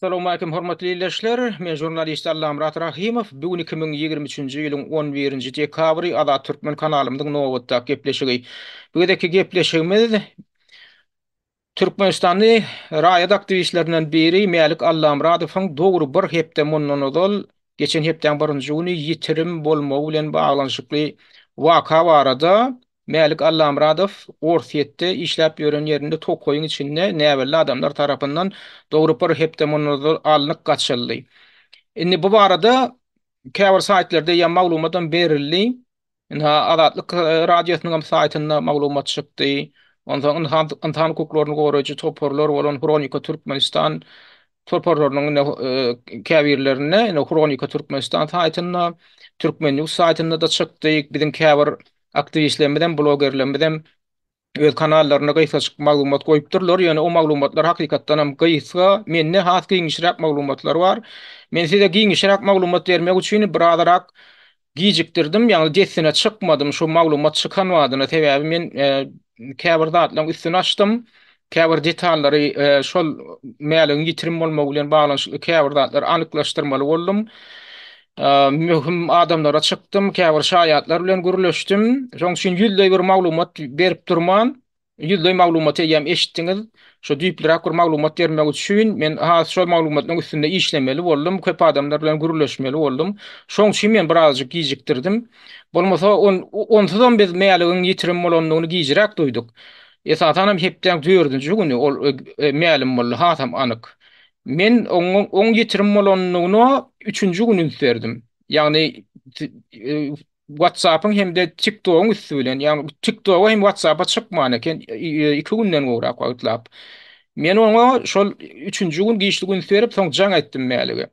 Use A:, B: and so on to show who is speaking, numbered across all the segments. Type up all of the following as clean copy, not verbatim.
A: Salowmalikim hormatly ildeşler! Men žurnalist Allamyrat Rahymow. Bu gün 2023-nji ýylyň 11-nji dekabry Azat Türkmen kanalymyzyň nobatdaky gepleşigi. Bu gezekki gepleşigimiz Türkmenistanly raýat aktiwistlerinden biri Mälik Allamyradowyň dogry bir hepde mundan ozal, geçen hepdäň birinji güni ýitirim bolmagy bilen baglanyşykly waka barada Mälik Allamyradow Orsýetde işläp ýören ýerinde tokaýyň içinde näbelli adamlar tarapyndan dogry bir hepde mundan ozal alnyp gaçyldy. Indi bu barada käbir saýtlarda eýýäm maglumatam berildi. Ynha, Azatlyk Radiosynyň hem saýtynda maglumat çykdy. Onsoň ynsan ynsan hukuklaryny goraýjy toparlar bolan Hronika Türkmenistan toparlarynyň ine käbirlerinde, ine Hronika Türkmenistan saýtynda, Türkmen News saýtynda-da çykdy. Biziň käbir aktiwistlerimiz hem, blogerlerimiz hem öz kanallarynda gysgajyk maglumat goýupdyrlar. Ýöne o maglumatlar hakykatdan hem gysga. Mende has giňişräk maglumatlar bar. Men size giňişräk maglumat bermek üçin birazrak gijikdirdim, ýagny dessine çykmadym şu maglumat çykan badyna. Sebäbi men käbir zatlaryň üstüni açdym. Käbir detallary şol Mäligiň ýitirim bolmagy bilen baglanyşykly käbir zatlary anyklaşdyrmaly boldum. Möhüm adamlara çykdym, käbir şaýatlar bilen gürleşdim. Şonuň üçin ýüzleý bir maglumat berip durman, ýüzleý maglumaty eýýäm eşitdiňiz. Şo düýplüräk bir maglumat bermek üçin men has şol maglumatlaryň üstünde işlemeli boldum, köp adamlar bilen gürleşmeli boldum. Şonuň üçin men birazajyk gijikdirdim. Bolmasa onsuzam biz Mäligiň ýitirim bolandygyny gijräk duýduk. Esasanam hepdäň dördünji güni ol mälim boldy, hasam anyk. Men oň oň ýitirim bolanyna üçünji gün üns berdim. Ýagny WhatsApp-yň hem-de TikTok-yň üsti bilen, ýagny TikTok-a hem WhatsApp-a çykman eken iki günden gowrak wagtlap. Men oňa şol üçünji gün giçlik üns berip, soň jaň etdim Mälige.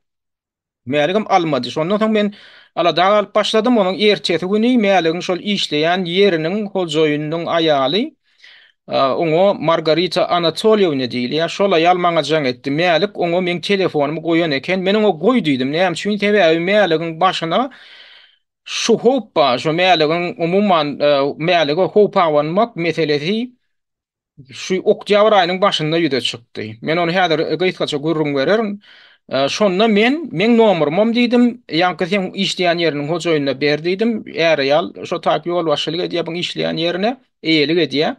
A: Mäligem almady. Şondan soň men alada galyp başladym. Onuň ertesi güni Mäligiň şol işleýän ýeriniň hojaýynynyň aýaly, oňa Margarita Anatolýewna diýilýär, şol aýal maňa jaň etdi. Mälik oňa meň telefonymy goýan eken. Men oňa goý diýdim. Näme üçin? Sebäbi Mäligiň başyna şu howp bar. Şu Mäligiň umuman Mälige howp abanmak meselesi Şu oktýabr aýynyň başynda ýüze çykdy. Men ony häzir gysgaça gürrüň bererin. Şonda men, meň nomerymam diýdim, ýaňky seň işleýän ýeriniň hojaýynyna ber diýdim. Är-aýal şo taýp ýolbaşçylyk edýär bu işleýän ýerine, eýelik edýär.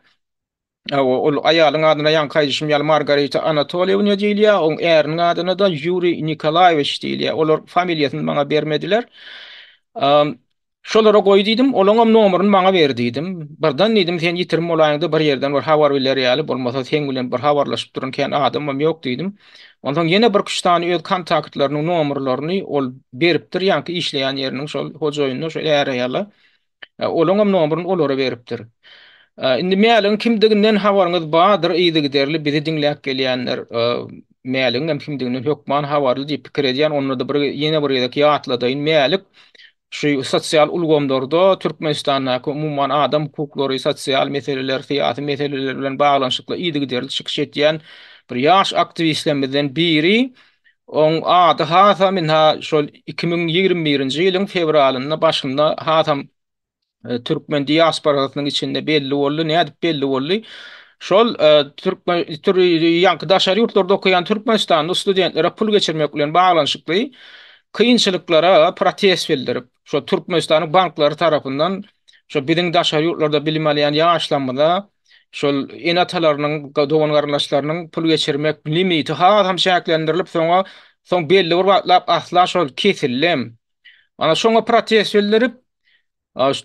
A: Hawa, ol aýalyň adyna ýaňky aýdyşym ýaly Margarita Anatolýewna diýilýär, oň äriniň adyna-da Ýuriý Nikolaýewiç diýilýär. Olar familiýasyny maňa bermediler. Şolara goý diýdim, olaňam nomeryny maňa ber diýdim. Birden diýdim, sen ýitirim bolaýyňda bir ýerden bir habar biler ýaly, bolmasa seň bilen bir habarlaşyp duran kän adamam ýok diýdim. Onsoň ýene birküç sany öz kontaktlarynyň nomerlerini ol beripdir, ýaňky işleýän ýeriniň şol hojaýynyna, şol är-aýala. Olaňam nomeryny olara beripdir. Indi Mäligiň kimdiginden habaryňyz bardyr, yzygiderli bizi diňläp gelýänler Mäligiň hem kimdiginden hökman habarly diýip pikir edýän, onda-da bir ýene bir gezek ýatladaýyn, Mälik Şu sosial ulgamlarda Türkmenistandaky umuman adam hukuklary, sosial meseleler, syýasy meseleler bilen baglanyşykly yzygiderli çykyş edýän bir ýaş aktiwistlerimizden biri. Oň ady hasam ynha şol 2021-nji ýylyň fewralynda başynda hasam türkmen diasporasynyň içinde belli boldy. Nädip belli boldy? Şol türkmen ýaňky daşary ýurtlarda okaýan türkmenistanly studentlere pul geçirmek bilen baglanyşykly kynçylyklara protest bildirip, şo Türkmenistanyň banklary tarapyndan şo biziň daşary ýurtlarda bilim alýan ýaşlarymyza şol ene-atalarynyň, dogan-garyndaşlarynyň pul geçirmek limiti hasam çäklendirilip, soňa soň belli bir wagtlap asla şol kesildem. Ana şoňa protest bildirip,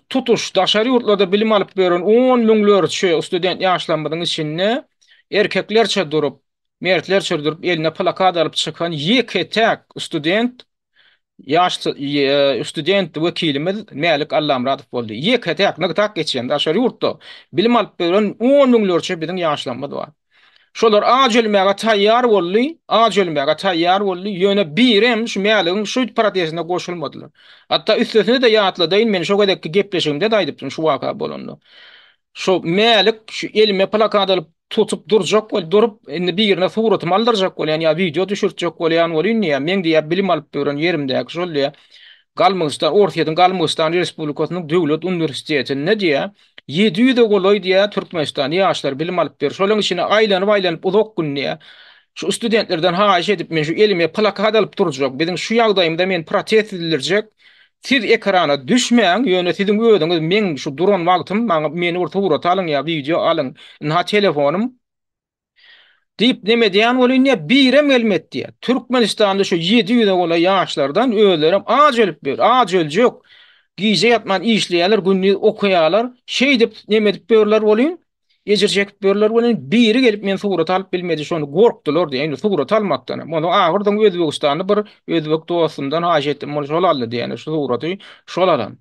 A: tutuş daşary ýurtlarda bilim alyp ýören on müňlerçe student ýaşlarymyzyň içinde erkeklerçe durup, mertlerçe durup eline plakat alyp çykan ýeke-täk student ýaş student wekilimiz Mälik Allamyradow boldy. Ýeke-täk, nygtap geçýän daşary ýurtda bilim alyp ýören on müňlerçe biziň ýaşlarymyz bar. Şolar aç ölmäge taýýar boldy, aç ölmäge taýýar boldy, ýöne birem şu Mäligiň şu protestine goşulmadylar. Hatda üstesine-de ýatladaýyn, men şo gezekki gepleşigimde-de aýdypdym şu waka bolanda. Şu Mälik şu elime plakat alyp tutup durjak bol, durup indi birine suratymy aldyrjak bolýan ýa wideo düşürtjek bolýan welin diýýär, meň diýýär bilim alyp ýören ýerimdäki şol diýýär, Galmygystan, Orsýetiň Galmygystan Respublikasynyň döwlet uniwersitetinde diýýär, 700-e golaý diýýär Türkmenistanda ýaşlar bilim alyp ýör. Şolaryň içine aýlanyp-aýlanyp uzak gün diýýär. Şu studentlerden haýyş edip men şu elime plakat alyp durjak, biziň şu ýagdaýymyza men protest bildirjek. Siz ekrana düşmäň, ýöne siziň özüňiz meň şu duran wagtym maňa meni bir surata alyň ýa wideo alyň. Ynha telefonym. Diýip neme edýän welin diýýär, birem gelmedi diýýär. Türkmenistanda şu 700-e golaý ýaşlardan özlerem aç ölüp ýör, aç öljek. Gije ýatman işleýärler, gündiz okaýarlar. Şeýdip neme edip ýörler welin, ejir çekip ýörler welin, biri gelip meni surata alyp bilmedi, şony gorkdular diýýär. Indi surata almakdan hem. Onsoň ahyrsoňy Özbegistanda bir özbek dostumdan haýyş etdim, ol şol aldy diýýär. Şu suraty şol alan.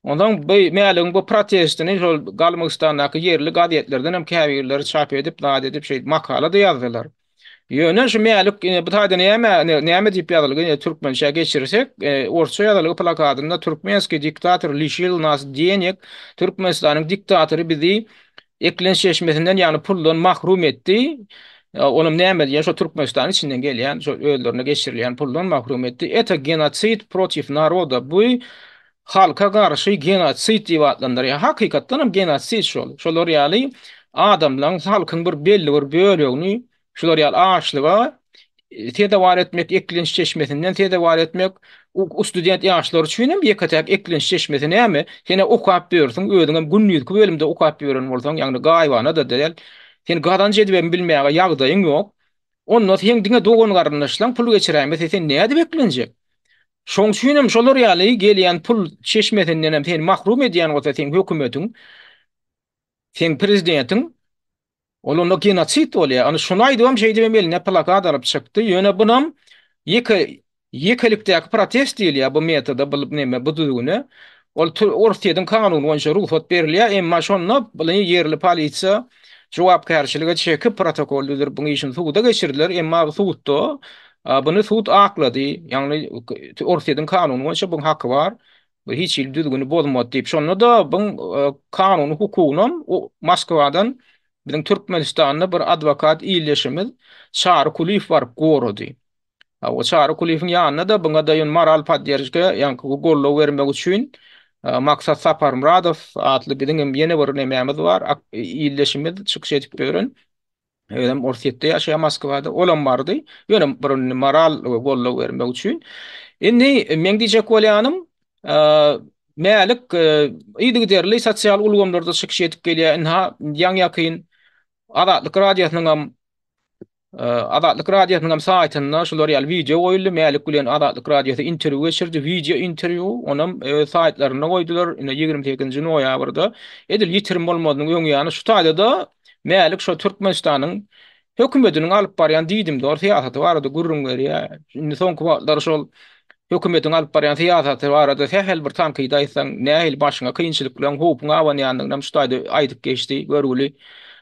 A: Onsoň bu Mäligiň bu protestini şol Galmygystandaky ýerli gazetlerden hem käbirleri çap edip, zat edip şeýdip makala-da ýazdylar. Ýöne şu Mälik ine bu taýda näme näme diýip ýazylgy ine türkmençä geçirsek, orsça ýazylgy plakadynda Türkmenskiý diktator lişil nas deneg, Türkmenistanyň diktatory bizi eklenç çeşmesinden ýagny puldan mahrum etdi. Onam näme diýen şo Türkmenistanyň içinden gelýän şo özlerine geçirilýän puldan mahrum etdi. Eto genosid protiv naroda. Bu halka garşy genosid diýip atlandyrýar. Hakykatdan hem genosid şol. Şolar ýaly adamlaryň, halkyň bir belli bir bölegini şular ýaly açlyga sezewar etmek, eklenç çeşmesinden sezewar etmek, student ýaşlar üçin hem ýeke-täk eklenç çeşmesi näme? Sen-ä okap ýörsüň, özüňem gündizki bölümde okap ýören bolsaň, ýagny gaýybana-da däl, sen gazanç edibem bilmäge ýagdaýyň ýok. Onda seň diňe dogan-garyndaşlaň pul geçiräýmese, sen nädip eklenjek? Şoň üçin hem şolar ýaly gelýän pul çeşmesinden hem seni mahrum edýän bolsa seň hökümetiň, seň prezidentiň, ol onda genosid bolýar. Ana şuny aýdybam şeýdibem eline plakat alyp çykdy. Ýöne bunam ýeke ýekelikdäki protest diýilýär bu metoda, bu neme, bu düzgüne. Ol Orsýetiň kanuny boýunça rugsat berilýär, emma şonda buny ýerli polisiýa jogapkärçilige çekip protokol düzüp buň işini suda geçirdiler. Emma sudda Buny sud aklady, ýagny Orsýetiň kanuny boýunça buň haky bar, bu hiç hili düzgüni bozmady diýip. Şonda-da buň kanuny hukugynam Moskwadan biziň Türkmenistanda bir adwokat ildeşimiz Çary Kulyýew baryp gorady. O Çary Kulyýewiň ýanyna-da buňa-da ýöne moral podderžka, ýaňky goldaw bermek üçin Maksat Saparmyradow atly biziň hem ýene bir nemämiz bar, ildeşimiz çykyş edip ýören. Özem Orsýetde ýaşaýar, Moskwada. Olam bardy. Ýöne bir indi moral we goldaw bermek üçin. Indi meň diýjek bolýanym, Mälik yzygiderli sosial ulgamlarda çykyş edip gelýär. Ynha, ýaňy-ýakyn Azatlyk Radiosynyň hem Azatlyk Radiosynyň hem saýtynda şular ýaly wideo goýuldy. Mälik bilen Azatlyk Radiosy interwýu geçirdi, wideo interwýu. Onam öz saýtlarynda goýdular. Ine 28-nji noýabrda edil ýitirim bolmazynyň öň ýany şu taýda-da Mälik şo Türkmenistanyň hökümetiniň alyp barýan diýdimdor syýasaty barada gürrüň berýär. Indi soňky wagtlar şol hökümetiň alyp barýan syýasaty barada sähel bir tankydy aýtsaň, nähili başyňa kynçylyklaryň, howpuň abanýandygyny hem şu taýda aýdyp geçdi görgüli.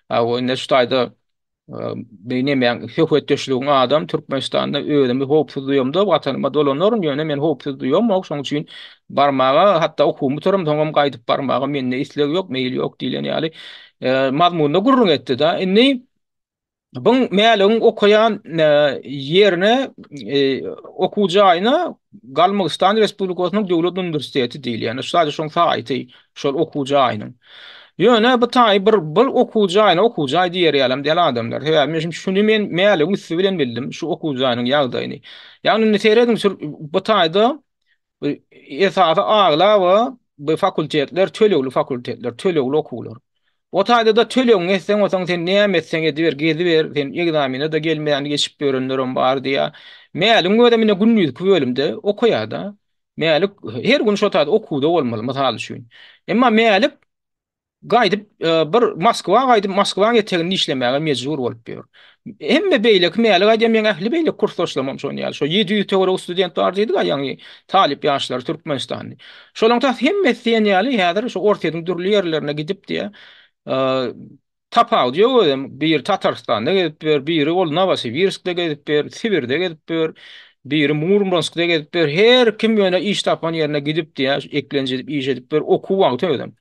A: Hawa, indi şu taýda bir nemäň söhbetdeşligiň adam Türkmenistanda özümi howpsuz duýamda watanyma dolanaryn, ýöne men howpsuz duýamok, şonuň üçin barmaga, hatda okuwymy bitirim, soňam gaýdyp barmaga mende isleg ýok, meýil ýok diýlen ýaly mazmunda gürrüň etdi-de. Indi buň Mäligiň okaýan ýerine, okuw jaýyna Galmygystan Respublikasynyň döwlet uniwersiteti diýilýär. Ýani şu taýda şoň saýty, şol okuw jaýynyň. Ýöne bu taý bir bir okuw jaýyna okuw jaý diýer ýalam däl adamlar. Sebäbi men şuny men Mäligiň üsti bilen bildim, şu okuw jaýynyň ýagdaýyny. Ýagny indi serediň bu taýda Bu esasy aglaba bu fakultetler tölegli fakultetler, tölegli okuwlar. O taýda-da tölegiňi etseň bolsaň sen näme etseň ediber, geziber, sen ekzamene-de gelmän geçip ýörenlerem bar diýýär. Mäligiň özem ine gündizki bölümde okaýar-da. Mälik her gün şo taýda okuwda bolmaly, mysal üçin. Emma Mälik Gaýdyp bir Moskwa gaýdyp Moskwaň eteginde işlemäge mejbur bolup ýör. Hemme beýleki Mälik aýdýan meň ähli beýleki kursdaşlarymam şon ýaly. Şo 700 töweregi student bar diýdik-ä ýaňy talyp ýaşlary Türkmenistanly. Şolaň tas hemmesi diýen ýaly häzir şu Orsýetiň dürli ýerlerine gidip diýä tapawudy ýok özem. Biri Tatarystanda gezip ýör, biri ol Nowosibirskde gezip ýör, Sibirde gezip ýör, biri Murmanskda gezip ýör. Her kim ýöne iş tapan ýerine gidip diýä eklenç edip iş edip ýör okuw wagty özem.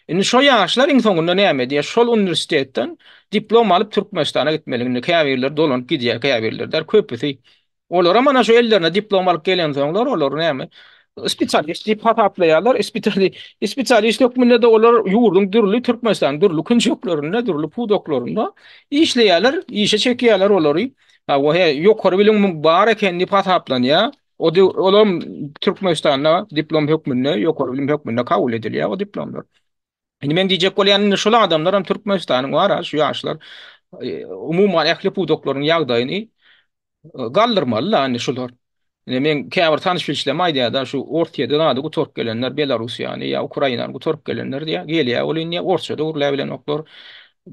A: Indi şo ýaşlar iň soňunda näme edýär? Şol uniwersitetden diplom alyp Türkmenistana gitmeli. Indi käbirleri dolanyp gidýär, käbirleri däl, köpüsi. Olaram ana şu ellerine diplom alyp gelensoňlar olar näme? Spesialist diýip hasaplaýarlar. Spesialist hökmünde-de olar ýurduň dürli Türkmenistanyň dürli künjeklerinde, dürli pudaklarynda işleýärler, işe çekýärler olary. Hawa, he, ýokary bilim bar eken diýip hasaplanýar. O olam Türkmenistanda diplom hökmünde, ýokary bilim hökmünde kabul edilýär o diplomlar. Indi men diýjek bolýan indi şol adamlar hem Türkmenistanyň bar şu ýaşlar e, umuman ähli pudaklaryň ýagdaýyny e, galdyrmaly-da indi şular. Indi men käbir tanyş bilişlerim aýdýar-da şu Orsýede zady gutaryp gelenler Belarussiýany ýa Ukrainany gutaryp gelenler diýýär. Gelýär ol indi orsça-da gürläp bilenoklar.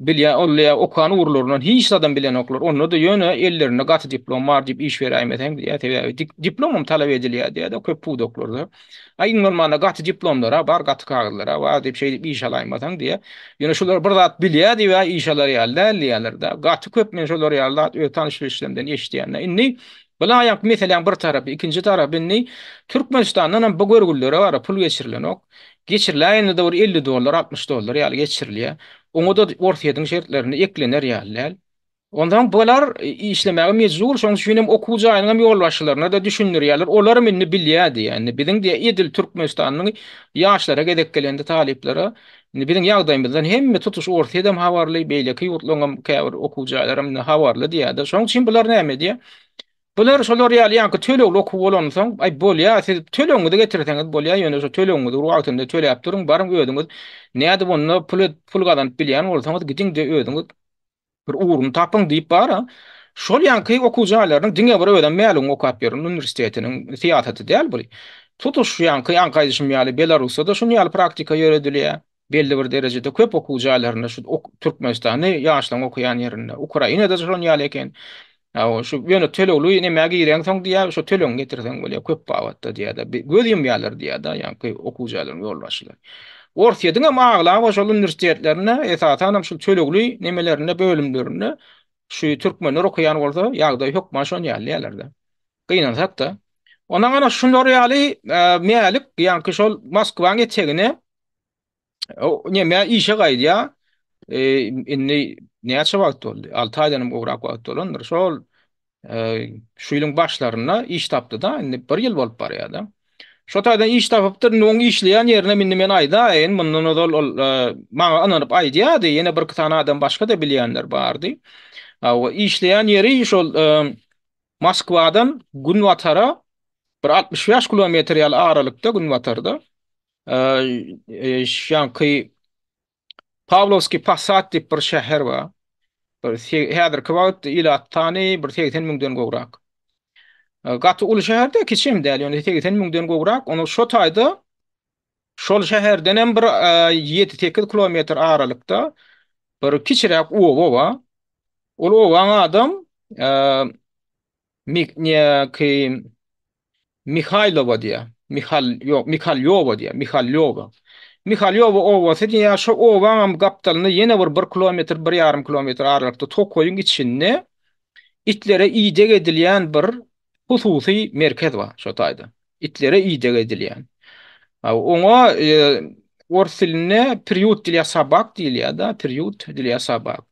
A: Bilýär ol ýa okan ugurlaryndan hiç zadam bilenoklar. Onda-da ýöne ellerinde gaty diplom bar diýip iş beräýmeseň diýýär. Sebäbi diplomam talap edilýär diýýär-de köp pudaklarda. Aý iň bolmanda gaty diplomlara bar, gaty kagyzlara bar diýip şeýdip iş alaýmasaň diýýär. Ýöne şular bir zat bilýär diýip iş alar ýaly däl diýýärler-de. Gaty köp men şolar ýaly zat öz tanyş-bilişlerimden eşidýän-de. Indi bu aýanky meseläň bir tarapy, ikinji tarapy indi Türkmenistandan hem bu görgüllere bara pul geçirilenok. Geçiriläýende-de bir 50 dollar, 60 dollar ýaly geçirilýär. Oňa-da Orsýetiň şertlerinde eklener ýaly däl. Onsoň bular işlemäge mejbur, şonuň üçin hem okuw jaýynyň hem ýolbaşçylaryna-da düşündirýärler. Olaram indi bilýär diýýär. Indi biziň diýýär, edil Türkmenistanyň ýaşlara gezek gelende talyplara, indi biziň ýagdaýymyzdan hemme tutuş Orsýet hem habarly, beýleki ýurtlaryň hem käbir okuw jaýlaram indi habarly diýýär-de. Şonuň üçin bular näme edýär? Bular şolar ýaly ýaňky tölegli okuw bolansoň, aý bolýar, siz tölegiňizi getirseňiz bolýar, ýöne şo tölegiňizi bir wagtynda töläp duruň, baryň özüňiz nädip onda pul pul gazanyp bilýän bolsaňyz gidiň-de özüňiz Bir ugruny tapyň diýip bar-a. Şol ýaňky okuw jaýlarynyň diňe bir özem Mäligiň okap ýören uniwersitetiniň syýasaty däl bu. Tutuş ýaňky ýaňky aýdyşym ýaly Belarusda-da şuny ýaly praktika ýöredilýär. Belli bir derejede köp okuw jaýlarynda şu Türkmenistanda ýaşlaryň okaýan ýerinde, Ukrainada-da şon ýaly eken. Hawa, şu ýöne tölegli nämä gireňsoň diýýär, şo tölegiňi getirseň bolýar köp babatda diýýär-de. Göz ýumýarlar diýýär-de, ýaňky okuw jaýlaryň ýolbaşçylary. Orsýetiň hem aglaba şol uniwersitetlerinde, esasanam şul tölegli nemelerinde, bölümlerinde şu türkmenler okaýan bolsa, ýagdaý hökman şon ýaly diýýärler-de. Gynansak-da. Ondan ana şular ýaly Mälik ýaňky şol Moskwaň etegine Neme işe gaýdýar. E, indi näçe wagt boldy? 6 aýdan hem gowrak wagt bolandyr. Şol e, şu ýylyň başlarynda iş tapdy-da, indi bir ýyl bolup barýar-da. Şo taýdan iş tapypdyr, indi oň işleýän ýerine indi men aýdaýyn, mundan ozal ol e, maňa ynanyp aýdýardy, ýene bir iki sany adam başga-da bilýänler bardy. Hawa, işleýän ýeri şol e, Moskwadan günbatara bir 65 kilometr ýaly aralykda günbatarda Ýaňky Pawlowskiý Posad diýip bir şäher bar. Bir häzirki wagt ilat sany bir 80 müňden gowrak. Gaty uly şäher däl, kiçi hem däl, ýöne 80 müňden gowrak. Ony şo taýda şol şäherden hem bir 7-8 kilometr aralykda bir kiçiräk oba bar. Ol obaň adam Ýaňky Mihaýlowa diýýär. Mihal, ýok, Mihalýowa diýýär, Mihalýowa. Mihalýowa obasy diýýär, şo obaňam gapdalynda ýene bir bir kilometr, bir ýarym kilometr aralykda tokaýyň içinde itlere ideg edilýän bir hususy merkez bar şo taýda. Itlere ideg edilýän. Oňa ors dilinde priýut dlýa sobak diýilýär-de, priýut dlýa sobak.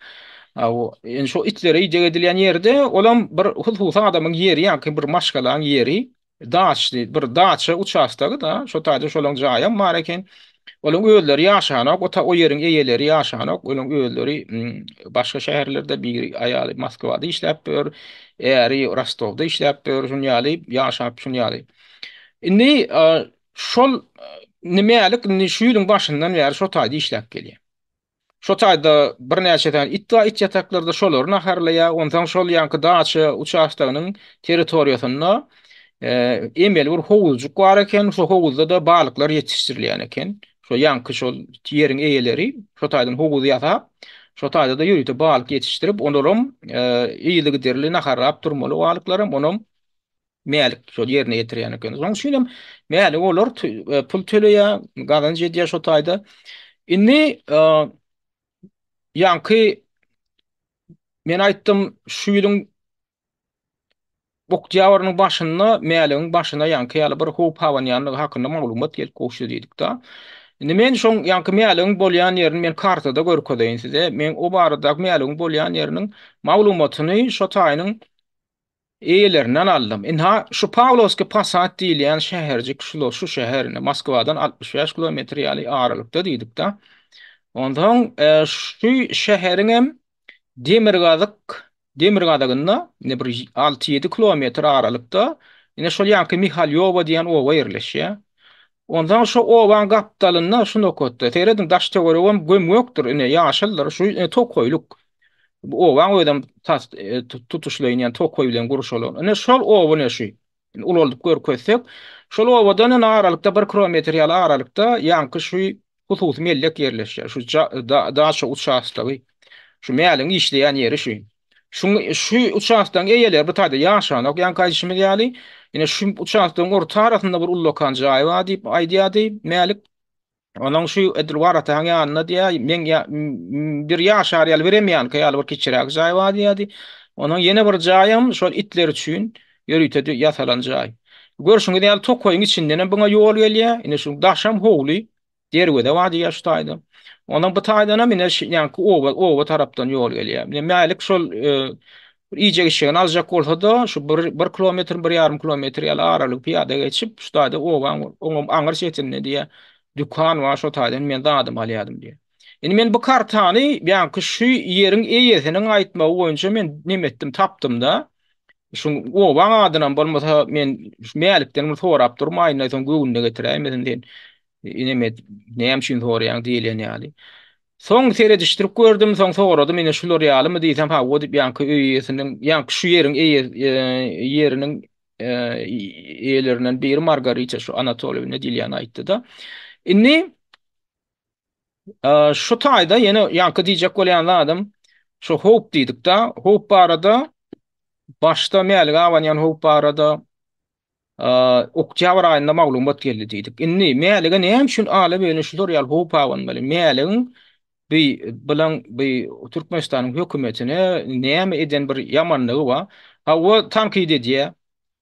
A: Indi şo itlere ideg edilýän ýerde olam bir hususy adamyň ýeri, ýaňky bir maşgalaň ýeri, daçly, bir daça uçastogy-da, şo taýda şolaň jaýam bar eken. Olaň özleri ýaşanok, o ta o ýeriň eýeleri ýaşanok, olaň özleri başga şäherlerde, biri aýaly Moskwada işläp ýör, äri Rostowda işläp ýör, şun ýaly ýaşap şun ýaly. Indi şol Mälik indi şu ýylyň başyndan bäri şo taýda işläp gelýär. Şo taýda birnäçe sany it bar, it ýataklarda şolary naharlaýar. Onsoň şol ýaňky daça uçastogynyň territoriýasynda emeli bir howuzjyk bar eken, şo howuzda-da balyklar ýetişdirilýän eken. Şo ýaňky şol ýeriň eýeleri şo taýdan howuz ýasap, şo taýda-da ýörite balyk ýetişdirip, olaram yzygiderli naharlap durmaly balyklaram, onam Mälik şol ýerine ýetirýän eken. Şonuň üçin hem Mälik olar e, pul töleýär, gazanç edýär şo taýda. Indi e, ýaňky men aýtdym şu ýylyň oktýabrynyň başynda Mäligiň başyna ýaňky ýaly bir howp abanýanlygy hakynda maglumat gelip gowuşdy diýdik-de. Indi men şoň ýaňky Mäligiň bolýan ýerini men kartada görkezeýin size. Men o baradaky Mäligiň bolýan ýeriniň maglumatyny şo taýynyň Eýelerinden aldym. Ynha, şu Pawlowskiý Posad diýilýän şäherjik şul şu şäher indi Moskwadan 65 kilometr ýaly aralykda diýdik-de. Onsoň e, şu şäheriňem demirgazyk. demirgazygynda, ine bir 6-7 kilometr aralykda, ine şol ýaňky Mihalýowa diýen oba ýerleşýär. Onsoň şo obaň gapdalynda şu nokatda, serediň daş-töweregem göm-gökdür, ine ýaşyldyr, şu ine tokaýlyk. Bu obaň özem tas tutuşlaýyn ýa tokaý bilen gurşalan. Ine şol oba ine şu. Indi ulaldyp görkezsek, şol obadan ine aralykda bir kilometr ýaly aralykda ýaňky şu hususy mellek ýerleşýär. Şu daça uçastogy. Şu mäliň işleýän ýeri şu. Şuň şu uçastogyň eýeleri bu taýda ýaşanok, ýaňky aýdyşymyz ýaly. Ine şu uçastogyň orta arasynda bir ullakan jaý bar diýip aýdýardy Mälik. Onuň şu edil warataň ýanynda diýýär, meň ýa bir ýaşar ýaly birem ýanky ýaly bir kiçiräk jaý bar diýýärdi. Onuň ýene bir jaýam şol itler üçin ýörite ýasalan jaý. Görşüňiz ýaly tokaýyň içindenem buňa ýol gelýär. Ine şu daşam howly, derweze bar diýýär şu taýda. Onuň bu taýdanam ine şu ýaňky oba, oba tarapdan ýol gelýär. Ine Mälik şol Bir iýjek-içjegini aljak bolsa-da, şu bir, bir kilometr, bir ýarym kilometr ýaly aralygy pyýada geçip, şu taýda obaň, oňam aňyr çetinde diýýär, dükan bar, şo taýdan men zadymy alýardym diýýär. Indi men bu kartany, ýaňky şu ýeriň eýesiniň aýtmagy boýunça men neme etdim, tapdym-da. Şu obaň adynam bolmasa, men şu Mälikden bir sorap durmaýyn-da, soň göwnüne getiräýmesin sen. Neme, näme üçin soraýaň diýlen ýaly. Soň seredişdirip gördüm, soň soradym, ine şular ýalymy diýsem, hawa diýip, ýaňky öý eýesiniň, ýaňky şu ýeriň eýe, ýeriniň eýelerinden biri Margarita şu Anatoliýewna diýilýän aýtdy-da. Indi şu taýda ýene ýaňky diýjek bolýan zadym, şu howp diýdik-de, howp barada başda Mälige abanýan howp barada Oktýabr aýynda maglumat geldi diýdik. Indi Mälige näme üçin ala-böle şular ýaly howp abanmaly? Mäligiň bi bilen bi Türkmenistanyň hökümetine näme eden bir ýamanlygy bar? Hawa, tankyt edýär.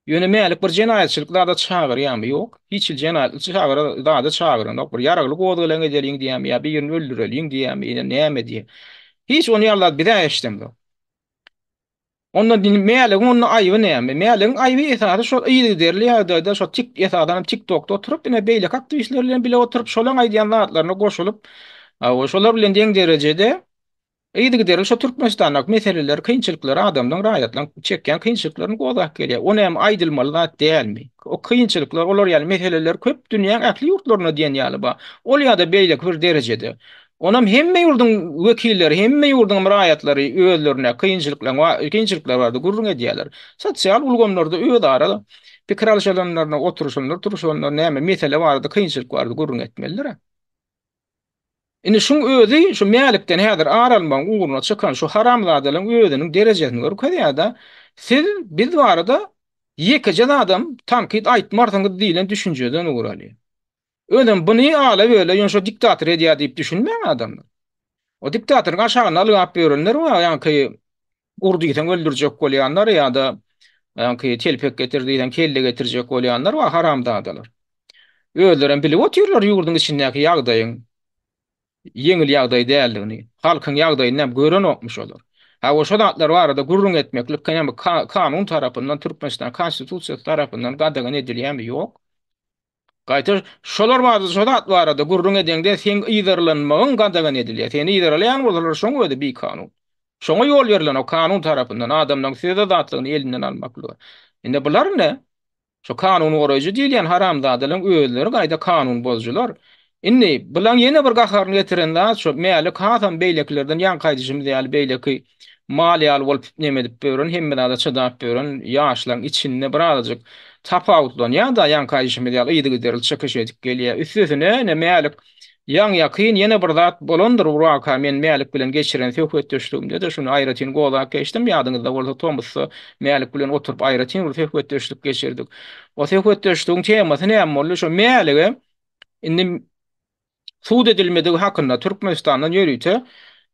A: Ýöne Mälik bir jenaýatçylyk zada çagyrýarmy? Ýok. Hiç hili jenaýatly çagyra zada çagyranok. Bir ýaragly gozgalaň edeliň diýýärmi ýa birini öldüreliň diýýärmi, ýa näme diýýär? Hiç ony ýaly zat biz-ä eşidemzok. Onda Mäligiň onda aýby näme? Mäligiň aýby esasy şol yzygiderli ýagdaýda şo tik esasanam TikTokda oturyp ine beýleki aktiwistler bilen bile oturyp şolaň aýdýan zatlaryna goşulyp hawa şolar bilen deň derejede yzygiderli şo Türkmenistandaky meseleleri kynçylyklary adamlaň raýatlaň çekýän kynçylyklaryny gozgap gelýär. O näme aýdylmaly zat dälmi? O kynçylyklar olar ýaly meseleler köp dünýäň ähli ýurtlarynda diýen ýaly bar. Ol ýa-da beýleki bir derejede. Onam hemme ýurduň wekilleri, hemme ýurduňam raýatlary özlerine kynçylyklaryň kynçylyklar barada gürrüň edýärler. Sosial ulgamlarda özara pikir alyşalanlarynda, oturyşanlar, turuşanlar näme mesele barada, kynçylyk barada gürrüň etmelidir. Indi şuň özi şu Mälikden häzir ar almagyň ugruna çykan şu haramzadalaryň özüniň derejesini görkezýär-de. Siz biz barada ýekeje zadam tankyt aýtmarsyňyz diýlen düşünjeden ugur alýar. Özem buny ala-böle ýöne şo diktator edýär diýip düşünmäň adamlar. O diktatoryň aşagynda ylgap ýörenler bar, ýaňky ur diýseň öldürjek bolýanlar ýa-da ýaňky telpek getir diýseň kelle getirjek bolýanlar bar haramzadalar. Özlerem bilip otyrlar ýurduň içindäki ýagdaýyň ýeňil ýagdaý däldigini, halkyň ýagdaýyny näme görenokmyş olar. Hawa şo zatlar barada gürrüň etmeklik näme kanun tarapyndan Türkmenistan konstitusiýasy tarapyndan gadagan edilýärmi? Ýok. Gaýta şolar barada, şo zat barada gürrüň edeňde seň yzarlanmagyň gadagan edilýär. Seni yzarlaýan bolsalar şoň özi bikanun. Şoňa ýol berlenok kanun tarapyndan adamlaň söz azatlygyny elinden almaklyga. Indi bular ine şo kanun goraýjy diýilýän haramzadalaň özleri gaýta kanun bozujylar. Indi bulaň ýene bir gaharyny getiren zat şo Mälik hasam beýlekilerden ýaňky aýdyşymyz ýaly beýleki mal ýaly bolup neme edip ýören, hemme zada çydap ýören ýaşlaň içinde birazajyk tapawutlanýar-da, ýaňky aýdyşymyz ýaly yzygiderli çykyş edip gelýär. Üstesine, ine, Mälik ýaňy-ýakyn ýene bir zat bolandyr bir waka, men Mälik bilen geçiren söhbetdeşligimde-de şuny aýratyn gozgap geçdim, ýadyňyzda bolsa tomusda Mälik bilen oturyp aýratyn bir söhbetdeşlik geçirdik. O söhbetdeşligiň temasy näme boldy? Şo Mälige indi sud edilmedigi hakynda Türkmenistandan ýörite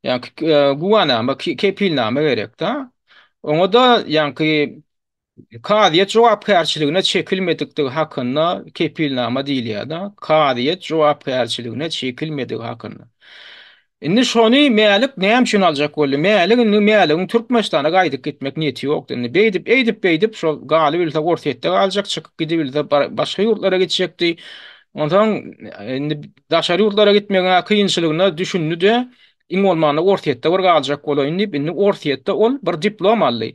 A: ýaňky güwanama, kepilnama gerekdi. Oňa-da ýaňky kazyýet jogapkärçiligine çekilmedikdigi hakynda kepilnama diýilýär-de, kazyýet jogapkärçiligine çekilmedigi hakynda. Indi şony Mälik näme üçin aljak boldy? Mälik indi Mäligiň Türkmenistana gaýdyp gitmek niýeti ýokdy. Indi beýdip, eýdip-beýdip şol galybilse Orsýetde galjak, çykyp gidibilse başga ýurtlara gitjekdi. Onsoň indi daşary ýurtlara gitmegiň kynçylygyna düşündi-de, Iň bolmanda Orsýetde bir galjak bolaýyn diýip, indi Orsýetde ol bir diplom aldy.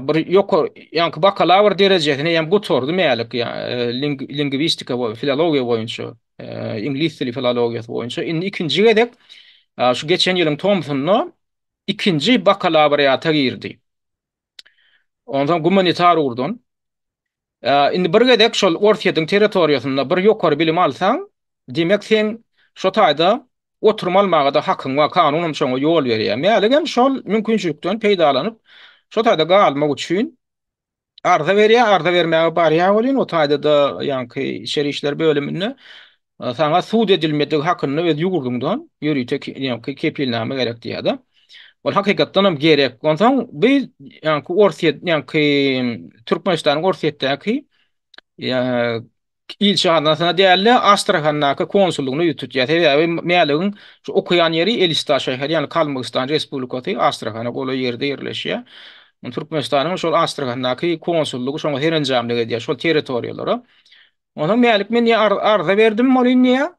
A: Bir ýokary, ýaňky bakalawr derejesini hem gutardy Mälik, lingwistika we filologiýa boýunça, iňlis dili filologiýasy boýunça. Indi ikinji gezek şu geçen ýylyň tomsunda ikinji bakalawriata girdi. Onsoň gumanitar ugurdan. Indi bir gezek şol Orsýetiň territoriýasynda bir ýokary bilim alsaň, diýmek seň şo taýda oturum almaga-da hakyň bar, kanunam şoňa ýol berýär. Mäligem şol mümkinçilikden peýdalanyp, şo taýda galmak üçin arza berýär, arza bermäge barýar welin, o taýda-da ýaňky içeri işler bölüminde saňa sud edilmedigi hakynda öz ýurduňdan ýörite ýaňky kepilnama gerek diýýär-de. Ol hakykatdan hem gerek. Onsoň bu ýaňky Orsýet, ýaňky Türkmenistanyň Orsýetdäki ilçihanasyna däl-de, Astrahandaky konsullygyna ýüz tutýar. Sebäbi Mäligiň şu okaýan ýeri Elista şäheri, ýagny Kalmygystan Respublikasy Astrahana golaý ýerde ýerleşýär. Türkmenistanyň şol Astrahandaky konsullygy şoňa serenjamlyk edýär, şol territoriýalara. Onsoň Mälik men diýýär, arza berdim welin diýýär,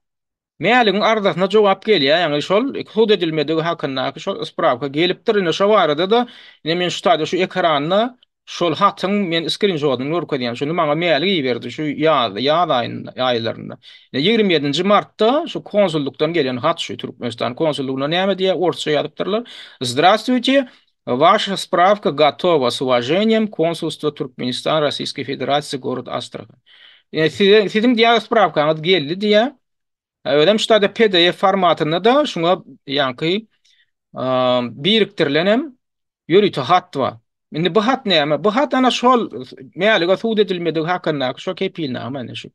A: Mäligiň arzasyna jogap gelýär, ýagny şol sud edilmedigi hakyndaky şol sprawka gelipdir. Ine şo barada-da ine men şu taýda şu ekranda şol hatyň men skrinşodyny görkezýän. Şuny maňa Mälik iberdi şu ýaz, ýaz aýynda, aýlarynda. Ine 27-nji martda şu konsullykdan gelen hat şu Türkmenistan konsullygyna näme diýýär, orsça ýazypdyrlar. Zdravstvuyte, Waşa sprawka gotowa s uwaženiem konsulstwo Türkmenistan Rossiýskiý Federasiýa gorod Astrahan. Ine size siziň diýýär sprawkaňyz geldi diýýär. Özem şu taýda PDF formatynda-da şuňa ýaňky birikdirilen hem ýörite hat bar. Indi bu hat näme? Bu hat ana şol mälige sud edilmedigi hakyndaky şo kepilnama ine şu.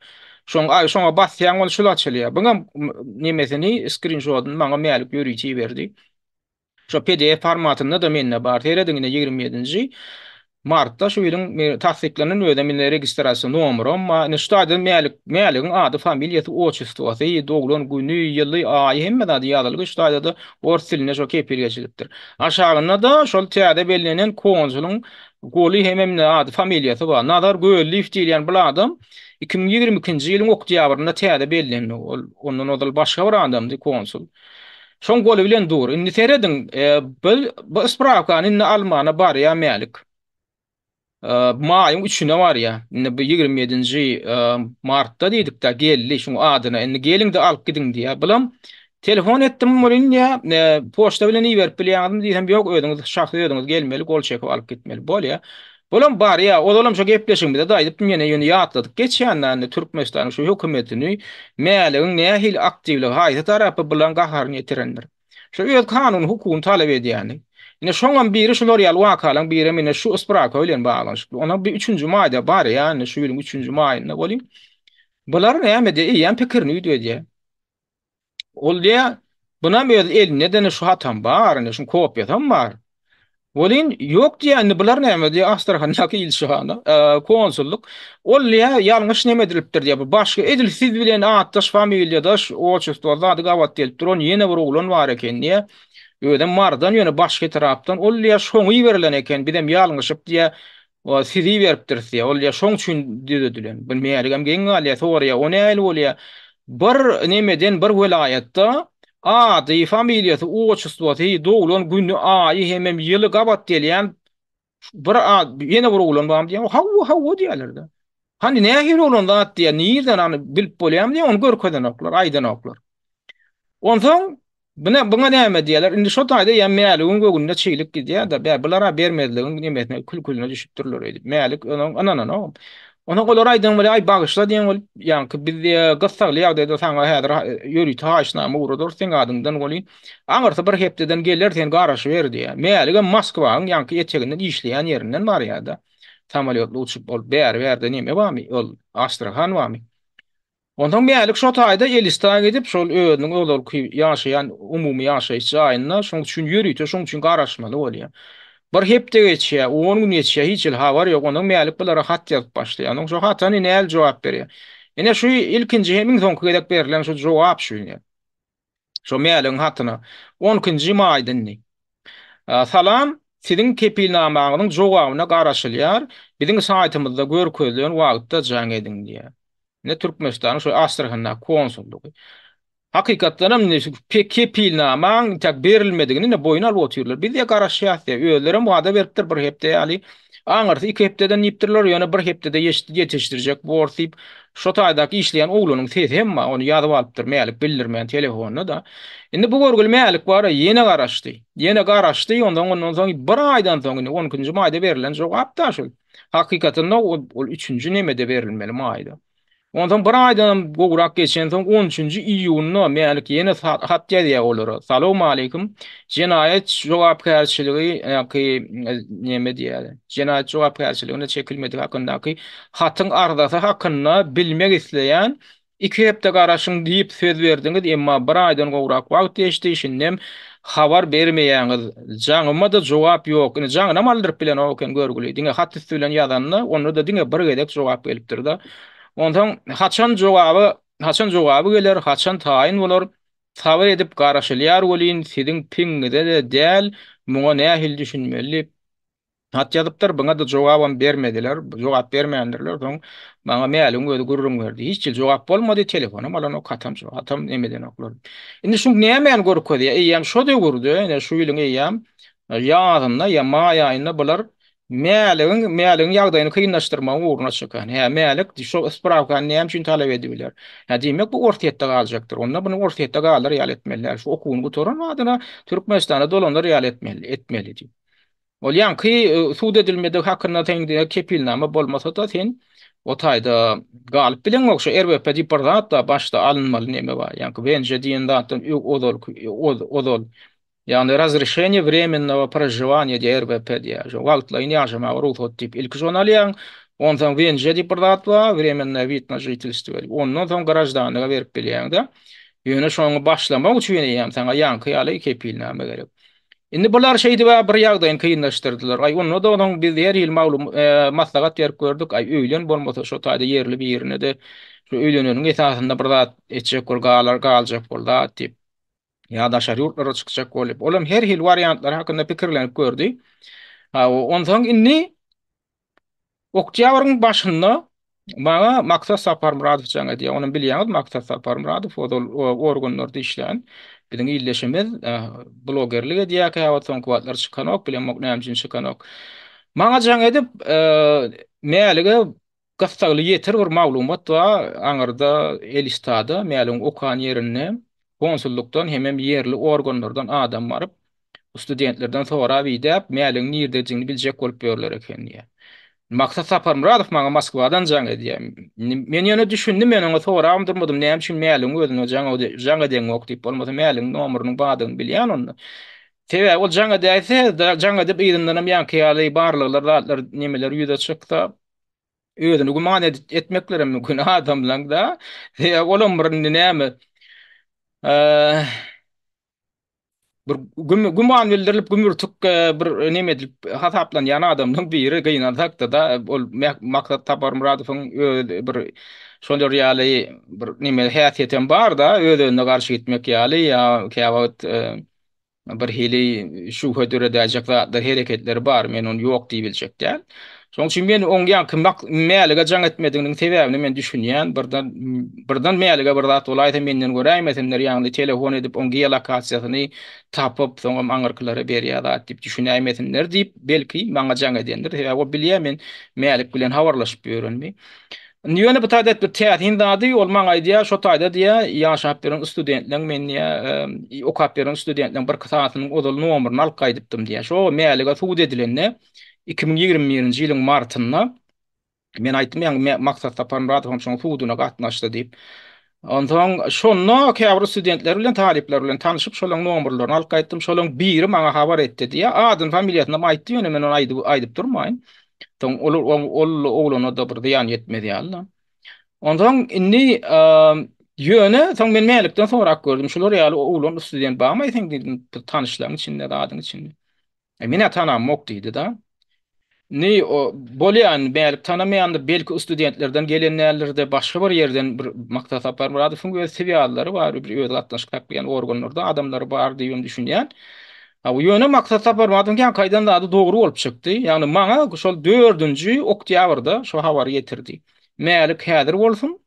A: Şoň şoňa basýaň ol şul açylýar. Buňam nemesini skrinşodyny maňa Mälik ýörite iberdi. Şo PDF formatynda-da mende bar. Serediň ine 27-nji martda şu ýylyň tassyklanan özem ine registrasiýa nomeram bar. Ine şu taýda Mälik Mäligiň ady, familiýasy, otçestwosy, doglan güni, ýyly, aýy hemme zady ýazylgy. Şu taýda-da ors dilinde şo kepil geçilipdir. Aşagynda-da şol täze bellenen konsulyň goly hemem ine ady, familiýasy bar. Nazar Gölliýew diýilýän bul adam 2022-nji ýylyň oktýabrynda täze bellendi. Ol ondan ozal başga bir adamdy konsul. Şoň goly bilen dur. Indi serediň, bu bu sprawkany indi almana barýar Mälik. Maýyň üçüne barýar. Indi bu 27-nji martda diýdik-de, geldi şuň adyna. Indi geliň-de alyp gidiň diýýär. Bulam telefon etdim welin diýýär, poçta bilen iberip bilýäňizmi diýsem, ýok, özüňiz şahsy özüňiz gelmeli, gol çekip alyp gitmeli. Bolýar. Bulam barýa, ozalam şo gepleşigimizde-de aýdypdym, ýene ýöne ýatladyp geçýän-dä indi Türkmenistanyň şu hökümetini Mäligiň nähili aktiwligi, haýsy tarapy bulaň gaharyny ýetirendir. Şo öz kanuny hukugyny talap edýäni. Ine şoňam biri şular ýaly wakalaň birem ine şu sprawka bilen baglanyşykly. Onam bir üçünji maýda barýa indi şu ýylyň üçünji maýynda welin bular näme edýär eýýäm pikirini üýtgedýär. Ol diýýär, bunam öz elinde-de şu hatam bar, indi şuň kopiýasam bar. Welin, ýok diýýär, indi bular näme diýýär, Astrahandaky ilçihana, konsullyk. Ol diýýär, ýalňyş neme edilipdir diýýär, bu başga, edil siz bilen atdaş, familiýadaş, otçestvo zady gabat gelip duran ýene bir oglan bar eken diýýär. Özem Marydan, ýöne başga etrapdan. Ol diýýär, şoňa iberilen eken, bizem ýalňyşyp diýýär, Sizi iberipdiris diýýär. Ol diýýär, şoň üçin düzedilen. Bir Mäligem geň galýar, soraýar, o nähili bolýar? Bir nemeden bir welaýatda ady, familiýasy, otçestwosy, doglan güni, aýy hemem ýyly gabat gelýän bir ýene bir oglan barmy diýýär. Hawa, hawa diýýärler-de. Hany nähili bolan zat diýýär, nirden hany bilip bolýarmy diýýär, ony görkezenoklar, aýdanoklar. Onsoň Buna, buňa näme diýerler? Indi şo taýda ýa Mäligiň göwnüne çiglik gidýär-de, bä, bular-a bermezligiň nemesine, külküline düşüpdirler öýdüp. Mälik onuň ynananok. Onsoň olar aýdan bolýar, aý, bagyşla diýen bolup, ýaňky biz diýe, gyssagly ýagdaýda saňa häzir ýörite haýyşnama ugradarys seň adyňdan welin, aňyrsy bir hepdeden geler, sen garaşyber diýýär. Mäligem Moskwaň ýaňky eteginden işleýän ýerinden barýar-da. Samolýotly uçup, ol bäri-bärde neme barmy, ol Astrahan barmy? Onsoň Mälik şo taýda Elista gidip, şol özüniň ozalky ýaşaýan umumy ýaşaýyş jaýynda şoň üçin ýörite şoň üçin garaşmaly bolýar. Bir hepde geçýär, on gün geçýär, hiç hili habar ýok. Onsoň Mälik bulara hat ýazyp başlaýar. Onsoň şo hata ine nähili jogap berýär. Ine şu ilkinji hem iň soňky gezek berlen şu jogap şu ine. Şo Mäligiň hatyna. On ikinji maýda indi. Salam, siziň kepilnamaňyzyň jogabyna garaşylýar. Biziň saýtymyzda görkezilen wagtda jaň ediň diýýär. Ine Türkmenistanyň şo Astrahandaky konsullygy. Hakykatdanam indi şu kepilnamaň intäk berilmedigini indi boýun alyp otyrlar. Biz-de garaşýas diýýär. Özlerem wada beripdir bir hepde ýaly. Aňyrsy iki hepdeden diýipdirler, ýöne bir hepdede ýetişdirjek borus diýip, şo taýdaky işleýän oglanyň sesi hem bar, ony ýazyp alypdyr Mälik bildirmän telefonda-da. Indi bu görgüli Mälik bar-a ýene garaşdy. Ýene garaşdy, onsoň ondan soň bir aýdan soň indi on ikinji maýda berlen jogap-da şol. Hakykatynda ol üçünji nemede berilmeli maýda. Onsoň bir aýdanam gowrak geçensoň, on üçünji iýunda Mälik ýene hat ýazýar olara, Salowmaleýkim, jenaýat jogapkärçiligi ýaňky neme diýýär, jenaýat jogapkärçiligine çekilmedik hakyndaky hatyň arzasy hakynda bilmek isleýän, iki hepde garaşyň diýip söz berdiňiz, emma bir aýdan gowrak wagt geçdi, şindem habar bermeýäňiz, jaňyma-da jogap ýok. Indi jaňynam aldyryp bilenok eken görgüli. Diňe hat üsti bilen ýazanda, onda-da diňe bir gezek jogap gelipdir-de. Onsoň haçan jogaby, haçan jogaby geler, haçan taýyn bolar, sabyr edip garaşylýar welin, siziň piňiňize-de däl, muňa nähili düşünmeli diýip, Hat ýazypdyr, buňa-da jogabam bermediler, jogap bermändirler. Soň maňa Mäligiň özi gürrüň berdi. Hiç hili jogap bolmady, telefonam alanok, hatam, hatam neme edenoklar. Indi şu nämäni görkezýär? Eýýäm şo döwürde, ine şu ýylyň eýýäm ýazynda ýa maý aýynda bular Mäligiň, Mäligiň ýagdaýyny kynlaşdyrmagyň ugruna çykan. Hä, Mälik şo sprawkany näme üçin talap edibiler? Hä, diýmek bu Orsýetde galjakdyr. Onda buny Orsýetde galar ýaly etmeli däl. Şu okuwyny gutaran badyna Türkmenistana dolanar ýaly etmeli, etmeli diýip. Ol ýaňky sud edilmedigi hakynda seň kepilnama bolmasa-da sen o taýda galyp bileňok. Şu RWP diýip bir zat bar, başda alynmaly neme bar. Ýaňky WNJ diýen zatdan ozalky ozal. Ýagny razreşeniýe wremennogo prožiwaniýa diýýär RWP diýýär. Şo wagtlaýyn ýaşamaga rugsat diýip ilki şony alýaň. Onsoň WNJ diýip bir zat bar, wremennoe wid na žitelstwo diýip. Ondan soň graždanlyga berip bilýäň-de. Ýöne şoňa başlamak üçin eýýäm saňa ýaňky ýaly kepilnama gerek. Indi bular şeýdib-ä bir ýagdaýyny kynlaşdyrdylar. Aý, onda-da onuň biz her hili maglum maslahat berip gördük. Aý, öýlen bolmasa şo taýda ýerli birine-de şu öýleneniň esasynda bir zat etjek bol, galar, galjak bol zat diýip. Ýa daşary ýurtlara çykjak bol diýip. Olam her hili wariantlar hakynda pikirlenip gördi. Ha, onsoň indi Oktýabryň başynda maňa Maksat Saparmyradow jaň edýär. Onam bilýäňiz, Maksat Saparmyradow ozal organlarda işlän biziň ildeşimiz, blogerlik edýär käwagt, soňky wagtlar çykanok, bilemok näme üçin çykanok. Maňa jaň edip, Mälige gyssagly ýetir bir maglumat bar, aňyrda Elistada, Mäligiň okan ýerinde konsullykdan hemem ýerli organlardan adam baryp, Studentlerden sorap idäp, Mäligiň nirdejigini biljek bolup ýörler eken diýýär. Maksat Saparmyradow maňa Moskwadan jaň edýär. Indi men ýöne düşündim, men oňa sorabam durmadym, näme üçin Mäligiň özüne jaň jaň edeňok diýip, bolmasa Mäligiň nomerynyň bardygyny bilýän onda. Sebäbi ol jaň edäýse, jaň edip yzyndanam ýaňky ýaly barlaglar, zatlar, nemeler ýüze çyksa, özüni güman etmeklerem mümkin adamlaň-da. Sebäbi olam bir indi näme, Bir güman bildirilip gümürtik bir neme edilip hasaplanýan adamlaryň biri gynansak-da da ol Maksat Saparmyradowyň öz bir şolar ýaly bir neme häsiýetem bar-da öz-özüne garşy gitmek ýaly ýa käwagt bir hili şübhe döredäýjek zatlar hereketleri bar men ony ýok diýibiljek däl. Şonuň üçin men oň ýaňky Mälige jaň etmediginiň sebäbini men düşünýän. Birden birden Mälige bir zat bolaýsa menden göräýmesinler, ýagny telefon edip oň geolokasiýasyny tapyp, soňam aňyrkylara berýär zat diýip düşünäýmesinler diýip, belki maňa jaň edendir. Sebäbi ol bilýär men Mälik bilen habarlaşyp ýörenimi. Indi ýöne bu taýda bir täsin zady ol maňa aýdýar, şo taýda diýýär, ýaşap ýören studentleň men diýýär, okap ýören studentleň bir kysasynyň ozal nomerini alyp gaýdypdym diýýär. Şo Mälige sud edilende 2021-nji ýylyň martynda men aýtdym, ýaňy Maksat Saparmyradow hem şoň suduna gatnaşdy diýip. Onsoň şonda käbir studentler bilen, talyplar bilen tanşyp, şolaň nomerlerini alyp gaýtdym. Şolaň biri maňa habar etdi diýýär. Adyny, familiýasyny hem aýtdy, ýöne men ony aýdyp, aýdyp durmaýyn. Soň ol ol oglana-da bir zyýan ýetmez ýaly-da. Onsoň indi ýöne soň men Mälikden sorap gördüm. Şular ýaly oglan student barmy seň diýdim, tanyşlaryň içinde, zadyň içinde. E, men-ä tanamok diýdi-de. Indi o bolýa indi Mälik tanamaýandyr, belki studentlerden gelen däldir-de, başga bir ýerden bir Maksat Saparmyradowyň öz swýazlary bar, bir öz gatnaşyk saklaýan organlarda adamlary bar diýibem düşünýän. Ha, ýöne Maksat Saparmyradowyň ýaňky aýdan zady dogry bolup çykdy. Ýagny maňa şol dördünji oktýabrda şo habary ýetirdi. Mälik häzir bolsun.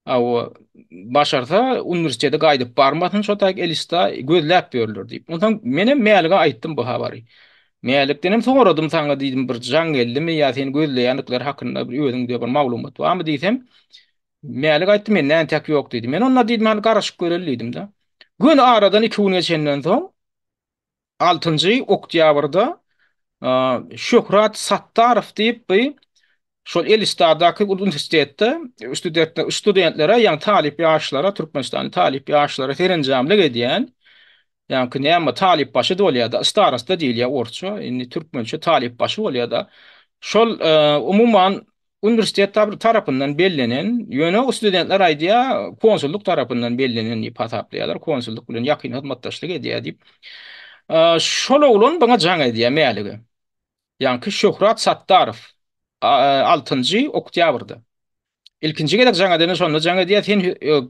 A: Hawa, başarsa uniwersitete gaýdyp barmasyn şo taýk Elista gözläp ýörler diýip. Onsoň menem Mälige aýtdym bu habary. Mälikdenem soradym saňa diýdim bir jaň geldimi ýa seni gözleýändikleri hakynda bir özüňde bir maglumat barmy diýsem, Mälik aýtdy mende entek ýok diýdi. Men onda diýdim hany garaşyp göreli diýdim-de. Göni aradan 2 gün geçenden soň Altynjy oktýabrda Şöhrat Sattarow diýip bir şol Elistadaky uniwersitetde studentlere, ýagny talyp ýaşlara, türkmenistanly talyp ýaşlara serenjamlyk edýän, ýagny näme talypbaşy bolýar-da, starosta diýilýär orsça, indi türkmençe talypbaşy bolýar-da. Şol umuman Uniwersitet tarapyndan bellenen, ýöne studentler aýdýar, konsullyk tarapyndan bellenen diýip hasaplaýarlar, konsullyk bilen ýakyn hyzmatdaşlyk edýär diýip. Şol oglan buňa jaň edýär Mälige. Ýaňky Şöhrat Sattarow altynjy oktýabrda. Ilkinji gezek jaň edende şonda jaň edýär, sen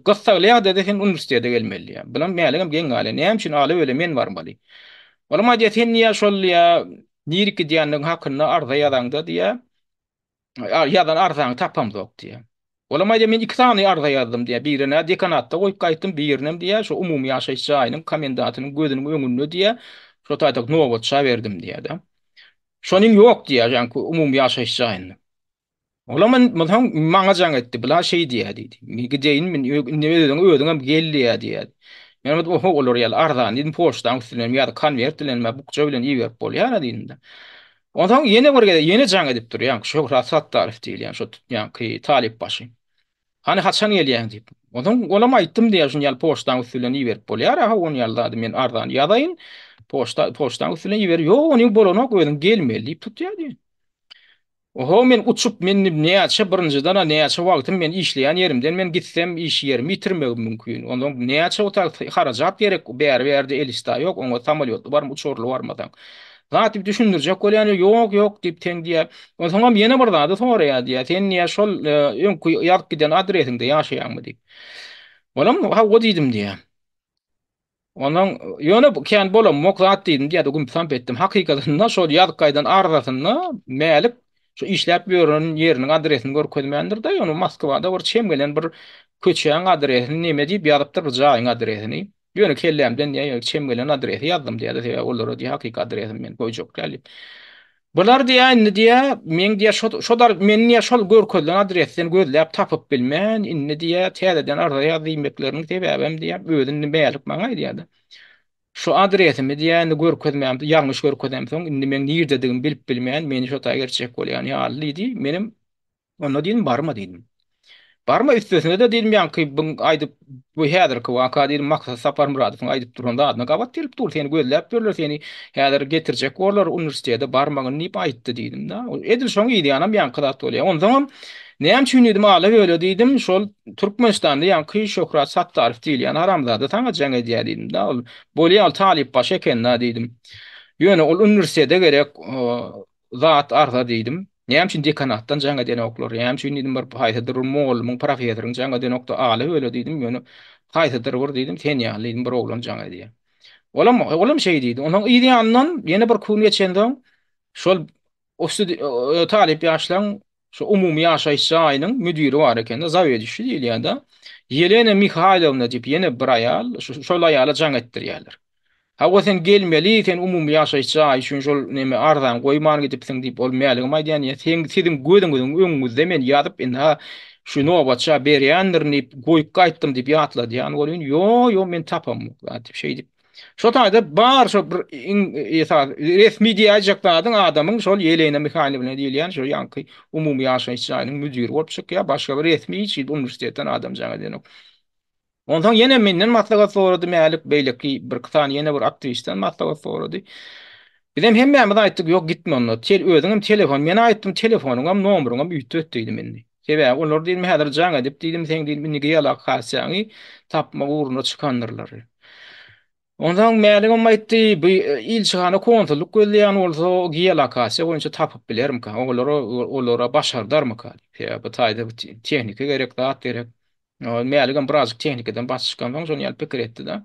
A: gyssagly ýagdaýda sen uniwersitete gelmeli diýýär. Bulam Mäligem geň galýar, näme üçin ala-böle men barmaly? Olam aýdýar, sen diýýär şol diýýär, nirik gidýändigiň hakynda arza ýazaňda diýýär, Ýazan arzaňy tapamzok diýýär. Olam aýdýar, men iki sany arza ýazdym diýýär. Birini-ä dekanatda goýup gaýtdym, birinem diýýär, şo umumy ýaşaýyş jaýynyň komendantynyň gözüniň öňünde diýýär, şo taýda nobatça berdim diýýär-de. Şonuň ýok diýýär, ýaňky umumy ýaşaýyş jaýynda. Olam soň maňa jaň etdi, bula şeý diýýär diýdi. Men gideýin, men indi özüň özüňem gel diýýär diýýär. Men aýtdym, oho, olar ýaly arzany diýdim, poçtaň üstünden ýa-da konwert bilen, bukja bilen iberip bolýar-a diýdim-de. Onsoň ýene bir gezek ýene jaň edip dur, ýaňky Şöhrat Sattarow diýilýän şo ýaňky talypbaşy. Hany haçan gelýäň diýip. Onsoň olam aýtdym diýýär, şuny ýaly poçtaň üsti bilen iberip bolýar, aha ony ýaly zady men arzany ýazaýyn, poçta poçtaň üsti bilen iber. Ýok, onyň bolanok, özüň gelmeli diýip tutýar diýýär. Oho men uçup men näçe birinjiden-ä näçe wagtym men işleýän ýerimden men gitsem iş ýerimi ýitirmegim mümkin. Onsoň näçe otag harajat gerek bäri-bärde elista ýok oňa samolýotly barma uçarly barmasaň. Zat diýip düşündirjek bolýan ýok ýok diýip sen diýýär. Onsoňam ýene bir zady soraýar diýýär. Sen diýýär şol öňki ýazyp giden adresiňde ýaşaýaňmy diýip. Olam hawa diýdim diýýär. Ondan ýöne kän bolamok zat diýdim diýýär-de gümp-samp etdim. Hakykatynda şol ýazyp gaýdan arzasynda Mälik şu işläp ýören ýeriniň adresini görkezmändir-de, ýöne Moskwada bir çem gelen bir köçäň adresini neme diýip ýazypdyr, bir jaýyň adresini. Ýöne kellämden diýýär, çem gelen adresi ýazdym diýýär-de, sebäbi olara diýýär hakyky adresimi men goýjak däl diýip. Bular diýýär indi diýýär, meň diýýär şo şo dar meni diýýär şol görkezilen adresden gözläp tapyp bilmän, indi diýýär täzeden arza ýaz diýmekleriniň sebäbem diýýär, özi indi Mälik maňa aýdýar-da. Şu adresimi diýýär indi görkezmäm, ýalňyş görkezemsoň, indi meň nirdedigimi bilip bilmän, meni şo taýa gerçek bolýan ýaly diýdi. Menem Onda diýdim, barma diýdim. Barma üstesine-de diýdim, ýaňky bu aýdyp, bu häzirki waka diýdim, Maksat Saparmyradowyň aýdyp duran zadyna gabat gelip dur, seni gözläp ýörler, seni häzir getirjek borlar uniwersitete barmagyn diýip aýtdy diýdim-de. Edil şoň yzýanam ýaňky zat bolýar. Onsoňam näme üçin diýdim, ala-böle diýdim, şol Türkmenistanda ýaňky Şöhrat Sattarow diýilýän haramzada saňa jaň edýär diýdim-de. Ol bolýa ol talypbaşy eken-dä diýdim. Ýöne ol uniwersitete gerek zat arza diýdim. Näme üçin dekanatdan jaň edenoklar? Näme üçin diýdim bir haýsydyr bir mugallymyň, professoryň jaň edenokda ala öle diýdim. Ýöne haýsydyr bir diýdim, sen ýaly diýdim bir oglan jaň edýär. Olam olam şeý diýdi. Onuň yz ýanyndan ýene bir gün geçensoň şol o talyp ýaşlaryň şu umumy ýaşaýyş jaýynyň müdiri bar ekende, zawedüşi diýilýär-de. Ýelena Mihaýlowna diýip ýene bir aýal, şol aýala jaň etdirýärler. Hawa sen gelmeli, sen umumy ýaşaýyş jaýy üçin şol neme arzany goýman gidipsiň diýip ol Mäligem aýdýan ýa seň siziň gözüňiziň öňüňizde men ýazyp ynha şu nobatça berýändirin diýip goýup gaýtdym diýip ýatladýan welin ýo ýo men tapamok zat diýip şeýdip şo taýda bar şo bir iň esasy resmi diýäýjek zadyň adamyň şol Ýelena Mihaýlowna diýilýän şo ýaňky umumy ýaşaýyş jaýynyň müdiri bolup çykýar başga bir resmi hiç hili uniwersitetden adam jaň edenok. Onsoň ýene menden maslahat sorady Mälik, beýleki birki sany ýene bir aktiwistden maslahat sorady. Bizem hemmämiz aýtdyk, ýok gitme onda. Tel özüňem telefon, men aýtdym, telefonyňam, nomeryňam üýtget diýdim indi. Sebäbi olar diýdim häzir jaň edip diýdim, seň diýdim indi geolokasiýaňy tapmak ugrunda çykandyrlar. Onsoň Mäligem aýtdy, bu ilçihana konsullyk gözleýän bolsa, geolokasiýa boýunça tapyp bilermika, olara olara başardarmyka diýip. Sebäbi bu taýda tehnika gerek, zat gerek. Mäligem birazjyk tehnikadan baş çykansoň şony ýaly pikir etdi-de.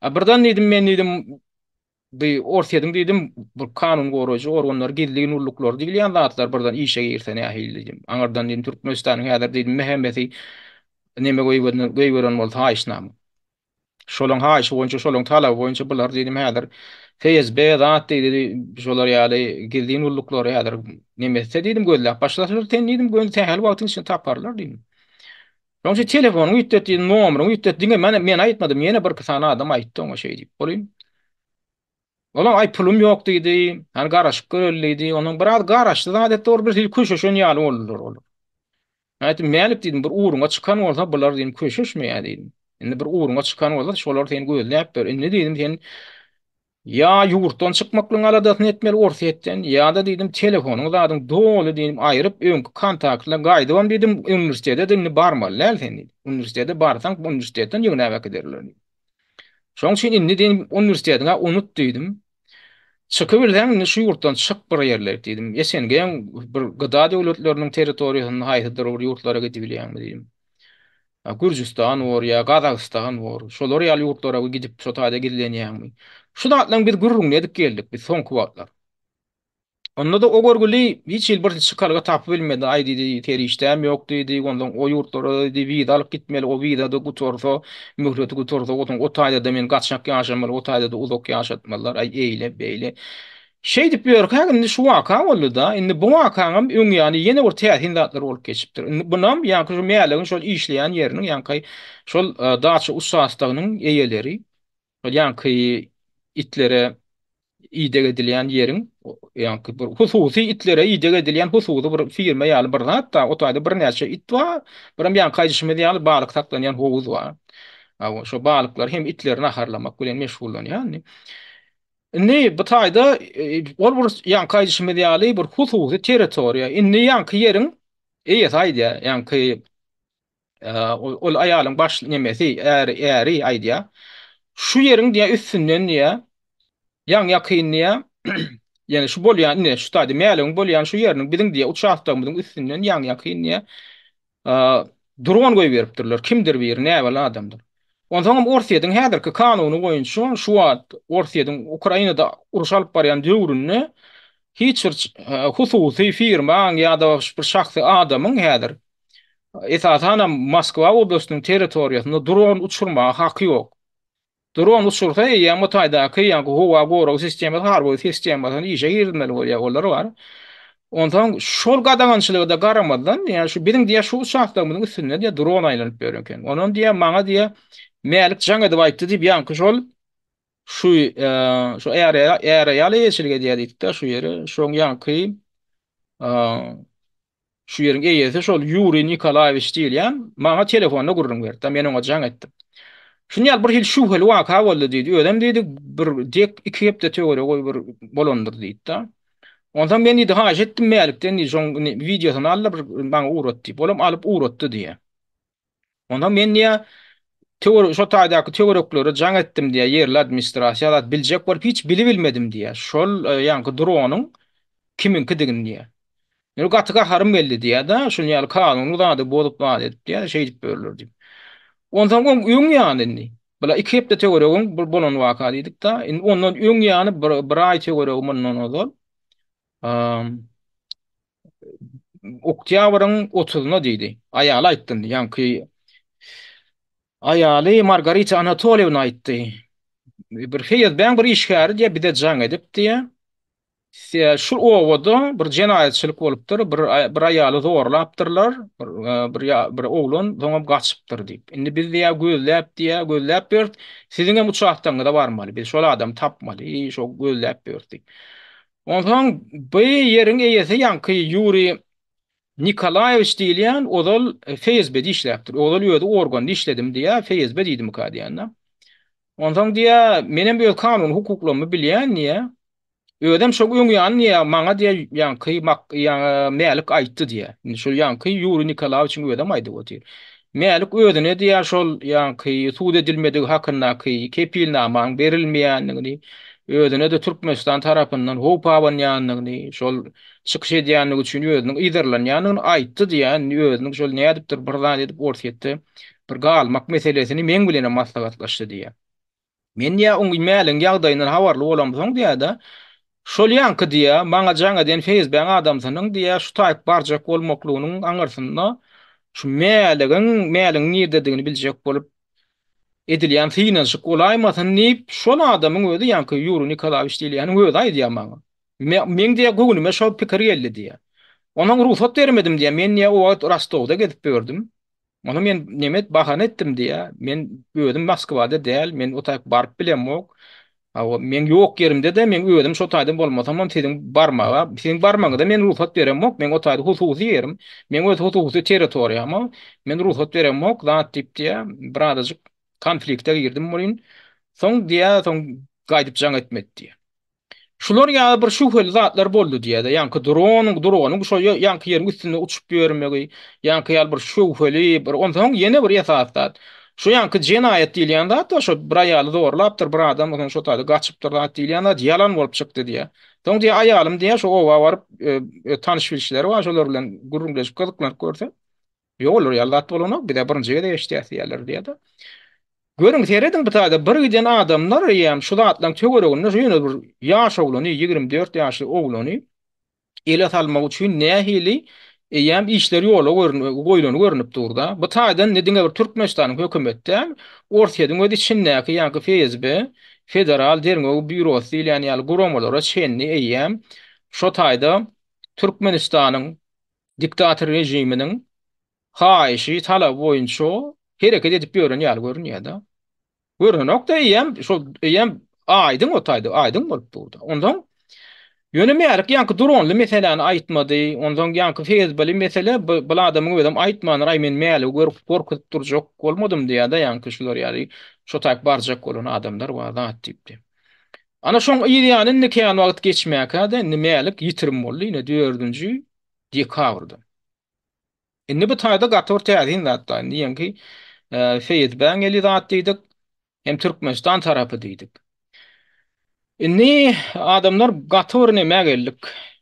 A: A birden diýdim, men diýdim, bu Orsýetiň diýdim, bir kanun goraýjy organlary, gizlin gulluklary diýilýän zatlar birden işe girse nähili diýdim. Aňyrdan diýdim, Türkmenistanyň häzir diýdim, MHM-si. neme goýberen goýberen bolsa haýyşnama. Şolaň haýyşy boýunça, şolaň talaby boýunça bular diýdim häzir FSB zat diýdi, şolar ýaly gizlin gulluklary häzir neme etse diýdim gözläp başlasalar sen diýdim göni sähel wagtyň içinde taparlar diýdim. Şonuň üçin telefonyňy üýtget diýdim, nomeryňy üýtget diňe men men aýtmadym, ýene birki sany adam aýtdy oňa şeý diýip. Bolýn. Olam aý pulum ýok diýdi, hany garaşyp göreli diýdi. Ondan biraz garaşdy zat etdi, ol bir hili köşeşen ýaly boldular olar. Men aýtdym, Mälik diýdim, bir ugruňa çykan bolsa bular diýdim köşeşmeýär diýdim. Indi bir ugruňa çykan bolsa şolar seni gözläp ber. Indi diýdim sen ýa ýurtdan çykmaklygyň aladasyny etmeli Orsýetden, ýa-da diýdim telefonyň zadyň doly diýdim aýryp öňki kontaktla gaýdybam diýdim uniwersitete-de indi barmaly däl sen diýdim. Uniwersitete barsaň uniwersitetden ýygnap äkiderler diýdim. Şonuň üçin indi diýdim uniwersitetiňi unut diýdim. Çykybilseň indi şu ýurtdan çyk bir ýerlerik diýdim. SNG-iň bir GDA döwletleriniň territoriýasynda haýsydyr bir ýurtlara gidibilýäňmi diýdim. Gürjüstan bor ýa Gazagystan bor. Şolar ýaly ýurtlara gidip şo taýda gizlenýäňmi? Şu zatlaryň biz gürrüňini edip geldik biz soňky wagtlar. Onda-da o görgüli hiç hili bir çykalga tapybilmedi. Aý diýdi, serişdäm ýok diýdi. Onsoň o ýurtlara diýdi, wiza alyp gitmeli. O wiza-da gutarsa, möhleti gutarsa, onsoň o taýda-da men gaçak ýaşamaly, o taýda-da uzak ýaşatmalylar. Aý eýle, beýle. Şeýdip ýörkäk indi şu waka boldy-da. Indi bu wakaňam öň ýany ýene bir täsin zatlar bolup geçipdir. Indi bunam ýaňky şu Mäligiň şol işleýän ýeriniň, ýaňky şol daça uçastogynyň eýeleri, şol ýaňky itlere ideg edilýän ýeriň ýaňky bir hususy itlere ideg edilýän hususy bir firma ýaly bir zat-da, o taýda birnäçe it bar, birem ýaňky aýdyşymyz ýaly balyk saklanýan howuz bar. Hawa, şo balyklary hem itleri naharlamak bilen meşgullanýar indi. Indi bu taýda ol bir ýaňky aýdyşymyz ýaly bir hususy territoriýa. Indi ýaňky ýeriň eýesi aýdýar, ýaňky Ol aýalyň baş nemesi, äri, äri aýdýar. Şu ýeriň diýýär üstünden diýýär. Ýaň ýakyn diýýär. Ýani şu bolýan ine şu taýda Mäligiň bolýan şu ýeriniň biziň diýýär uçastogymyzyň üstünden ýaň ýakyn diýýär. Dron goýberipdirler. Kimdir biri näbelli adamdyr. Onsoňam Orsýetiň häzirki kanuny boýunça şu wagt Orsýetiň Ukrainada uruş alyp barýan döwründe hiç bir hususy firmaň ýa-da bir şahsy adamyň häzir Esasanam Moskwa oblastynyň territoriýasynda dron uçurmaga haky ýok. Dron uçursa eýýäm o taýdaky ýaňky howa gorag sistemasy, harby sistemasyny işe girizmeli bolýar, olar bar. Onsoň şol gadagançylyga-da garamazdan, ýa şu biziň diýýär şu uçastogymyzyň üstünde diýýär dron aýlanyp ýör eken. Onam diýýär maňa diýýär Mälik jaň edip aýtdy diýip ýaňky şol şu şu äre äre ýaly eýeçilik edýär diýdik-de şu ýere. Şoň ýaňky Şu ýeriň eýesi şol Ýuriý Nikolaýewiç diýilýän maňa telefonda gürrüň berdi. Men oňa jaň etdim. Şuny ýaly bir hili şübheli waka boldy diýdi. Özem diýdi, bir dek iki hepde töweregi bir bolandyr diýdi-de. Onsoň men diýdi, haýyş etdim Mälikden diýdi, şoň wideosyny al-da bir maňa ugrat diýip. Olam alyp ugratdy diýýär. Onsoň men diýýär, töwerek şo taýdaky töwereklere jaň etdim diýýär, ýerli administrasiýa zat biljek bolup hiç bilibilmedim diýýär. Şol ýaňky dronyň kimiňkidigini diýýär. Ýöne gaty gaharym geldi diýýär-de, şuny ýaly kanuny zady bozup zat edip diýýär, şeýdip ýörler diýip. Onsoň oň öň ýany indi. Bula iki hepde töweregi öň bir bolan waka diýdik-de, indi ondan öň ýany bir, bir aý töweregi mundan ozal oktýabryň otuzyna diýdi. Aýaly aýtdy indi, ýaňky aýaly Margarita Anatoliýewna aýtdy. Bir FSB-niň bir işgäri diýýär, bize jaň edip diýýär. Şu obada bir jenaýatçylyk bolupdyr, bir bir aýaly zorlapdyrlar, bir bir bir oglan soňam gaçypdyr diýip. Indi biz diýýär gözläp diýýär, gözläp ýörüs, siziň hem uçastogyňyza barmaly, biz şol adamy tapmaly, şo gözläp ýörüs diýip. Onsoň bu ýeriň eýesi ýaňky Ýuriý Nikolaýewiç diýilýän ozal FSB-de işläpdir. Ozal özi organda işledim diýýär, FSB diýdimika diýende. Onsoň diýýär, menem öz kanuny hukuklarymy bilýän diýýär. Özem şoň öň ýany diýýär, maňa diýýär, ýaňky mak ýaňy Mälik aýtdy diýýär. Indi şol ýaňky Ýuriý Nikolaýewiçiň özem aýdyp otyr. Mälik özüne diýýär, şol ýaňky sud edilmedigi hakyndaky kepilnamaň berilmeýändigini, özüne-de Türkmenistan tarapyndan howp abanýandygyny, şol çykyş edýänligi üçin özüniň yzarlanýandygyny aýtdy diýýär. Indi özüniň şol nädipdir bir zat edip Orsýetde bir galmak meselesini meň bilenem maslahatlaşdy diýýär. Men diýýär, oň Mäligiň ýagdaýyndan habarly bolamsoň diýýär-de, şol ýaňky diýýär, maňa jaň eden FSB-niň adamsynyň diýýär, şu taýyp barjak bolmaklygynyň aňyrsynda. şu Mäligiň, Mäligiň nirdedigini biljek bolup edilýän synanyşyk bolaýmasyn diýip, şol adamyň özi, ýaňky Ýuriý Nikolaýewiç diýilýäniň özi aýdýar maňa. Meň diýýär göwnüme şol pikir geldi diýýär. Onuň rugsat bermedim diýýär. Men diýýär o wagt Rostowda gezip ýördüm. Ony men neme bahana etdim diýýär. Men özüm Moskwada däl, men o taýyk baryp bilemok. Hawa, meň ýok ýerimde-de meň özüm şo taýda bolmasamam siziň barmaga, siziň barmagyňyza men rugsat beremok. Meň o taýda hususy ýerim, meň öz hususy territoriýam. Men rugsat beremok zat diýip diýýär. Birazajyk konflikte girdim welin, soň diýýär, soň gaýdyp jaň etmedi diýýär. Şular ýaly bir şübheli zatlar boldy diýýär-de, ýaňky dronyň, dronyň şo ýaňky ýeriň üstünde uçup ýörmegi, ýaňky ýaly bir şübheli bir, onsoň ýene bir esasy zat, şu ýaňky jenaýat diýilýän zat bar, şo bir aýaly zorlapdyr bir adam, onsoň şo taýda gaçypdyr zat diýilýän zat ýalan bolup çykdy diýýär. Soň diýýär, aýalym diýýär, şo oba baryp, tanyş-bilişleri bar, şolar bilen gürrüňleşip, gyzyklanyp görse, Ýok olar ýaly zat bolanok, bizä birinji gezek eşidýäs diýýärler diýýär-de. Görüň, serediň bu taýda bir giden adamlar eýýäm şu zatlaryň töwereginde şu ýöne bir ýaş oglany, 24 ýaşly oglany ele salmak üçin nähili eýýäm işler ýola goýlany görnüp dur-da. Bu taýdan indi diňe bir Türkmenistanyň hökümeti däl, Orsýetiň öz içindäki ýaňky FSB, Federal derňew býurosy diýilýän ýaly guramalara çenli eýýäm şo taýda Türkmenistanyň diktator režiminiň haýyşy, talaby boýunça hereket edip ýören ýaly görünýär-de. Görnenok-da eýýäm şol eýýäm aýdyň o taýda, aýdyň bolup dur-da. Onsoň ýöne Mälik ýaňky dronly meseläni aýtmady. Onsoň ýaňky FSB-li mesele bu adamyň özem aýtmandyr, aý men Mäligi görüp gorkuzyp durjak bolmadym diýýär-de ýaňky şular ýaly şo taýyk barjak bolan adamlar bar zat diýipdi. Ana şoň yz ýany indi kän wagt geçmäkä-de indi Mälik ýitirim boldy ine dördünji dekabrda. Indi bu taýda gaty bir täsin zat bar. Indi ýeňki Feýzbäň eli zat diýdik, hem Türkmenistan tarapy diýdik. Indi adamlar gaty bir nämä geldik.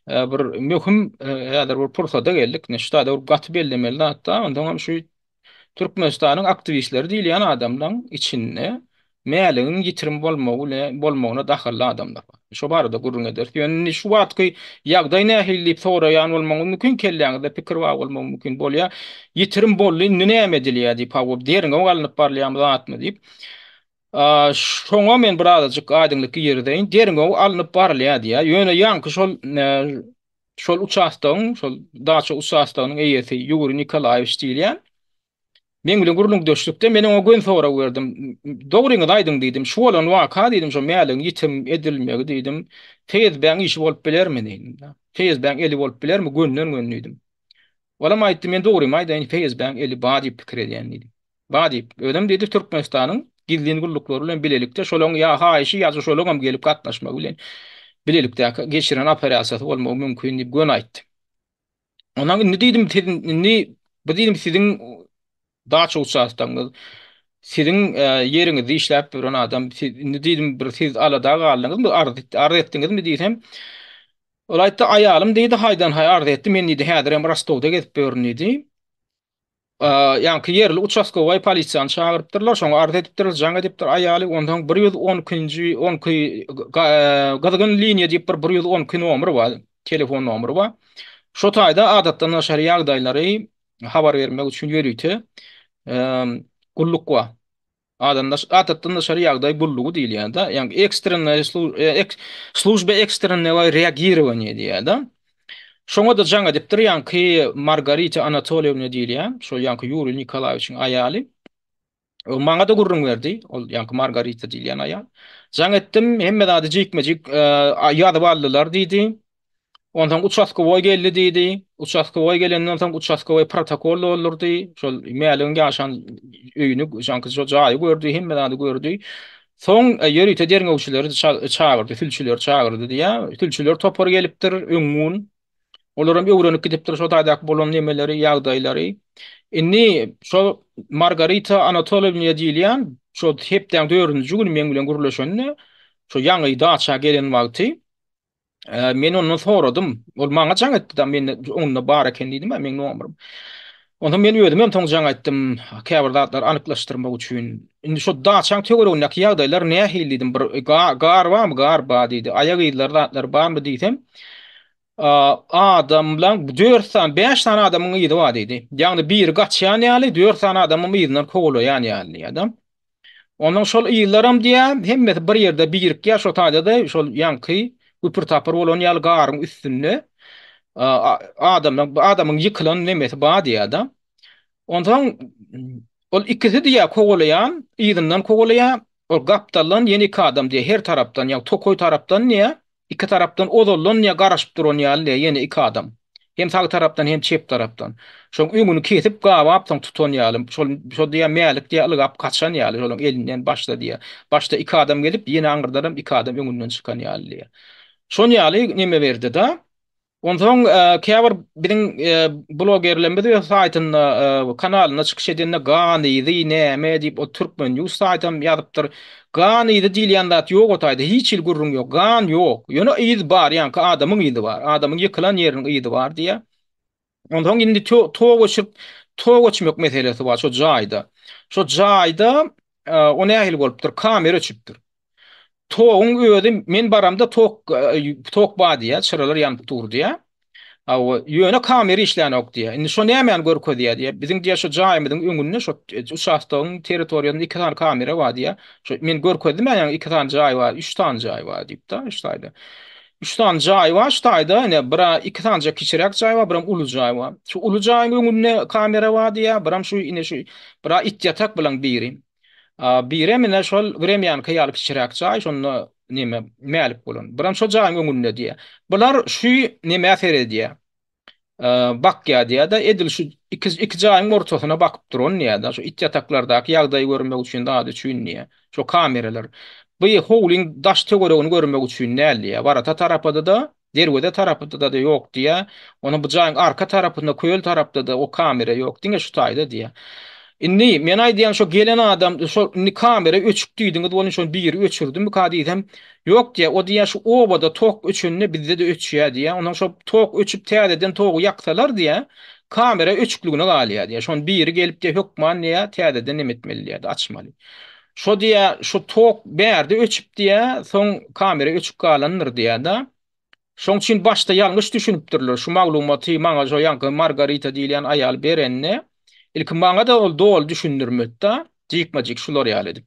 A: Bir möhüm häzir bir pursada geldik. Indi şu taýda bir gaty bellemeli zat bar. Onsoň hem şu Türkmenistanyň aktiwistleri diýilýän adamlaň içinde Mäligiň ýitirim bolmagy bilen bolmagyna dahylly adamlar bar. Şo barada gürrüň ederis. Ýöne indi şu wagtky ýagdaý nähili diýip soraýan bolmagyňyz mümkin, kelläňizde pikir bar bolmagy mümkin. Bolýa, ýitirim boldy, indi näme edilýär diýip, hawa, derňew alnyp barylýarmy zatmy diýip. Şoňa men birazajyk aýdyňlyk girizeýin. Derňew alnyp barylýar diýýär. Ýöne ýaňky şol Şol uçastogyň, şol daça uçastogynyň eýesi Ýuriý Nikolaýewiç diýilýän. Meň bilen gürrüňdeşlikde men oňa göni sorag berdim. Dogryňyzy aýdyň diýdim. Şu bolan waka diýdim, şo Mäligiň ýitirim edilmegi diýdim. FSB-niň işi bolup bilermi diýdim. FSB-niň eli bolup bilermi gönden-göni diýdim. Olam aýtdy, men dogrymy aýdaýyn, FSB-niň eli bar diýip pikir edýän diýdi. Bar diýip. Özem diýdi, Türkmenistanyň gizlin gulluklary bilen bilelikde şolaň ýa haýyşy ýa-da şolaňam gelip gatnaşmagy bilen bilelikdäki geçiren operasiýasy bolmagy mümkin diýip göni aýtdy. Ondan indi diýdim, siz indi bu diýdim siziň daça uçastogyňyz, siziň e, ýeriňizde işläp ýören adam, siz indi diýdim bir siz alada galdyňyzmy, arz, arz etdiňizmi diýsem, ol aýtdy, aýalym diýdi, haýdan-haý arz etdi, men diýdi, häzir hem Rostowda gezip ýörün diýdi. Ýaňky ýerli uçastkowaý polisiýany çagyrypdyrlar, şoňa arz edipdirler, jaň edipdir aýaly, onsoň 112-nji, 12 gyzgyn liniýa diýip bir 112 nomer bar, telefon nomeri bar. Şo taýda adatdan daşary ýagdaýlary habar bermek üçin ýörite gulluk bar. Adandaş, adatdan daşary ýagdaý gullugy diýilýär-de, ýagny ekstrennaýa služba ekstrennogo reagirowaniýa diýýär-de. Şoňa-da jaň edipdir ýaňky Margarita Anatolýewna diýilýän, şol ýaňky Ýuriý Nikolaýewiçiň aýaly. Ol maňa-da gürrüň berdi, ol ýaňky Margarita diýilýän aýal. Jaň etdim, hemme zady jikme-jik ýazyp aldylar diýdi. Onsoň uçastkowoý geldi diýdi. Uçastkowoý gelenden soň uçastkowoý protokol doldurdy. Şol Mäligiň ýaşan öýüni, şaňky şo jaýy gördi, hemme zady gördi. Soň e, ýörite derňewçileri çagyrdy, sülçüleri çagyrdy diýýär. Sülçüler topary gelipdir öňňun. Olaram öwrenip gidipdir şo taýdaky bolan nemeleri, ýagdaýlary. Indi şo Margarita Anatolewna diýilýän şo hepdäň dördünji güni meň bilen gürleşende, şo ýaňy daça gelen wagty Men ondan soradym. Ol maňa jaň etdi-de, men onda bar eken diýdim, meň nomerim. Onsoň men özüm hem soň jaň etdim, käbir zatlary anyklaşdyrmak üçin. Indi şo daçaň töweregindäki ýagdaýlar nähili diýdim. Bir gar barmy? Gar bar diýdi. Aýak yzlary zatlary barmy diýsem, Adamlaň 4 sany, 5 sany adamyň yzy bar diýdi. Ýagny biri gaçýan ýaly, 4 sany adamyň yzyndan kowalaýan ýaly diýýär-de. Ondan şol yzlaram diýýär, hemmesi bir ýerde birikýär, şo taýda-da şol ýaňky güpür-tapyr bolan ýaly garyň üstünde adamlaň, adamyň ýykylan nemesi bar diýýär-de. Onsoň ol ikisi diýýär kowalaýan, yzyndan kowalaýar, ol gapdaldan ýene iki adam diýýär, her tarapdan, ýagny tokaý tarapdan diýýär, Iki tarapdan ozaldan ýa garaşyp duran ýaly diýýär, ýene iki adam. Hem sag tarapdan, hem çep tarapdan. Şoň öňüni kesip, gabap soň tutan ýaly. Şol, şol diýýär, Mälik diýýär, ylgap gaçan ýaly, şolaň elinden başda diýýär. Başda iki adam gelip, ýene aňyrdanam iki adam öňünden çykan ýaly diýýär. Şon ýaly neme berdi-da. Onsoň käbir biziň blogerlerimiz öz saýtynda, kanalynda çykyş edende gan yzy näme diýip, o Türkmen News saýtam ýazypdyr. Gan yzy diýilýän zat ýok o taýda, hiç hili gürrüň ýok. Gan ýok. Ýöne yz bar, ýaňky adamyň yzy bar. Adamyň ýykylan ýeriniň yzy bar diýýär. Onsoň indi tok öçürip, tok öçmek meselesi bar şo jaýda. Şo jaýda o nähili bolupdyr? Kamera öçüpdir. Toguň özi men baramda tok tok bar diýýär, çyralar ýanyp dur diýýär. Hawa, ýöne kamera işlänok diýýär. Indi şo nämäni görkezýär diýýär. Biziň diýýär şo jaýymyzyň öňünde şo uçastogyň territoriýasynda iki sany kamera bar diýýär. Şo men görkezdim ýa iki sany jaý bar, üç sany jaý bar diýip-de, üç taýda. Üç sany jaý bar şu taýda, ine bir-ä iki sanyja kiçiräk jaý bar, birem uly jaý bar. Şu uly jaýyň öňünde kamera bar diýýär, birem şu ine şu bir-ä it ýatak bilen biri. Birem ine şol Gremýanka ýaly kiçiräk jaý, şonda neme mälik bolan. Birem şo jaýyň öňünde diýýär. Bular şu nemä seredýär. Bakýar diýýär-de, edil şu iki iki jaýyň ortasyna bakyp duran diýýär-de, şu it ýataklardaky ýagdaýy görmek üçin, zat üçin diýýär. Şo kameralar. Bu howlyň daş töweregini görmek üçin däl diýýär. Warata tarapyda-da Derweze tarapyda-da ýok diýýä. Onuň bu jaýyň arka tarapynda, köl tarapda-da o kamera ýok. Diňe şu taýda diýýä. Indi men aýdýan şo gelen adam, şo indi kamera öçük diýdiňiz welin şony biri öçürdimika diýsem, ýok diýýä. O diýýä şu obada tok öçende bizde-de öçýä diýýä. Onsoň şo tok öçüp täzeden togy ýaksalar diýýä, kamera öçükligine galýa diýýä. Şony biri gelip diýýä hökman diýýä täzeden neme etmeli diýýä, açmaly. Şo diýýä, şu tok bärde öçüp diýýä, soň kamera öçük galandyr diýýä-de. Şoň üçin başda ýalňyş düşünipdirler. Şu maglumaty maňa şo ýaňky Margarita diýilýän aýal berende, ilki maňa-da ol doly düşündirmedi-de, jikme-jik şular ýaly edip.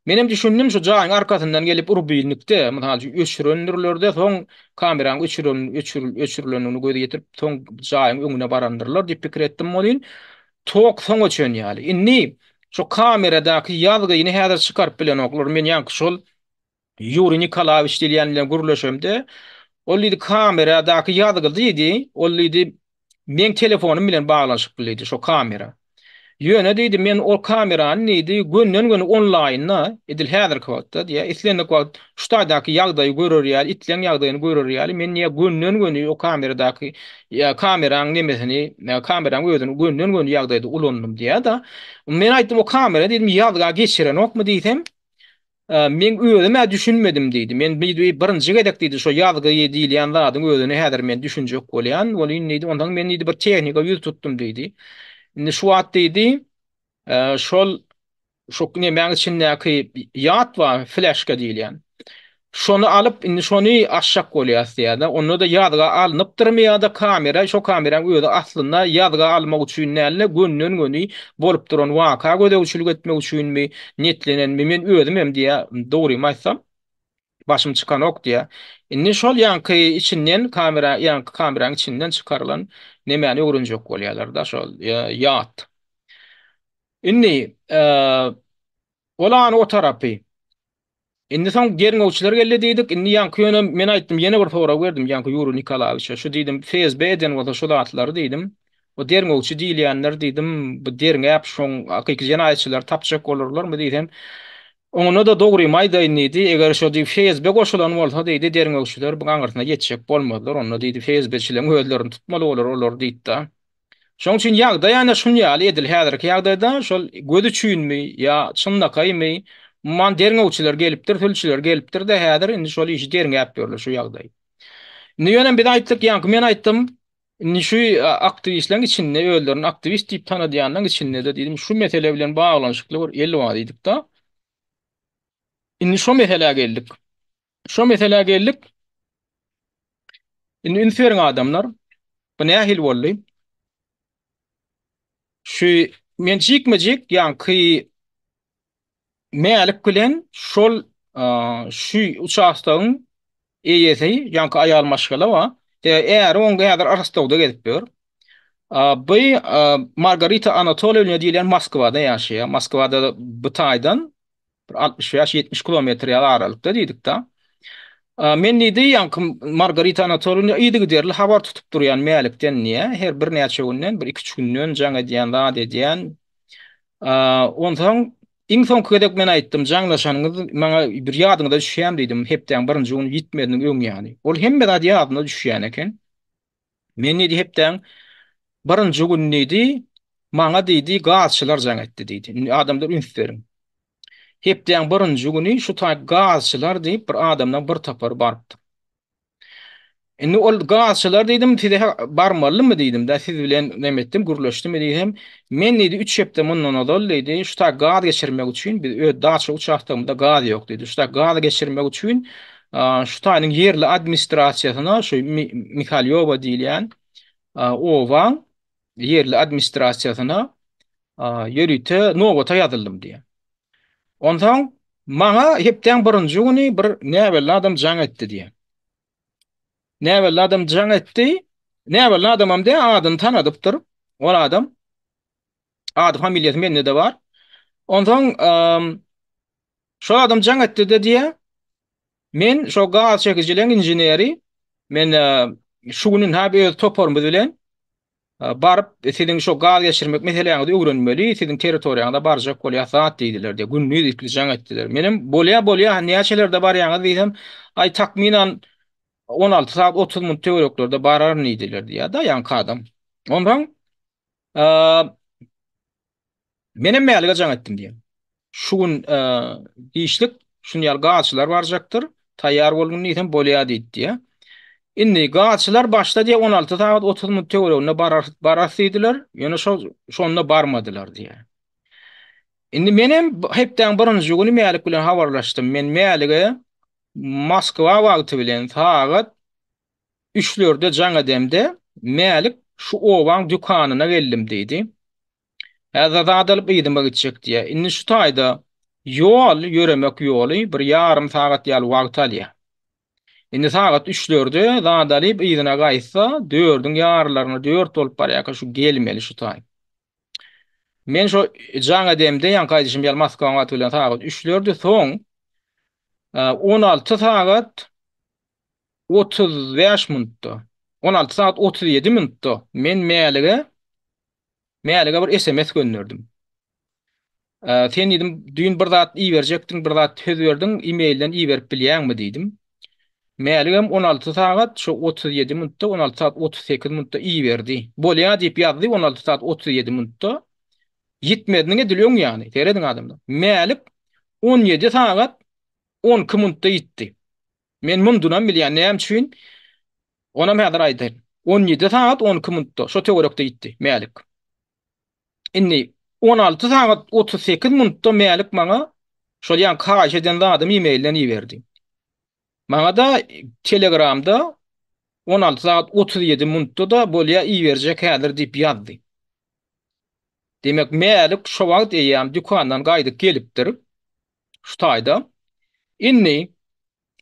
A: Menem düşündim, şu jaýyň arkasyndan gelip rubilnikde, mysal üçin, öçürendirler-de, soň kameranyň öçüren, öçür, öçürilendigini göz ýetirip, soň jaýyň öňüne barandyrlar diýip pikir etdim welin, Tok soň öçen ýaly. Indi şu kameradaky ýazgyny häzir çykaryp bilenoklar. Men ýaňky şol Ýuriý Nikolaýewiç diýilýän bilen gürleşemde, ol diýdi kameradaky ýazgy diýdi, ol diýdi meň telefonym bilen baglanyşykly diýdi şo kamera. Ýöne diýdi men ol kamerany diýdi gönden-göni onlaýnda edil häzirki wagtda diýýär, islendik wagt şu taýdaky ýagdaýy görer ýaly, itleň ýagdaýyny görer ýaly men diýýär gönden-göni o kameradaky Ýa kameraň nemesini, kameraň özüni gönden-göni ýagdaýda ulandym diýýär-de. Men aýtdym, o kamera diýdim, ýazga geçirenokmy diýsem, meň özüm-ä düşünmedim diýdi. Men diýdi, birinji gezek diýdi, şo ýazgy diýilýän zadyň özüni häzir men düşünjek bolýan. Welin diýdi, onsoň men diýdi, bir tehnika ýüz tutdum diýdi. Indi şu wagt diýdi, şol Şo nemäň içindäki ýat bar, fleşka diýilýän. Şony alyp, indi şony açjak bolýas diýýär-de. Onda-da ýazga alnypdyrmy ýa-da kamera, şo kameraň özi aslynda ýazga almak üçin däl-de, gönden-göni bolup duran waka gözegçilik etmek üçinmi niýetlenenmi, men özüm hem diýýär, dogrymy aýtsam, başym çykanok diýýär. Indi şol ýaňky içinden kamera, ýaňky kameraň içinden çykarylan nemäni öwrenjek bolýarlar-da, şol ýat. Indi ol o tarapy. Indi soň derňewçiler geldi diýdik. Indi ýaňky ýöne men aýtdym, ýene bir sorag berdim ýaňky Ýuriý Nikolaýewiçe. Şu diýdim, FSB eden bolsa şu zatlary diýdim. O derňewçi diýilýänler diýdim, bu derňäp şoň hakyky jenaýatçylary tapjak bolarlarmy diýsem, oňuna-da dogrymy aýdaýyn diýdi. Eger şo diýip FSB goşulan bolsa diýdi, derňewçiler bu aňyrsyna ýetjek bolmazlar. Onda diýdi, FSB-çileriň özlerini tutmaly bolar olar diýdi-de. Şonuň üçin ýagdaý ana şun ýaly edil häzirki ýagdaýda şol göz üçinmi ýa çynlakaýmy umuman derňewçiler gelipdir sülçüler gelipdir-de häzir indi şol işi derňäp ýörler şu ýagdaýy. Indi ýöne biz aýtdyk ýaňky men aýtdym indi şu aktiwistleriň içinde özlerini aktiwist diýip tanadýanlaryň içinde-de diýdim şu mesele bilen baglanyşykly bir el bar diýdik-de. Indi şo meselä geldik. Şo meselä geldik. Indi üns beriň adamlar. Bu nähili boldy? Şu men jikme-jik ýaňky Mälik bilen şol şu uçastogyň eýesi, ýaňky aýal maşgala bar. Äri oň häzir Rostowda gezip ýör. Bu Margarita Anatolýewna diýilýän Moskwada ýaşaýar. Moskwada bu taýdan bir 65-70 kilometr ýaly aralykda diýdik-de. Men diýdi, ýaňky Margarita Anatolýewna yzygiderli habar tutup durýan Mälikden diýýär. Her birnäçe günden, bir iki-üç günden jaň edýän, zat edýän. Onsoň iň soňky gezek men aýtdym, jaňlaşanyňyz maňa bir ýadyňyza düşýärmi diýdim, hepdäň birinji güni ýitmeziniň öň ýany. Ol hemme zat ýadyna düşýän eken. Men diýdi, hepdäň birinji güni diýdi, maňa diýdi, gazçylar jaň etdi diýdi. Indi adamlar üns beriň. Hepdäň birinji güni şu taý gazçylar diýip bir adamdan bir topary barypdyr. Indi ol gazçylar diýdim, size barmalymy diýdim-de, siz bilen neme etdim, gürleşdimi diýsem, men diýdi, üç hepde mundan ozal diýdi, şu taý gaz geçirmek üçin, biz öz daça uçastogymyzda gaz ýok diýdi, şu taý gaz geçirmek üçin şu taýynyň ýerli administrasiýasyna, şu Mihalýowa diýilýän obaň ýerli administrasiýasyna ýörite nobata ýazyldym diýýär. Onsoň maňa hepdäň birinji güni bir näbelli adam jaň etdi diýýär. Näbelli adam jaň etdi. Näbelli adamam diýýär, adyny tanadypdyr. Ol adam ady familiýasy mende-de bar. Onsoň şol adam jaň etdi-de diýýär, men şo gaz çekijileň inženeri, men şu gün ynha öz toparymyz bilen Baryp, siziň şo gaz geçirmek meseläňizi öwrenmeli, siziň territoriýaňyza barjak bolýas zat diýdiler diýýär. Gündiz ikli jaň etdiler. Menem, bolýa, bolýa, näçelerde barýaňyz diýsem, aý, takmynan 16 sagat 30 minut töwereklerde bararyn diýdiler diýýär-de, ýaňky adam. Onsoň, Menem Mälige jaň etdim diýýär. Şu gün giçlik şun ýaly gazçylar barjakdyr. Taýýar bolgun diýsem bolýar diýdi diýýär. Indi gazçylar başda diýýär 16 sagat 30 minut töwereginde barar bararys diýdiler. Ýöne şo şonda barmadylar diýýär. Indi menem hepdäň birinji güni Mälik bilen habarlaşdym. Men Mälige Moskwa wagty bilen sagat üçlerde jaň edemde Mälik şu obaň dükanyna geldim diýdi. Häzir zat alyp yzyma gitjek diýýär. Indi şu taýda ýol, ýöremek ýoly bir ýarym sagat ýaly wagt alýar. Indi sagat üçlerde zat alyp yzyna gaýtsa, dördüň ýarylaryna dört bolup barýarka şu gelmeli şu taý. Men şo jaň edemde, ýaňky aýdyşym ýaly Moskwaň wagty bilen sagat üçlerdi, soň 16 sagat 35 minutda, 16 sagat 37 minutda men Mälige Mälige bir sms gönderdim. Sen diýdim, düýn bir zat iberjekdiň, bir zat söz berdiň, e-mailden iberip bilýäňmi diýdim. Mäligem 16 sagat şu 37 minutda, 16 sagat 38 minutda iberdi. Bolýar diýip ýazdy 16 sagat 37 minutda. Ýitmeziniň edil öň ýany, serediň adamlar. Mälik 17 sagat 12 minutda ýitdi. Men mundunam bilýän, näme üçin? Onam häzir aýdaýyn. 17 sagat 12 minutda şo töwerekde ýitdi Mälik. Indi 16 sagat 38 minutda Mälik maňa şol ýaňky haýyş eden zadymy e-mailden iberdi. Maňa-da Telegramda 16 sagat 37 minutda-da bolýa iberjek häzir diýip ýazdy. Diýmek, Mälik şo wagt eýýäm dükandan gaýdyp gelipdir. Şu taýda. Indi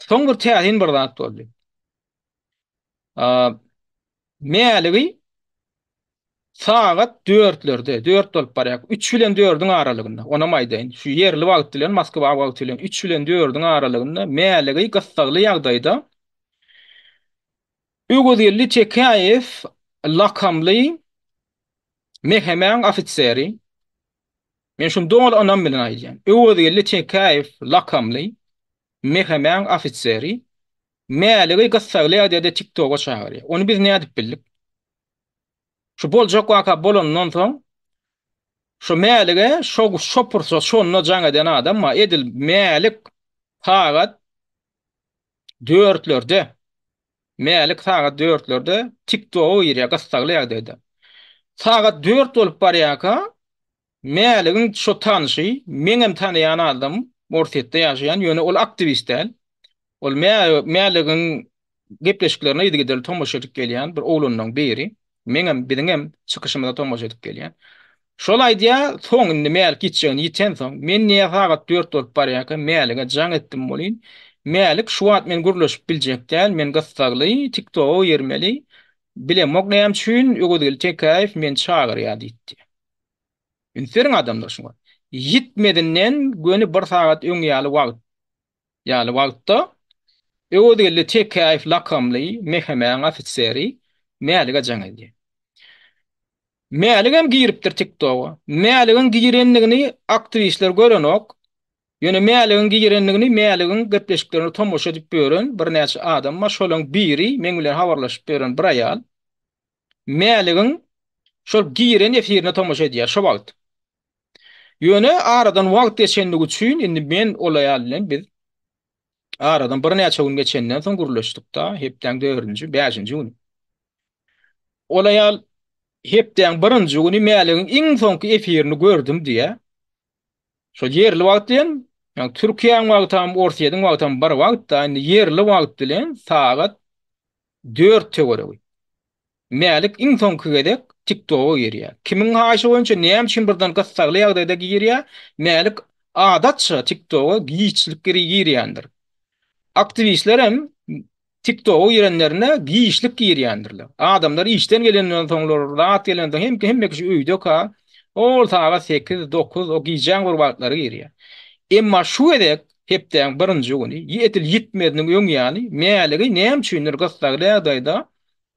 A: soň bir täsin bir zat boldy. Mäligi sagat dörtlerde, dört bolup barýar. Üç bilen dördüň aralygynda, onam aýdaýyn. Şu ýerli wagt bilen, Moskwa wagty bilen üç bilen dördüň aralygynda Mäligi gyssagly ýagdaýda Öwezgeldi Tekäýew lakamly MHM-iň ofiseri, men şuny doly ynam bilen aýdýan, Öwezgeldi Tekäýew lakamly MHM-iň ofiseri Mäligi gyssagly ýagdaýda TikToka çagyrýar. Ony biz nädip bildik? Şu boljak waka bolandan soň şu Mälige şo şo pursat şonda jaň eden adam bar. Edil Mälik sagat dörtlerde Mälik sagat dörtlerde TikToka girýär gyssagly ýagdaýda. Sagat dört bolup barýarka Mäligiň şo tanşy, meňem tanaýan adamym, Orsýetde ýaşaýan, ýöne ol aktiwist däl. Ol Mäligiň. gepleşiklerine yzygiderli tomaşa edip gelýän bir oglanlaryň biri. Meňem, biziňem çykyşymyza tomaşa edip gelýän. Şol aýdýar, soň indi Mälik ýitjegini ýitensoň, men näme sagat dört bolup barýarka Mälige jaň etdim welin, Mälik şu wagt men gürleşip biljek däl, men gyssagly TikToga girmeli, bilemok näme üçin Öwezgeldi Tekäýew meni çagyrýar diýipdi. Üns beriň adamlar şuňa. Ýitmezinden göni bir sagat öň ýaly wagt ýaly wagtda Öwezgeldi Tekäýew lakamly MHM-iň ofiseri Mälige jaň edýär. Mäligem giripdir TikToga. Mäligiň girendigini aktiwistler görenok. Ýöne Mäligiň girendigini Mäligiň gepleşiklerine tomaşa edip ýören birnäçe adam bar. Şolaryň biri meň bilen habarlaşyp ýören bir aýal. Mäligiň şol giren efirine tomaşa edýär şo wagt. Ýöne aradan wagt geçenligi üçin indi men ol aýal bilen biz aradan birnäçe gün geçenden soň gürleşdik-da, hepdäň dördünji, bäşinji güni. Ol aýal hepdäň birinji güni Mäligiň iň soňky efirini gördüm diýýär. Şol ýerli wagt bilen, ýagny Türkiýäň wagtam, Orsýetiň wagtam bir wagt-da, indi ýerli wagt bilen sagat dört töweregi. Mälik iň soňky gezek TikToga girýär. Kimiň haýyşy boýunça, näme üçin birden gyssagly ýagdaýda girýär? Mälik adatça TikToga giçlik girýändir. Aktiwistler hem TikToga girenlerinde giçlik girýändirler. Adamlar işden gelenden soňlar, zat gelenden soň hem hemme kişi öýdeka, ol sagat 8, 9 o gijäň bir wagtlary girýär. Emma şu gezek hepdäň birinji güni, edil ýitmeziniň öň ýany Mäligi näme üçindir gyssagly ýagdaýda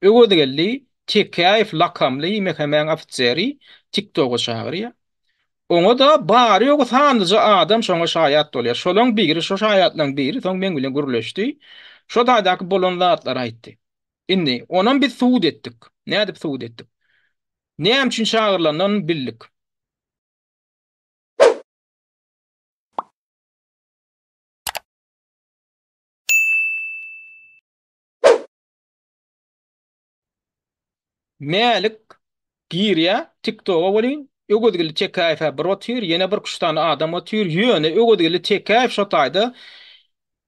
A: Öwezgeldi Tekäýew lakamly MHM-iň ofiseri TikToga çagyrýar. Oňa-da bary-ýogy sanlyja adam şoňa şaýat bolýar. Şolaň biri, şo şaýatlaryň biri soň meň bilen gürleşdi. Şo taýdaky bolan zatlary aýtdy. Indi, onam biz subut etdik. Nädip subut etdik? Näme üçin çagyrylanyny bildik. Mälik girýär TikToga welin Öwezgeldi Tekäýew-ä bir otyr, ýene bir üç sany adam otyr. Ýöne Öwezgeldi Tekäýew şo taýda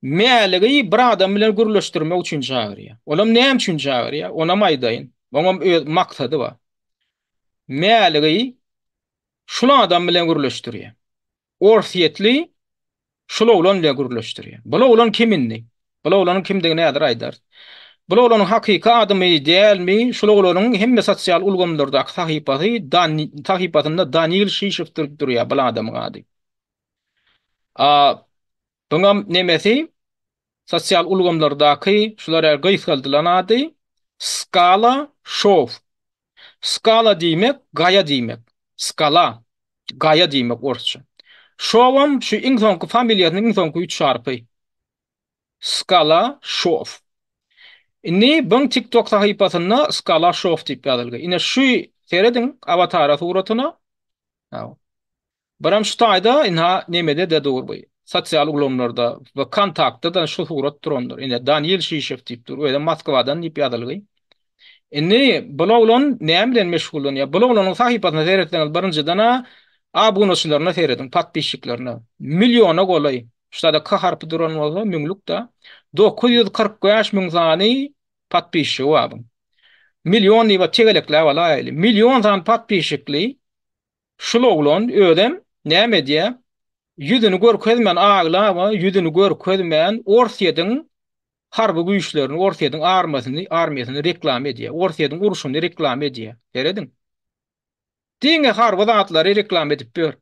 A: Mäligi bir adam bilen gürleşdirmek üçin çagyrýar. Olam näme üçin çagyrýar? Onam aýdaýyn. Oňam öz maksady bar. Mäligi şul adam bilen gürleşdirýär. Orsýetli şul oglan bilen gürleşdirýär. Bul oglan kim indi? Bul oglanyň kimdigini häzir aýdarys. Bul oglanyň hakyky adymy, dälmi? Şul oglanyň hemme sosial ulgamlardaky sahypasy Dan sahypasynda Danil Şişew durup durýar bul adamyň ady. A buňam nemesi sosial ulgamlardaky şular ýaly gysgaldylan ady Skala Şow. Skala diýmek gaýa diýmek. Skala, gaýa diýmek orsça. Şowam şu iň soňky familiýasynyň iň soňky üç harpy. Skala Şow. Indi buň TikTok sahypasynda Skala Şow diýip ýazylgy. Ine şu serediň awatara suratyna. Biram şu taýda ynha nemede-de dur bu. Sosial ulgamlarda we kontaktda-da şu surat durandyr. Ine Daniil Şişew diýip dur. Özem Moskwadan diýip ýazylgy. Indi bul oglan näme bilen meşgullanýar? Bul oglanyň sahypasyna seretseňiz birinjiden-ä abunaçylaryna serediň, podpisçiklerine. Milliona golaý. Şu taýda K harpy duran bolsa müňlük-dä. 945 müň sany podpisçigi bar buň. Million diýip tegelekläp alaýaly. Million sany podpisçikli Şul oglan özem näme edýä? Ýüzüni görkezmän aglaba ýüzüni görkezmän Orsýetiň harby güýçlerini, Orsýetiň armasyny, armiýasyny reklama edýä. Orsýetiň urşuny reklama edýä. Serediň. Diňe harby zatlary reklama edip ýör.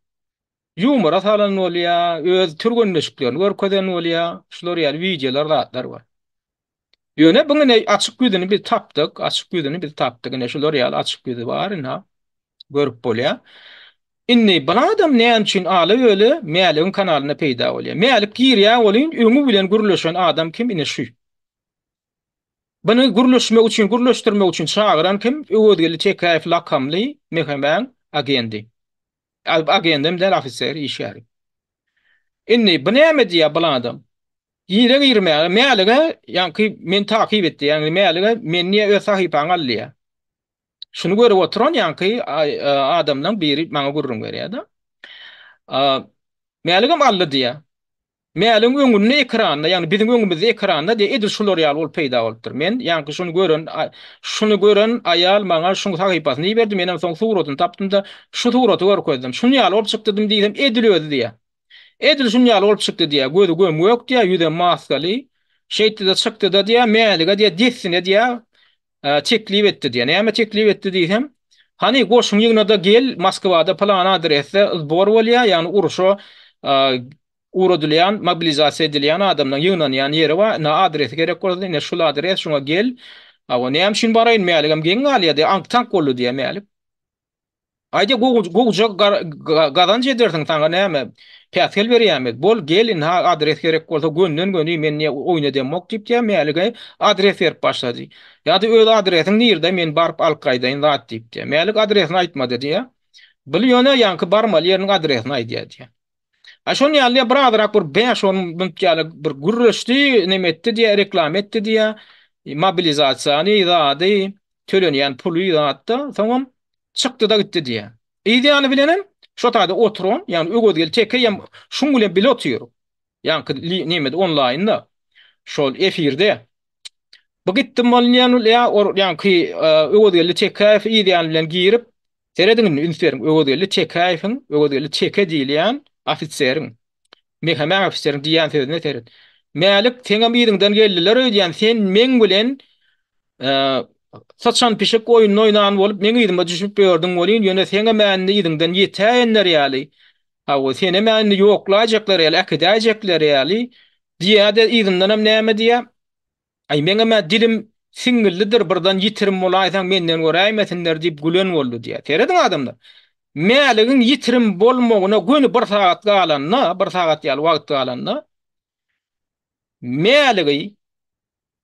A: Ýumora salan bolýa, öz türgenleşiklerini görkezen bolýa. Şular ýaly wideolar zatlar bar. Ýöne bu ine açyk ýüzüni biz tapdyk, açyk ýüzüni biz tapdyk. Ine şular ýaly açyk ýüzi bar ina. Görüp bolýar. Indi bu adam näme üçin ala-böle Mäligiň kanalynda peýda bolýar? Mälik girýär welin öňi bilen gürleşen adam kim? Ine şu. Buny gürleşmek üçin, gürleşdirmek üçin çagyran kim? Öwezgeldi Tekäýew lakamly MHM-iň agendi. Agendem däl ofiser, işgäri. Indi bu näme diýýär bu adam? Gire girmäge Mälige ýaňky meni takyp etdi, ýagny Mälige meni niýe öz sahypaňa al diýýär. Şuny görüp oturan ýaňky adamlaň biri maňa gürrüň berýär-de. Mäligem aldy diýýär. Mäligiň öňünde ekranda, ýagny biziň öňümizde ekranda diýýär, edil şular ýaly bolup peýda bolupdyr. Men ýaňky şuny gören, şuny gören aýal maňa şuň sahypasyny iberdi, menem soň suratyny tapdym-da, şu suraty görkezdim. Şuny ýaly bolup çykdydym diýsem, edil özi diýýär. Edil şuny ýaly bolup çykdy diýýär. Gözi göm-gök diýýär, ýüzem maskaly. Şeýtdi-de çykdy-da diýýär, Mälige diýýär, dessine diýýär, teklip etdi diýýär. Näme teklip etdi diýsem, hany goşun ýygna-da gel, Moskwada pylan adresde zbor bolýar, ýagny urşa ugradylýan, mobilizasiýa edilýän adamlaryň ýygnanýan ýeri bar, ine adresi gerek bolsa, ine şul adres, şuňa gel. Hawa, näme üçin baraýyn, Mäligem geň galýar diýýär, aňk-taňk boldy diýýär Mälik. Aýdýa gowuja gazanç edersiň saňa näme päsgel berýämiz bol gel ynha adres gerek bolsa gönden göni men ne oýun edemok diýip diýä Mälige adres berip başlady. Ýa-da öz adresiň nirde men baryp alyp gaýdaýyn zat diýip diýä. Mälik adresini aýtmady diýä. Bil ýöne ýaňky barmaly ýeriniň adresini aýdýa diýä. A şon ýaly diýä bir azyrak bir 5-10 minut ýaly bir gürleşdi, neme etdi diýä, reklama etdi diýä. Mobilizasiýany, zady, tölenýän puly zatda, soňam çykdy-da gitdi diýä. Yz ýany bilenem şo taýda oturan, ýagny Öwezgeldi Tekeý hem şuň bilen bile otyr. Ýaňky nemede onlaýnda, şol efirde. Bu gitdim bolýan ýa ýaňky Öwezgeldi Tekäýew yz ýany bilen girip, Serediň indi üns beriň, Öwezgeldi Tekäýewiň, Öwezgeldi Teke diýilýän ofiseriň, Mehemäň ofiseriň diýýän sözüne seret. Mälik, seňem yzyňdan geldiler öýdýän, sen meň bilen syçan pişik oýnuny oýnan bolup, meň yzyma düşüp ýördüň welin, ýöne seňem-ä indi yzyňdan ýetäýenler ýaly, hawa, senem-ä indi ýoklaýjaklar ýaly, äkidäýjekler ýaly diýýä-de, yzyndanam näme diýýä? Aý, meňem-ä dilim siňňillidir, birden ýitirim bolaýsaň menden göräýmesinler diýip gülen boldy diýýär. Serediň adamlar. Mäligiň ýitirim bolmagyna göni bir sagat galanda, bir sagat ýaly wagt galanda, Mäligi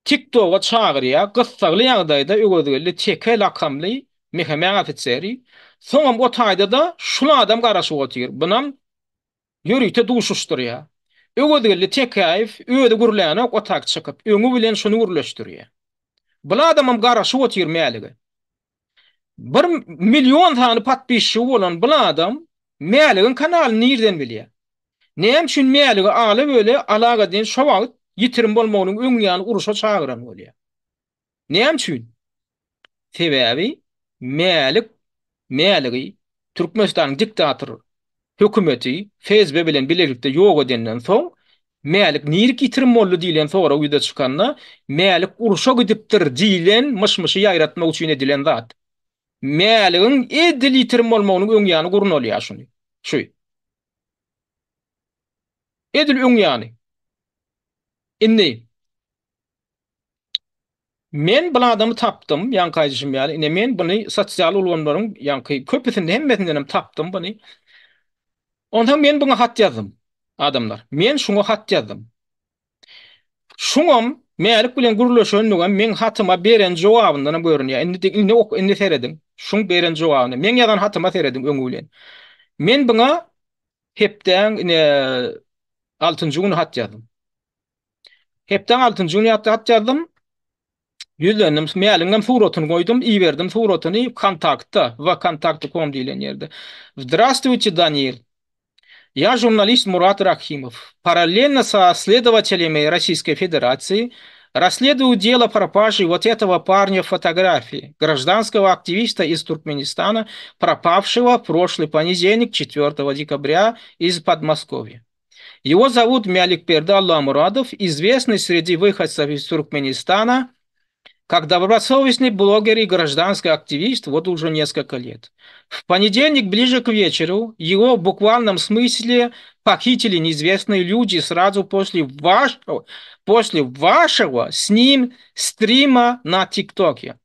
A: TikToga çagyrýar, gyssagly ýagdaýda Öwezgeldi Teke lakamly MHM ofiseri. Soňam o taýda-da şul adam garaşyp otyr. Bunam Ýörite duşuşdyrýar. Öwezgeldi Tekäýew özi gürlänok otak çykyp, öňi bilen şuny gürleşdirýär. Bul adamam garaşyp otyr Mälige. Bir million sany podpisçigi bolan bul adam Mäligiň kanalyny nirden bilýär? Näme üçin Mäligi ala-böle alaga-deýin şo wagt ýitirim bolmagynyň öň ýany urşa çagyran bolýar? Näme üçin? Sebäbi Mälik Mäligi Türkmenistanyň diktator hökümeti FSB bilen bilelikde ýok edenden soň Mälik nirik ýitirim boldy diýlen sorag ýüze çykanda Mälik urşa gidipdir diýlen myş-myşy ýaýratmak üçin edilen zat. Mäligiň edil ýitirim bolmagynyň öň ýany gurnalýar şuny. Şu. Edil öň ýany. Indi Men bul adamy tapdym, ýaňky aýdyşym ýaly, ine men buny sosial ulgamlaryň ýaňky köpüsinde hemmesinden hem tapdym buny. Onsoň men buňa hat ýazdym. Adamlar, men şuňa hat ýazdym. Şuňam Mälik bilen gürleşendigem meň hatyma beren jogabyndan hem görünýär. Indi indi ok indi serediň. Şuň beren jogabyna, meň ýazan hatyma serediň öňi bilen. Men buňa hepdäň ine altynjy güni hat ýazdym. Hepdäň altynjy güni ýatda hat ýazdym. Ýüzlendim, Mäliňem suratyny goýdum, iberdim suratyny Kontaktda, vkontakte.com diýlen ýerde. Zdrastwuyte, Daniil. Я журналист Мурат Рахимов. Параллельно со следователями Российской Федерации расследую дело пропажи вот этого парня в фотографии, гражданского активиста из Туркменистана, пропавшего в прошлый понедельник, 4 декабря, из Подмосковья. Его зовут Мяликперди Алламурадов, известный среди выходцев из Туркменистана как добросовестный блогер и гражданский активист вот уже несколько лет. В понедельник ближе к вечеру его в буквальном смысле похитили неизвестные люди сразу после вашего, после вашего с ним стрима на ТикТоке.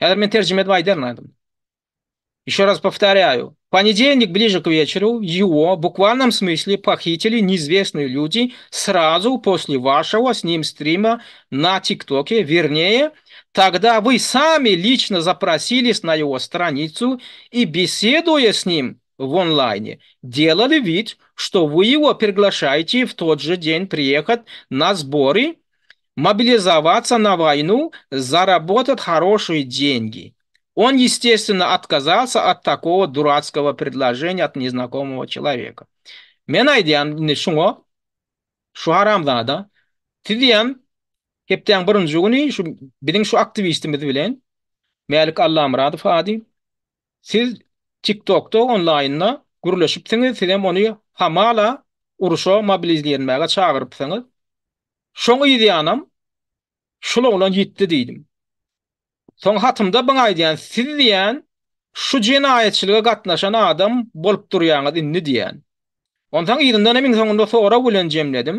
A: Häzir men terjime edip aýdaryn aýdym. Еще раз повторяю, понедельник ближе к вечеру его в буквальном смысле похитили неизвестные люди сразу после вашего с ним стрима на ТикТоке. Вернее, тогда вы сами лично запросились на его страницу и, беседуя с ним в онлайне, делали вид, что вы его приглашаете в тот же день приехать на сборы, мобилизоваться на войну, заработать хорошие деньги. Он, естественно, отказался от такого дурацкого предложения от незнакомого человека. Men aýdýan indi şuňa. Şu haramzada siz diýýän hepdäň birinji güni şu biziň şu aktiwistimiz bilen Mälik Allamyradow ady siz TikTokda onlaýnda gürleşipsiňiz, sizem ony hamala uruşa mobilizirmäge çagyrypsyňyz. Şoň yzýanam şul oglan ýitdi diýdim. Soň hatymda byňa aýdýan, siz diýýän, şu jenaýatçylyga gatnaşan adam bolup durýaňyz indi diýýän. Onsoň yzyndanam iň soňunda sorag bilen jemledim.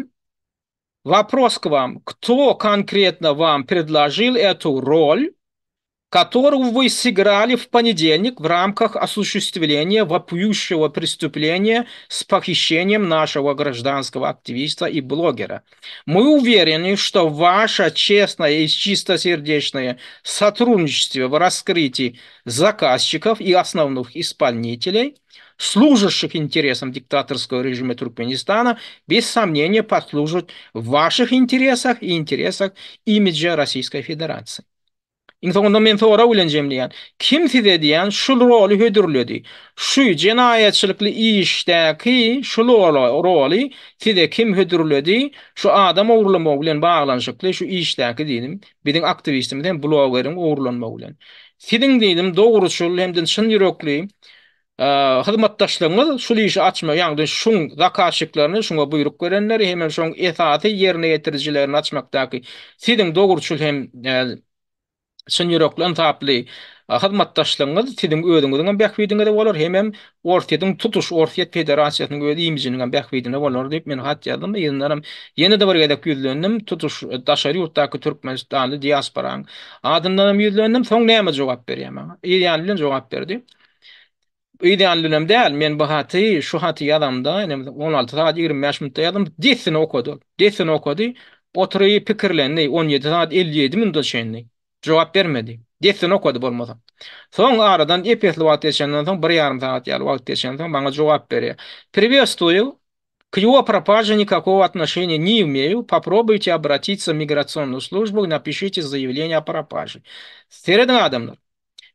A: Wopros k vam, kto konkretno vam predložil etu rol, которую вы сыграли в понедельник в рамках осуществления вопиющего преступления с похищением нашего гражданского активиста и блогера. Мы уверены, что ваше честное и чистосердечное сотрудничество в раскрытии заказчиков и основных исполнителей, служащих интересам диктаторского режима Туркменистана, без сомнения послужит в ваших интересах и интересах имиджа Российской Федерации. Iň soňunda men sorag bilen jemleýän. Kim size diýýän şul roly hödürledi? Şu jenaýatçylykly işdäki şul roly size kim hödürledi? Şu adam ogurlamagy bilen baglanyşykly şu işdäki diýdim. Biziň aktiwistimiz hem blogeriň ogurlanmagy bilen. Siziň diýdim dogruçyl hem-de çyn ýürekli hyzmatdaşlygyňyz şul işi açmak, ýagny şuň zakazçiklaryny, şuňa buýruk berenleri hemem şoň esasy ýerine ýetirijilerini açmakdaky siziň dogruçyl hem çyn ýürekli, ynsaply hyzmatdaşlygyňyz siziň özüňiziňem bähbidiňize bolar, hemem Orsýetiň, tutuş Orsýet Federasiýasynyň öz imijiniňem bähbidine bolar diýip men hat ýazdym. Yzyndanam ýene-de bir gezek ýüzlendim, tutuş daşary ýurtdaky türkmenistanly diasporaň adyndanam ýüzlendim. Soň näme jogap berýär maňa? Yzýany bilen jogap berdi. Yzýany bilenem däl, men bu haty, şu haty ýazamda, ine, 16 sagat 25 minutda ýazdym, dessine okady ol. Dessine okady, oturyp pikirlendi, 17 sagat 57 minuta çenli jogap bermedi. Dessine okady bolmasa. Soň aradan ep-esli wagt geçenden soň, bir ýarym sagat ýaly wagt geçensoň maňa jogap berýär. Priwestvuýu, К его пропаже никакого отношения не имею, попробуйте обратиться в миграционную службу и напишите заявление о пропаже. Serediň adamlar.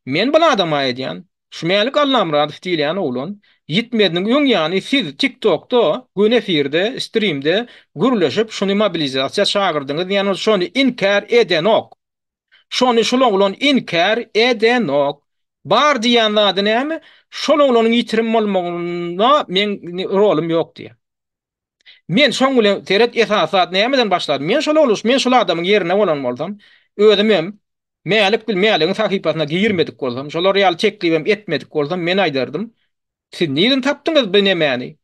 A: Men bir adama aýdýan, şu Mälik Allamyradow diýilýän oglan ýitmeziniň öň ýany siz TikTokda göni efirde, strimde gürleşip şuny mobilizasiýa çagyrdyňyz diýen ol şony inkär edenok. Şony şul oglan inkär edenok. Bar diýýän zady näme? Şol oglanyň ýitirim bolmagynda meň rolum ýok diýýär. Men şoň bilen seret esasy zat nämeden başlady? Men şol ogluş, men şol adamyň ýerine bolan bolsam, özümem Mälik bil Mäligiň sahypasyna girmedik bolsam, şolar ýaly teklibem etmedik bolsam, men aýdardym, Siz nirden tapdyňyz bu nemäni?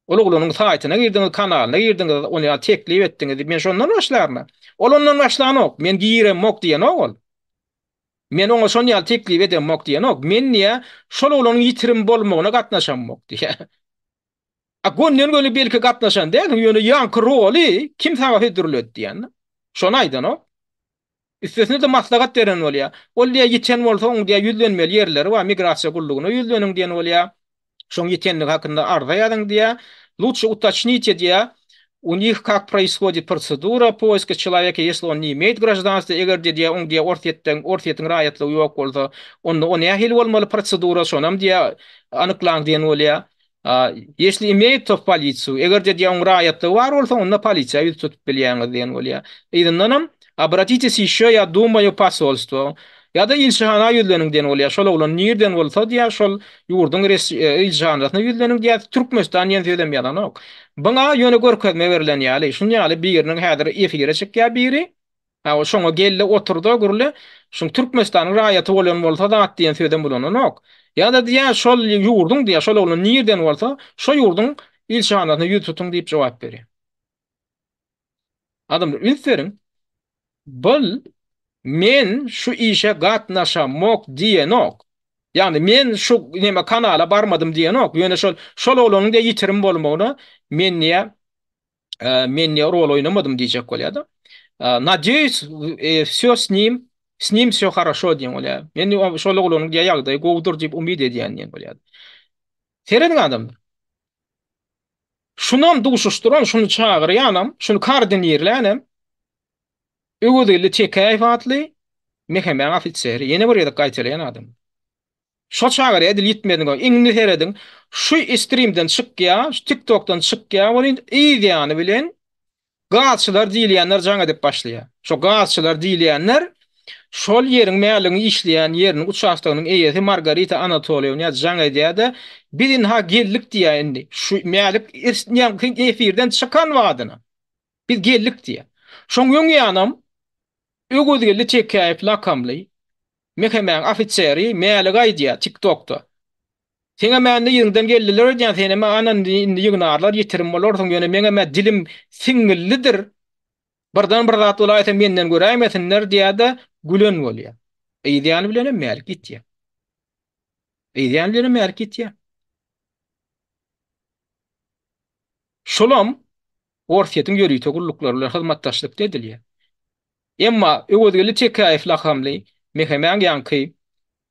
A: Ol oglanyň saýtyna girdiňiz, kanalyna girdiňiz, ony ýaly teklip etdiňiz diýip, men şondan başlaryn-a. Ol ondan başlanok, men giremok diýenok ol. Men oňa şon ýaly teklip edemok diýenok. Men diýýä, şol oglanyň ýitirim bolmagyna gatnaşamok diýýä. A gönden-göni belki gatnaşan dälsiň, ýöne ýaňky roly kim saňa hödürledi diýende. Şony aýdanok. Üstesine-de maslahat beren bolýar. Ol diýýär, ýiten bolsa, oň diýýär, ýüzlenmeli ýerleri bar, migrasiýa gullugyna ýüzleniň diýen bolýar. Şoň ýitenligi hakynda arza ýazyň diýýär. Lutşe utoçnite diýýär, u nih kak proishodit protsedura poiska çeloweka, ýesli on ne imeýet graždanstwa, eger-de diýýär, oň diýýär, Orsýetden, Orsýetiň raýatlygy ýok bolsa, onda o nähili bolmaly prosedura, şonam diýýär, anyklaň diýen bolýar. Ýesli imeýet to w polisiýu, eger-de diýýär oň raýatlygy bar bolsa, onda polisiýa ýüz tutup bilýäňiz diýen bolýar. Yzyndanam, Obratitесь ýeşýo, ýa dumaýu posolstwo, ýa-da ilçihana ýüzleniň diýen bolýar. Şol oglan nirden bolsa diýýär, şol ýurduň ilçihanasyna ýüzleniň diýýär. Türkmenistan diýen sözem ýazanok. Buňa ýöne görkezme berlen ýaly. Şuny ýaly biriniň häzir efire çykýar biri. Hawa, şoňa gel-de otur-da, gürle. Şuň Türkmenistanyň raýaty bolan bolsa zat diýen sözem ulananok. Ýa-da diýýär, şol ýurduň diýýär, şol oglan nirden bolsa, şo ýurduň ilçihanasyna ýüz tutuň diýip jogap berýär. Adamlar, üns beriň. Bul men şu işe gatnaşamok diýenok. Ýagny men şu neme kanala barmadym diýenok. Ýöne şol şol oglanyň diýe ýitirim bolmagyna men diýe men diýe rol oýnamadym diýjek bolýar-da. Nadýeýus wsё s nim, s nim wsё horoşo diýen bolýar. Men şol oglanyň diýe ýagdaýy gowudyr diýip umyt edýän diýen bolýar. Serediň adamlar. Şunam duşuşdyran, şuny çagyrýanam, şuny koordinirlänem Öwezgeldi Tekäýew atly MHM-niň ofiseri. Ýene bir gezek gaýtalaýan adam. Şo çagyrýar edil ýitmediň goý. Indi serediň, şu strimden çykýar, şu TikTokdan çykýar welin yz ýany bilen. Gazçylar diýilýänler jaň edip başlaýar. Şo gazçylar diýilýänler şol ýeriň Mäligiň işleýän ýeriniň uçastogynyň eýesi Margarita Anatolýewna jaň edýär-de, Biz ynha geldik diýýär indi. Şu Mälik efirden çykan badyna. Biz geldik diýýär. Şoň öň ýanam Öwezgeldi Tekäýew lakamly MHM-niň ofiseri Mälige aýdýar TikTokda. Seňem indi yzyňdan geldiler öýdýän, senem ana indi ýygnarlar, ýitirim bolarsyň, ýöne meňem-ä dilim siňňillidir, birden bir zat bolaýsa menden göräýmesinler diýýär-de, gülen bolýar. Yz ýany bilenem Mälik ýitýär. Yz ýany bilenem Mälik ýitýär. Şolam Orsýetiň ýörite gulluklary bilen hyzmatdaşlykda edilýär. Emma Öwezgeldi Tekäýew lakamly MHM-iň ýaňky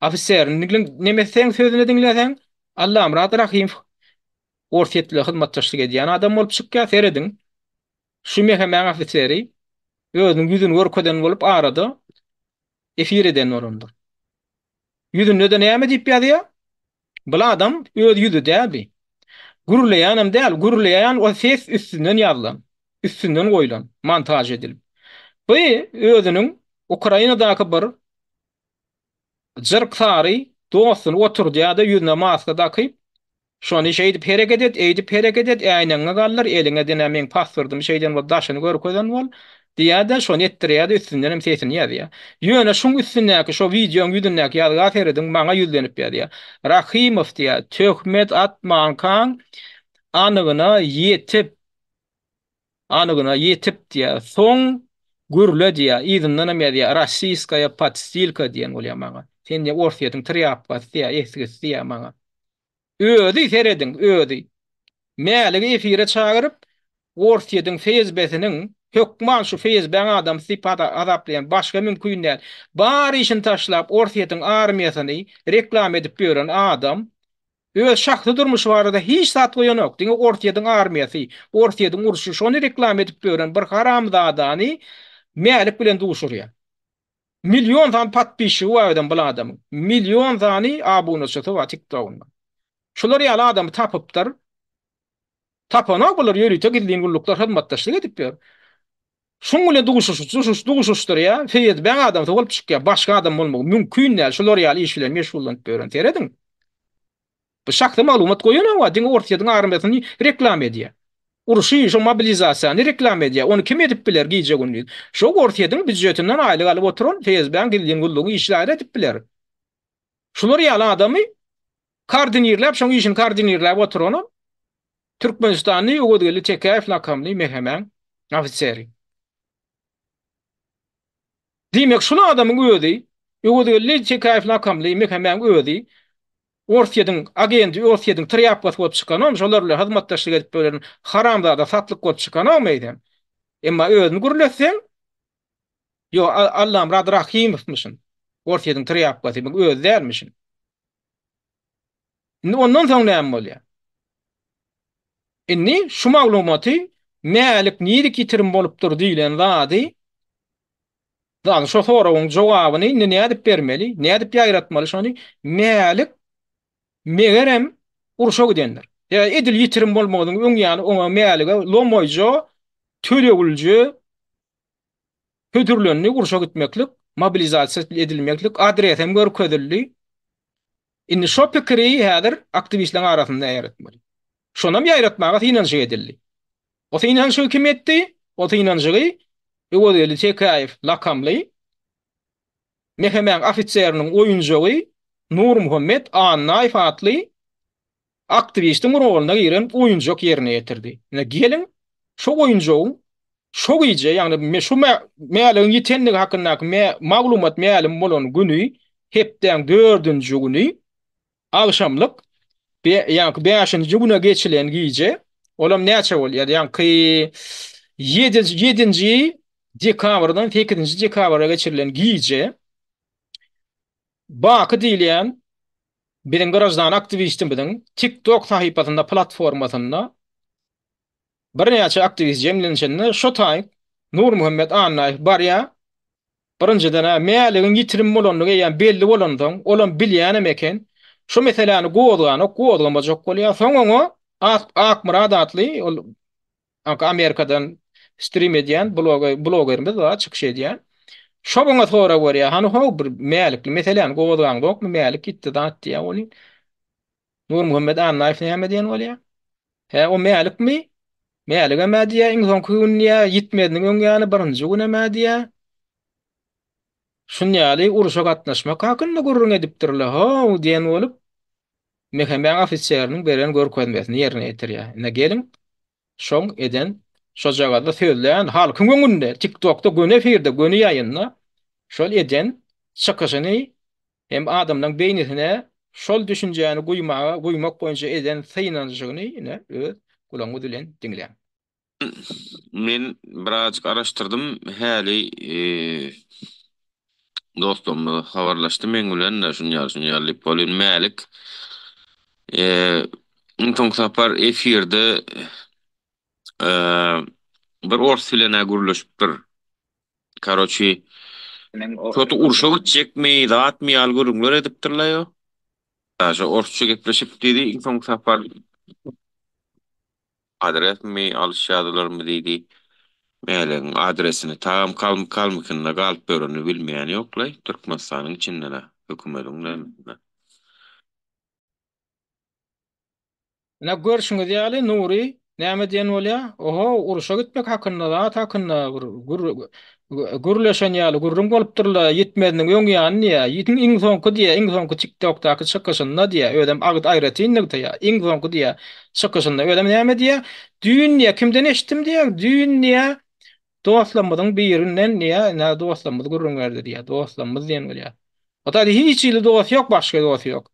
A: ofiserini nemetseň sözüni diňleseň, Allamyrat Rahymow Orsýet bilen hyzmatdaşlyk edýän adam bolup çykýar. Serediň, şu MHM-iň ofiseri özüniň ýüzüni görkezen bolup arada efir eden bolandyr. Ýüzünde-de näme diýip ýazýar? Bul adam öz ýüzi däl bi. Gürleýänem däl, gürleýän o ses üstünden ýazylan, üstünden goýlan, montaž edilip. Bu özüniň Ukrainadaky bir jyrk sary dostuny oturdýar-da ýüzüne maska dakyp, Şony şeýdip hereket et, eýdip hereket et, äýnegiňi galdyr, eliňe dine meň pasportymy şeýden bol, daşyny görkezen bol, diýýär-de, şony etdirýär-de, üstündenem sesini ýazýar. Ýöne şuň üstündäki, şo wideoň ýüzündäki ýazga serediň, maňa ýüzlenip ýazýar. Rahymow diýýär, töhmet atmankaň anygyna ýetip, anygyna ýetip diýýär, soň gürle diýýär, yzyndanam ýazýar, rossiýskaýa podstilka diýen bolýar maňa. Sen diýýär, Orsýetiň trýapkasy diýýär, esgisi diýýär maňa. Özi serediň, özi. Mäligi efire çagyryp, Orsýetiň FSB-siniň, hökman şu FSB-iň adamsy diýip hasaplaýan, başga mümkin däl. Bar işini taşlap, Orsýetiň armiýasyny reklama edip ýören adam, öz şahsy durmuşy barada hiç zat goýanok, diňe Orsýetiň armiýasy, Orsýetiň urşy, şony reklama edip ýören bir haramzadany Mälik bilen duşurýar. Milýon sany podpisçigi bar özem bul adamyň. Milýon sany abunaçysy bar tiktogynda. Şular ýaly adamy tapypdyr. Tapanok bular ýörite gizlin gulluklar hyzmatdaşlyk edip ýör. Şuň bilen duşuş duşuş duşuşdyrýar. FSB-iň adamsy bolup çykýar. Başga adam bolmagy mümkin däl. Şular ýaly iş bilen meşgullanyp ýören. Serediň. Bu şahsy maglumat goýanok-a, diňe Orsýetiň armiýasyny reklama edýär. Urşy, şo mobilizasiýany reklama edýär. Ony kim edip biler gije-gündiz? Şo Orsýetiň býudjetinden aýlyk alyp oturan FSB-niň gizlin gullugyň işgäri edip biler. Şular ýaly adamy koordinirläp, şoň işini koordinirläp oturanam Türkmenistanly Öwezgeldi Tekäýew lakamly MHM-iň ofiseri. Diýmek, şul adamyň özi, Öwezgeldi Tekäýew lakamly MHM-iň özi Orsýetiň agenti, Orsýetiň trýapkasy bolup çykanokmy, şolar bilen hyzmatdaşlyk edip bölen haramzada satlyk bolup çykanokmy eýsem? Emma özüni gürletseň, ýok, Allamyrat Rahymowmyşyn, Orsýetiň trýapkasy, bu özi dälmişin. Indi ondan soň näme bolýar? Indi şu maglumaty Mälik nirik ýitirim bolupdyr diýlen zady, zady şo soragyň jogabyny indi nädip bermeli, nädip ýaýratmaly şony? Mälik megerem urşa gidendir. Ýa edil ýitirim bolmagynyň öň ýany oňa Mälige lomaýja, töleglije hödürlendi urşa gitmeklik, mobilizasiýa edilmeklik, adresem görkezildi. Indi şo pikiri häzir aktiwistleriň arasynda ýaýratmaly. Şonam ýaýratmaga synanyşyk edildi. O synanyşygy kim etdi? O synanyşygy Öwezgeldi Tekäýew lakamly MHM-iň ofiseriniň oýunjagy Nurmuhammet Annaýew atly aktiwistiň rolyna giren oýunjak ýerine ýetirdi. Ine geliň, şo oýunjagyň şo gije, ýagny şu Mäligiň ýitendigi hakyndaky maglumat mälim bolan güni, hepdäň dördünji güni, agşamlyk, ýaňky bäşinji güne geçilen gije, olam näçe bolýar, ýaňky ýedinji dekabrdan sekizinji dekabra geçirilen gije, Baky diýilýän biziň graždan aktiwistimiziň TikTok sahypasynda, platformasynda birnäçe aktiwist jemlenişende şo taýyk Nurmuhammet Annaýew barýar. Birinjiden-ä Mäligiň ýitirim bolandygy eýýäm belli bolansoň, olam bilýänem eken. Şu meseläni gozganok, gozgamajak bolýar. Soň oňa Akmyrat atly ol Amerikadan. strim edýän blogerimiz bar, çykyş edýän. Şo oňa sorag berýär, hany how bir Mälikli meseläni gozgaňzokmy, Mälik gitdi zat diýýär welin. Nurmuhammet Annaýew näme diýen bolýar? Hä, o Mälikmi? Mäligem-ä diýýär, iň soňky gün diýýär, ýitmeziniň öň ýany birinji günem-ä diýýär. Şun ýaly urşa gatnaşmak hakynda gürrüň edipdirle, how diýen bolup, MHM-iň ofiseriniň beren görkezmesini ýerine ýetirýär. Ine geliň, şoň eden şojagazda sözlän halkyň öňünde, TikTokda göni efirde, göni ýaýynda şol eden çykyşyny hem adamlaň beýnisine şol düşünjäni guýmaga, guýmak boýunça eden synanyşygyny ine öz gulagyňyz bilen diňläň.
B: Men birazjyk araşdyrdym, häli dostlarymyz habarlaşdy meň bilen-de şuny ýaly, şuny ýaly diýip, welin Mälik iň soňky sapar efirde bir ors bilen-ä gürleşipdir. Karoçi, şo urşa gitjekmi, zatmy ýaly gürrüňler edipdirler ýo. Daşa orsça gepleşip diýdi, iň soňky sapar. Adresmi alyşýardylarmy diýdi. Mäligiň adresini tagam Kalmykynda galyp ýörenini bilmeýän ýoklaý, Türkmenistanyň içinden-ä, hökümediň nämesinde.
A: Ine görşüňiz ýaly Nury näme diýen bolýar? Oho, urşa gitmek hakynda, zat hakynda bir gürleşen ýaly gürrüň bolupdyrla, ýitmeziniň öň ýany diýýär. Ýitiň iň soňky diýýär, iň soňky TikTokdaky çykyşynda diýýär. Özem agyz aýratyn nygtaýar. Iň soňky diýýär, çykyşynda. Özem näme diýýär? Düýn diýýär, kimden eşitdim diýýär. Düýn diýýär, dostlarymyzyň birinden diýýär, ine dostlarymyz gürrüň berdi diýýär. Dostlarymyz diýen bolýar. O taýda hiç hili dost ýok, başga dost ýok.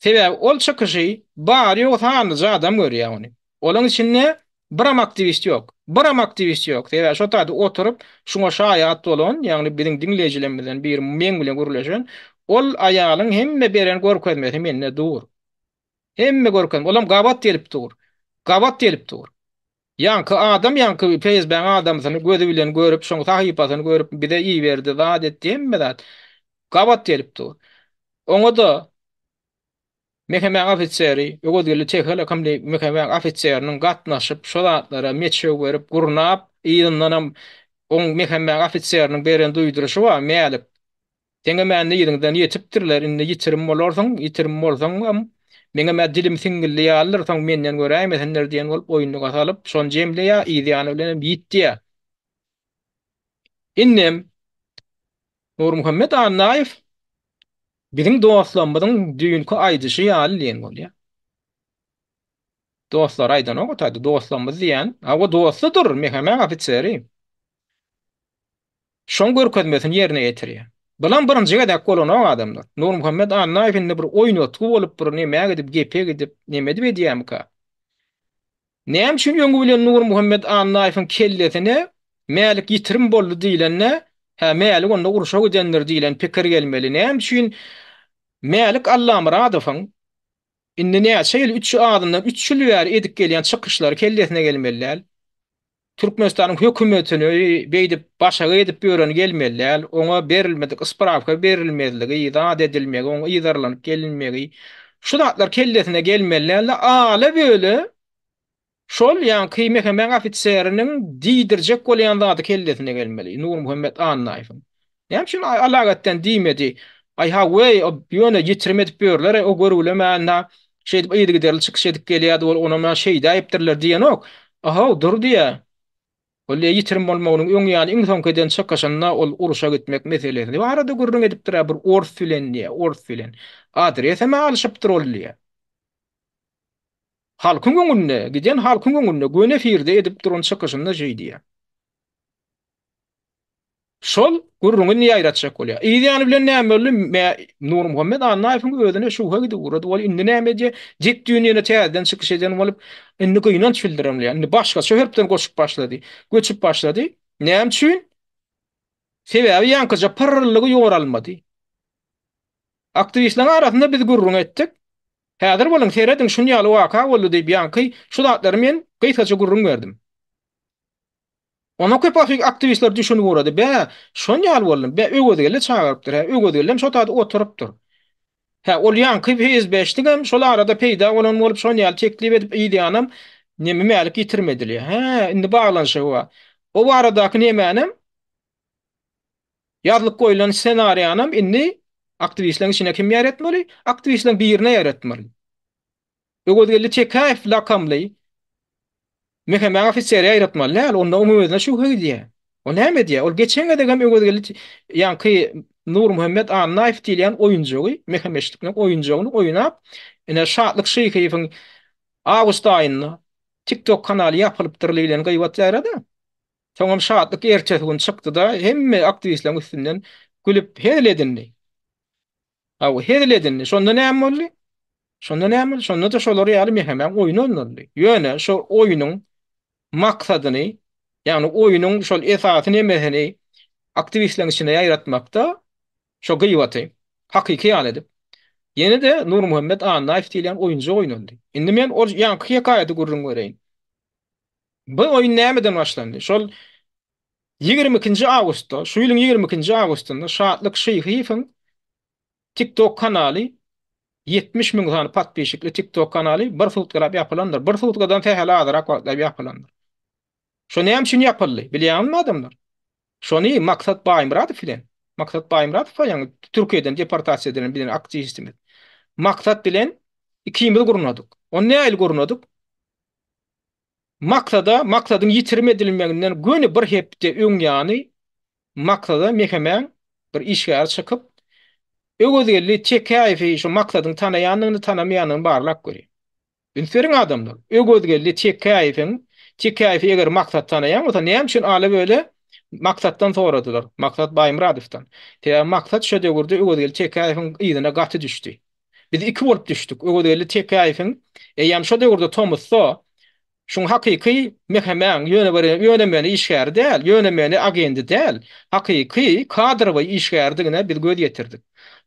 A: Sebäbi ol çykyşy bary-ýogy sanlyja adam görýär ony. Olaň içinde biram aktiwist ýok. Biram aktiwist ýok. Sebäbi şo taýda oturyp, şuňa şaýat bolan, ýagny biziň diňleýjilerimizden biri meň bilen gürleşen, ol aýalyň hemme beren görkezmesi mende dur. Hemme görkezme. Olam gabat gelip dur. Gabat gelip dur. Ýaňky adam ýaňky FSB-niň adamsyny gözi bilen görüp, şoň sahypasyny görüp bize iberdi, zat etdi, hemme zat gabat gelip dur. Oňa-da MHM-niň ofiseri Öwezgeldi Teke lakamly MHM-niň ofiseriniň gatnaşyp, şo zatlara meçew berip, gurnap, yzyndanam oň MHM-niň ofiseriniň beren duýduryşy bar, Mälik, Seňem-ä yzyňdan ýetipdirler, indi ýitirim bolarsyň, ýitirim bolsaňam, meňem-ä dilim siňňilli ýalydyr, soň menden göräýmesinler diýen bolup oýunlyga salyp, şony jemleýär, yz ýany bilenem ýitýär. Indem Nurmuhammet Annaýew biziň dostlarymyzyň düýnki aýdyşy ýaly diýen bolýar. Dostlary aýdanok o taýda, dostlarymyz diýen, hawa dostudyr, MHM ofiseri. Şoň görkezmesini ýerine ýetirýär. Bulam birinji gezek bolanok adamlar. Nurmuhammet Annaýew indi bir oýnatgy bolup bir nämä gidip gepe gidip neme edip edýärmika? Näme üçin öňi bilen Nurmuhammet Annaýewiň kellesine Mälik ýitirim boldy diýlende, hä Mälik onda urşa gidendir diýlen pikir gelmeli? Näme üçin Mälik Allamyradowyň indi näçe ýyl üç azyndan üç ýyl bäri edip gelýän çykyşlary kellesine gelmeli däl? Türkmenistanyň hökümetini beýdip başagaý edip ýöreni gelmeli däl, oňa berilmedik sprawka berilmezligi, zat edilmegi, oňa yzarlanyp gelinmegi, şu zatlar kellesine gelmeli däl-de, ala-böle şol ýaňky MHM-iň ofiseriniň diýdirjek bolýan zady kellesine gelmeli, Nurmuhammet Annaýewiň. Näme üçin alagatdan diýmedi? Aý haweý, ýöne ýitirim edip ýörler-aý, o görgülemände şeýdip yzygiderli çykyş edip gelýärdi, ol onam-a şeýdäýipdirler diýenok. Ahow, dur diýýär. Ol diýýär, ýitirim bolmagynyň öň ýany iň soňky eden çykyşynda ol urşa gitmek meselesi barada gürrüň edipdir-ä bir ors bilen diýýär, ors bilen. Adresem-ä alşypdyr ol diýýär. Halkyň öňünde, giden halkyň öňünde göni efirde edip duran çykyşynda şeý diýýär. Şol gürrüňi indi ýaýratjak bolýar. Yz ýany bilen näme boldy? Nurmuhammet Annaýewiň özüne şübhe gidip ugrady. Ol indi näme edýär? Dek düýn ýene täzeden çykyş eden bolup, indi gynanç bildiren bolýar. Indi başgaça hörpden goşup başlady. Göçüp başlady. Näme üçin? Sebäbi ýaňkyja pyrryllygy ýoralmady. Aktiwistleriň arasynda biz gürrüň etdik. Häzir boluň, serediň, şun ýaly waka boldy diýip, ýaňky şu zatlary men gysgaça gürrüň berdim. Oňa köp aktiwistler düşünip ugrady. Bä, şon ýaly boldum. Bä, Öwezgeldi çagyrypdyr. Hä, Öwezgeldem şo taýda oturypdyr. Hä, ol ýaňky FSB-şnigem şol arada peýda bolan bolup, şon ýaly teklip edip, yz ýanam. Nemi Mälik ýitirim edilýär. Hä, indi baglanyşygy bar. O baradaky nemänem ýazlyp goýlan ssenariýanam indi aktiwistleriň içine kim ýaratmaly? Aktiwistleriň birine ýaratmaly. Öwezgeldi Tekäýew lakamly MHM-iň ofiseri ýaýratmaly däl, onda oň özüne şübhe gidýär. O näme edýär? Ol geçen gezek hem Öwezgeldi ýaňky Nurmuhammet Annaýew diýilýän oýunjagy, MHM-çilikniň oýunjagyny oýnap, ine Şatlyk Şyhyýewiň awgust aýynda TikTok kanaly ýapylypdyr diýlen gybat ýaýrady. Soňam Şatlyk ertesi gün çykdy-da, hemme aktiwistleriň üstünden gülüp hezil edindi. Hawa, hezil edindi. Şonda näme boldy? Şonda näme boldy? Şonda-da şolar ýaly MHM-iň oýny oýnaldy. Ýöne şo oýnuň maksadyny, ýagny oýnuň şol esasy nemesini aktiwistleriň içinde ýaýratmakda şo gybaty hakyky ýaly edip, ýene-de Nurmuhammet Annaýew diýilýän oýunjak oýnaldy. Indi men ol ýaňky hekaýady gürrüň bereýin. Bu oýun nämeden başlandy? Şol 22-nji awgustda, şu ýylyň 22-nji awgustynda Şatlyk Şyhyýewiň TikTok kanaly 70 müň sany podpisçikli TikTok kanaly bir sutkalap ýapylandyr. Bir sutkadan sähel azyrak wagtlap ýapylandyr. Şo näme üçin ýapyldy? Bilýäňizmi adamlar? Şony Maksat Baýmyradow bilen, Maksat Baýmyradow bar ýaňy Türkiýeden deportasiýa edilen bilen aktiwistimiz. Maksat bilen ikimiz gurnadyk. Ony nähili gurnadyk? Maksada, Maksadyň ýitirim edilmeginden göni bir hepde öň ýany Maksada MHM-iň bir işgäri çykyp, Öwezgeldi Tekäýewi şu Maksadyň tanaýandygyny, tanamaýandygyny barlap görýär. Üns beriň adamlar, Öwezgeldi Tekäýewiň, Tekäýewi eger Maksat tanaýan bolsa, näme üçin ala-böle Maksatdan soradylar, Maksat Baýmyradowdan. Sebäbi Maksat şo döwürde Öwezgeldi Tekäýewiň yzyna gaty düşdi. Biz iki bolup düşdük. Öwezgeldi Tekäýewiň eýýäm şo döwürde tomusda şuň hakyky MHM-iň ýöne bir ýöne-möne işgäri däl, ýöne-möne agendi däl, hakyky kadrowoý işgärdigine biz göz ýetirdik.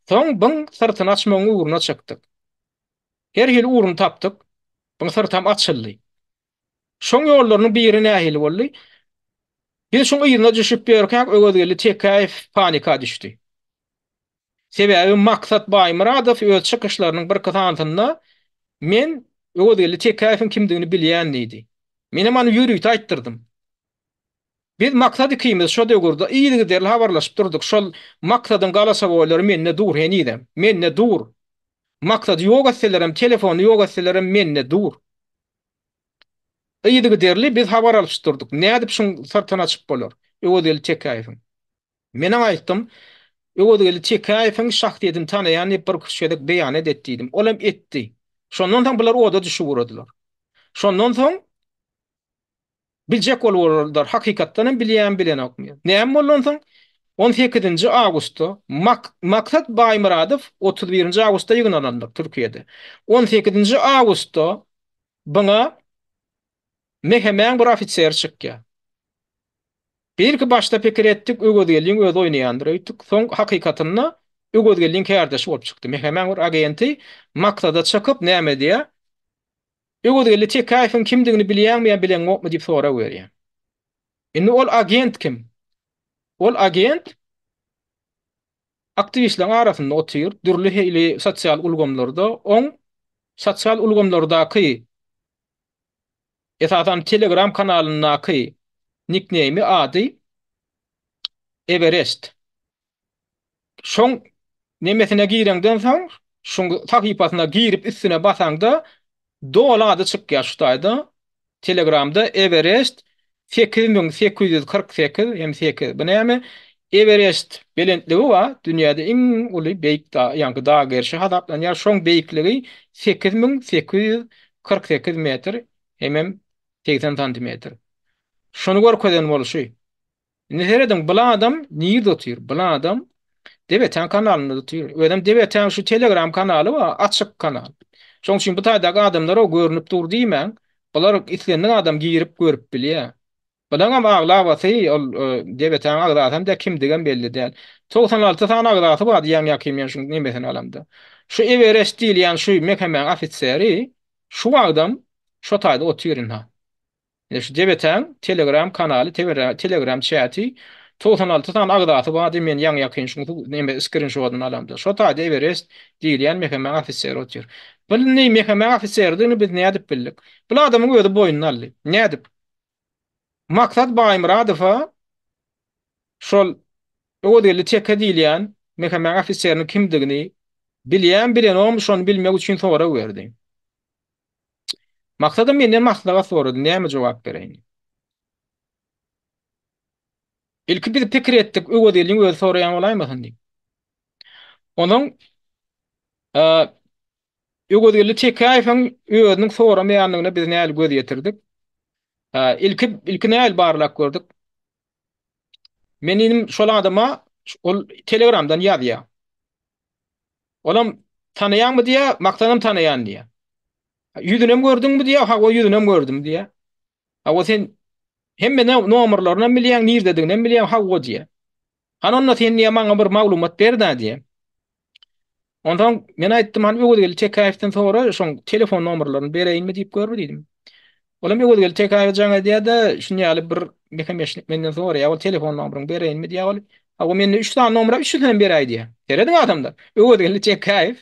A: Soň byň syrtyny açmagyň ugruna çykdyk. Her hili ugruny tapdyk. Byň syrtam açyldy. Şoň ýollarynyň biri nähili boldy? Biz şuň yzyna düşüp ýörkäk Öwezgeldi Tekäýew panika düşdi. Sebäbi Maksat Baýmyradow öz çykyşlarynyň birki sanysynda Men Öwezgeldi Tekäýewiň kimdigini bilýän diýdi. Menem ony ýörite aýtdyrdym. Biz Maksat ikimiz şo döwürde yzygiderli habarlaşyp durduk. Şol Maksadyň galasowoýlary mende dur henizem. Mende dur. Maksady ýok etselerem, telefonyny ýok etselerem mende dur. Yzygiderli biz habar alyşyp durduk. Nädip şuň syrtyny açyp bolar? Öwezgeldi Tekäýewiň. Menem aýtdym, Öwezgeldi Tekäýewiň şahsyýetini tanaýan diýip birküç gezek beýanat et diýdim. Ol hem etdi. Şondan soň bular oda düşüp ugradylar. Şondan soň biljek bolup ugradylar. Hakykatdan hem bilýärmi, bilenokmy? Näme boldy onsoň? On sekizinji awgustda Mak Maksat Baýmyradow 31-nji awgustda ýygnalandyr Türkiýede. On sekizinji awgustda buňa MHM-iň bir ofiseri çykýar. Belki başda pikir etdik Öwezgeldiň özi oýnaýandyr öýtdük. Soň hakykatynda Öwezgeldiň kärdeşi bolup çykdy. MHM-iň bir agenti Maksada çykyp näme diýýär? Öwezgeldi Tekäýewiň kimdigini bilýäňmi ýa bileňokmy diýip sorag berýär. Indi ol agent kim? Ol agent aktiwistleriň arasynda otyr, dürli hili sosial ulgamlarda oň sosial ulgamlardaky Esasan Telegram kanalyndaky nikneými ady Everest. Şoň nemesine gireňden soň, şoň sahypasyna girip üstüne basaňda doly ady çykýar şu taýda. Telegramda Everest 8848 hem 8. Bu näme? Everest belentligi bar. Dünýäde iň uly beýik dag, ýaňky dag gerşi hasaplanýar. Şoň beýikligi 8848 metr hemem 80 santimetr. Şony görkezen bolşy. Indi serediň, bul adam nirde otyr? Bul adam Debetäň kanalynda otyr. Özem Debetäň şu Telegram kanaly bar, açyk kanal. Şoň üçin bu taýdaky adamlar o görnüp dur diýmäň. Bular islendik adam girip görüp bilýär. Bulaňam aglabasy ol Debetäň agzasam dä kimdigem belli däl. 96 sany agzasy bar diýýän ýakyn men şuň nemesini alamda. Şu Everest diýilýän şu MHM-iň ofiseri şu wagtam şo taýda otyr ynha. Ine şu Debetäň Telegram kanaly, Telegram çäti. 96 sany agzasy bardy, men ýaňy-ýakyn şuň neme skrinşodyny alamda. Şo taýda Everest diýilýän MHM-iň ofiseri otyr. Bil indi MHM-iň ofiseridigini biz nädip bildik? Bul adamyň özi boýnuna aldy. Nädip? Maksat Baýmyradowa şol Öwezgeldi Teke diýilýän MHM-iň ofiseriniň kimdigini bilýän bilenokmy şony bilmek üçin sorag berdi. Maksadam menden maslahat sorady, näme jogap bereýin diýip. Ilki biz pikir etdik, Öwezgeldiň özi soraýan bolaýmasyn diýip. Onuň Öwezgeldi Tekäýewiň özüniň soramaýandygyna biz nähili göz ýetirdik? Ilki ilki nähili barlap gördük? Men inim şol adama ol Telegramdan ýazýar. Olam tanaýaňmy diýýär, Maksadam tanaýan diýýär. Ýüzünem gördüňmi diýýär, hawa ýüzünem gördüm diýýär. Hawa sen hemme nomerlaryny bilýäň, nirdedigini hem bilýäň, hawa diýýär. Hany onda sen diýýär maňa bir maglumat ber-dä diýýär. Onsoň men aýtdym, hany Öwezgeldi Tekäýewden sora, şoň telefon nomerlerini bereýinmi diýip görme diýdim. Olam Öwezgeldi Tekäýewe jaň edýär-de, şuny ýaly bir mehemeşnik menden soraýar, ol telefon nomeryňy bereýinmi diýýär ol. Hawa mende 3 sany nomer bar, üçüsini hem beräý diýýär. Serediň adamlar. Öwezgeldi Tekäýew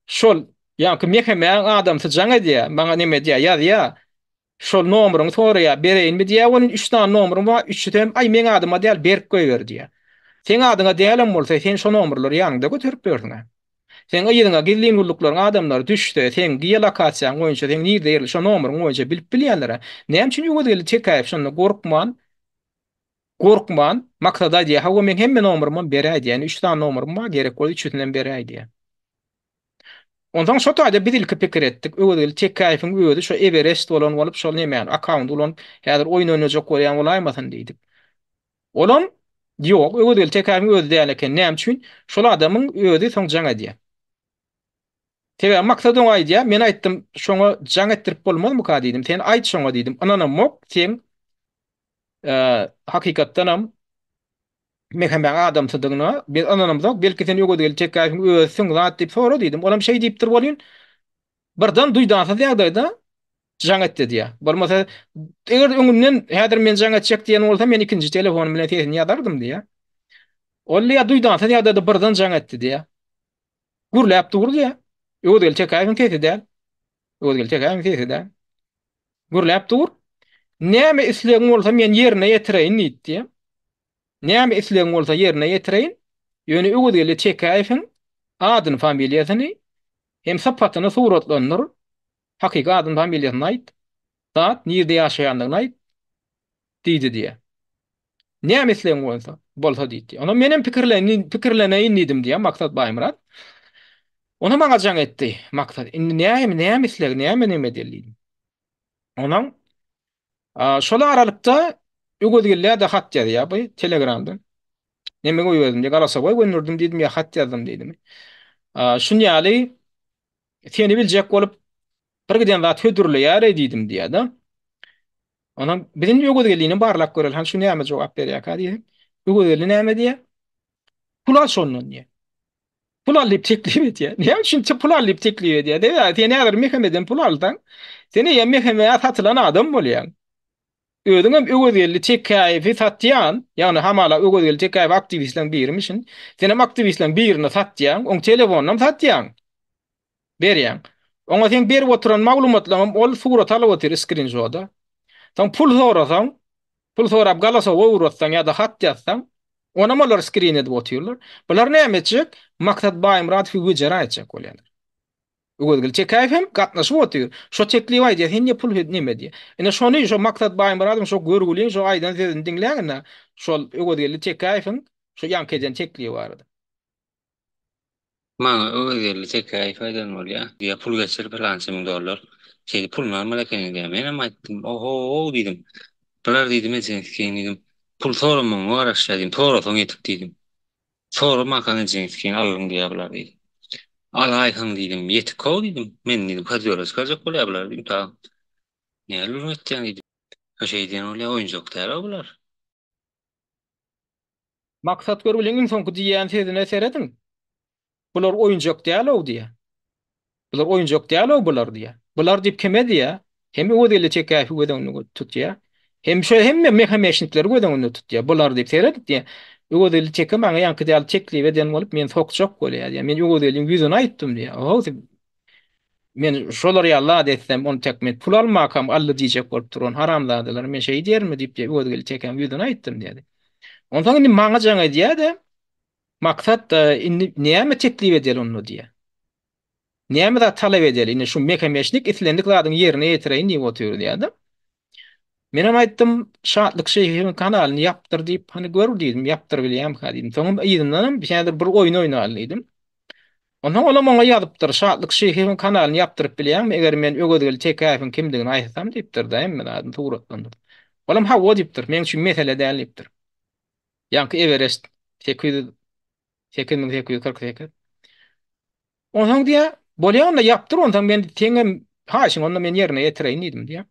A: şol ýaňky mehemäň adamsy jaň edýär, maňa neme diýýär, ýazýar. Şol nomeryňy soraýar, bereýinmi diýýär welin, üç sany nomerym bar, üçüsem, aý, meň adyma däl, berip goýber diýýär. Seň adyňa dälem bolsa, sen şo nomerleri ýanyňda göterip ýörsüň-ä. Seň yzyňa gizlin gulluklaryň adamlary düşse, seň geolokasiýaň boýunça, seň nirde ýerli, şo nomeryň boýunça bilip bilýänler-ä. Näme üçin Öwezgeldi Tekäýew şonda gorkman, gorkman, Maksada aýdýar, hawa, meň hemme nomerymam beräý diýýär, indi üç sany nomerym bar, gerek bolsa üçüsinem beräý diýýär. Onsoň şo taýda biz ilki pikir etdik, Öwezgeldi Tekäýewiň özi şo Everest bolan bolup, şol nemäni, akkaundy ulanyp, häzir oýun oýnajak bolýan bolaýmasyn diýdik. Olam, ýok, Öwezgeldi Tekäýewiň özi däl eken. Näme üçin? Şol adamyň özi soň jaň edýär. Sebäbi Maksat oňa aýdýar, men aýtdym, şoňa jaň etdirip bolmazmyka diýdim, sen aýt şoňa diýdim, ynanamok, seň hakykatdanam Mehemäň adamsydygyna biz ynanamzok, belki sen Öwezgeldi Tekgaýewiň özüsiň zat diýip sora diýdim. Olam şeý diýipdir welin, birden duýdansyz ýagdaýda jaň etdi diýýär. Bolmasa, eger öňünden häzir men jaň etjek diýen bolsa, men ikinji telefonym bilen sesini ýazardym diýýär. Ol diýýär, duýdansyz ýagdaýda birden jaň etdi diýýär. Gürläp dur diýýär. Öwezgeldi Tekäýewiň sesi däl. Öwezgeldi Tekäýewiň sesi däl. Gürläp dur. Näme islegiň bolsa men ýerine ýetireýin diýdi diýýär. Näme islegiň bolsa ýerine ýetireýin, ýöne Öwezgeldi Tekäýewiň adyny, familiýasyny hem sypatyny suratlandyr, hakyky adyny, familiýasyny aýt, zat, nirde ýaşaýandygyny aýt diýdi diýýär. Näme islegiň bolsa, bolsa diýdi. Onda menem pikirleneýin, pikirleneýin diýdim diýýär Maksat Baýmyrat. Onda maňa jaň etdi Maksat. Indi näme, näme isleg, näme neme edeli diýdim. Onuň Şol aralykda Öwezgeldä-de hat ýazýar bu Telegramdan. Neme goýberdim diýip, galasowoý gönderdim diýdim ýa hat ýazdym diýdim. Şun ýaly seni biljek bolup bir giden zat hödürleýär-eý diýdim diýýär-de. Ondan biz indi Öwezgeldini barlap göreli, hany şu näme jogap berýärkä diýsek. Öwezgeldi näme diýýär? Pul al şondan diýýär. Pul al diýip teklip edýär. Näme üçin pul al diýip teklip edýär? Sebäbi sen häzir MHM-den pul alsaň, sen eýýäm MHM-ä satylan adam bolýaň. Özüňem Öwezgeldi Tekäýewi satýan, ýagny hamala Öwezgeldi Tekäýew aktiwistleriň birimişin. Senem aktiwistleriň birini satýaň, oň telefonynam satýaň. Berýäň. Oňa seň berip oturan maglumatlaryňam ol surat alyp otyr skrinşoda. Soň pul sorasaň, pul sorap galasowa ugratsaň ýa-da hat ýazsaň, onam olar skrin edip otyrlar. Bular näme etjek? Maksat Baýmyradowy wejera etjek bolýarlar. Öwezgeldi Tekäýew hem gatnaşyp otyr. Şo teklibi aýdýar, sen niýe pul neme diýýär. Ine şony şo Maksat Baýmyradowyň şo görgüliň şo aýdan sözüni diňläň ine şol Öwezgeldi Tekäýewiň şo ýaňky eden teklibi barada.
C: Maňa Öwezgeldi Tekäýew aýdan bolýa. Diýýä, pul geçir pylança müň dollar. Şeýdip puluny almaly ekeniň diýýä. Menem aýtdym, oho-ow diýdim. Bular diýdim, ejeňi sikeýin diýdim. Pul soramagyňa garaşýa diýdim. Sorasaň ýetik diýdim. Soramankaň ejeňi sikeýin alyň diýýä bular diýdim. Alaýsaň diýdim, ýetik-ow diýdim. Meni diýdim, kazýola çykarjak bolýa bular diýdim. Ta näl gürrüň etýäň diýdim. Şeý diýen bolýa, oýunjak däl-ow bular.
A: Maksat görgüliň iň soňky diýýän sözüne serediň. Bular oýunjak däl-ow diýýär. Bular oýunjak däl-ow bular diýýär. Bular diýip kime diýýär? Hem Öwezgeldi Tekäýewi göz öňünde tutýar. Hem şo hemme mehemeşnikleri göz öňünde tutýar. Bular diýip seredip diýýär. Öwezgeldi teke maňa ýaňky däl teklip eden bolup meni sokjak bolýar diýýär. Men Öwezgeldiň ýüzüne aýtdym diýýär. Oho men şolar ýaly zat etsem ony tek men pul almakam aldy diýjek bolup duran haramzadalar men şeý diýermi diýip diýýär. Öwezgeldi tekäň ýüzüne aýtdym diýýär. Onsoň indi maňa jaň edýär-de Maksat indi näme teklip edeli onda diýýär. Näme zat talap edeli? Indi şu mehemeşnik islendik zadyň ýerine ýetireýin diýip otyr diýýär-de. Menem aýtdym, Şatlyk Şeýhiň kanalyny ýapdyr diýip, hany gör diýdim, ýapdyr bilýämkä diýdim. Soňam yzyndanam häzir bir oýun oýnaly diýdim. Onsoň olam oňa ýazypdyr, Şatlyk Şeýhiň kanalyny ýapdyryp bilýäňmi, eger men Öwezgeldi Tekäýewiň kimdigini aýtsam diýipdir-de, hemme zadyny suratlandyryp. Olam hawa diýipdir, meň üçin mesele däl diýipdir. Ýaňky Ewerest 800 8848. Onsoň diýýär, bolýa onda ýapdyr onsoň men seňem haýyşyňy onda men ýerine ýetireýin diýdim diýýär.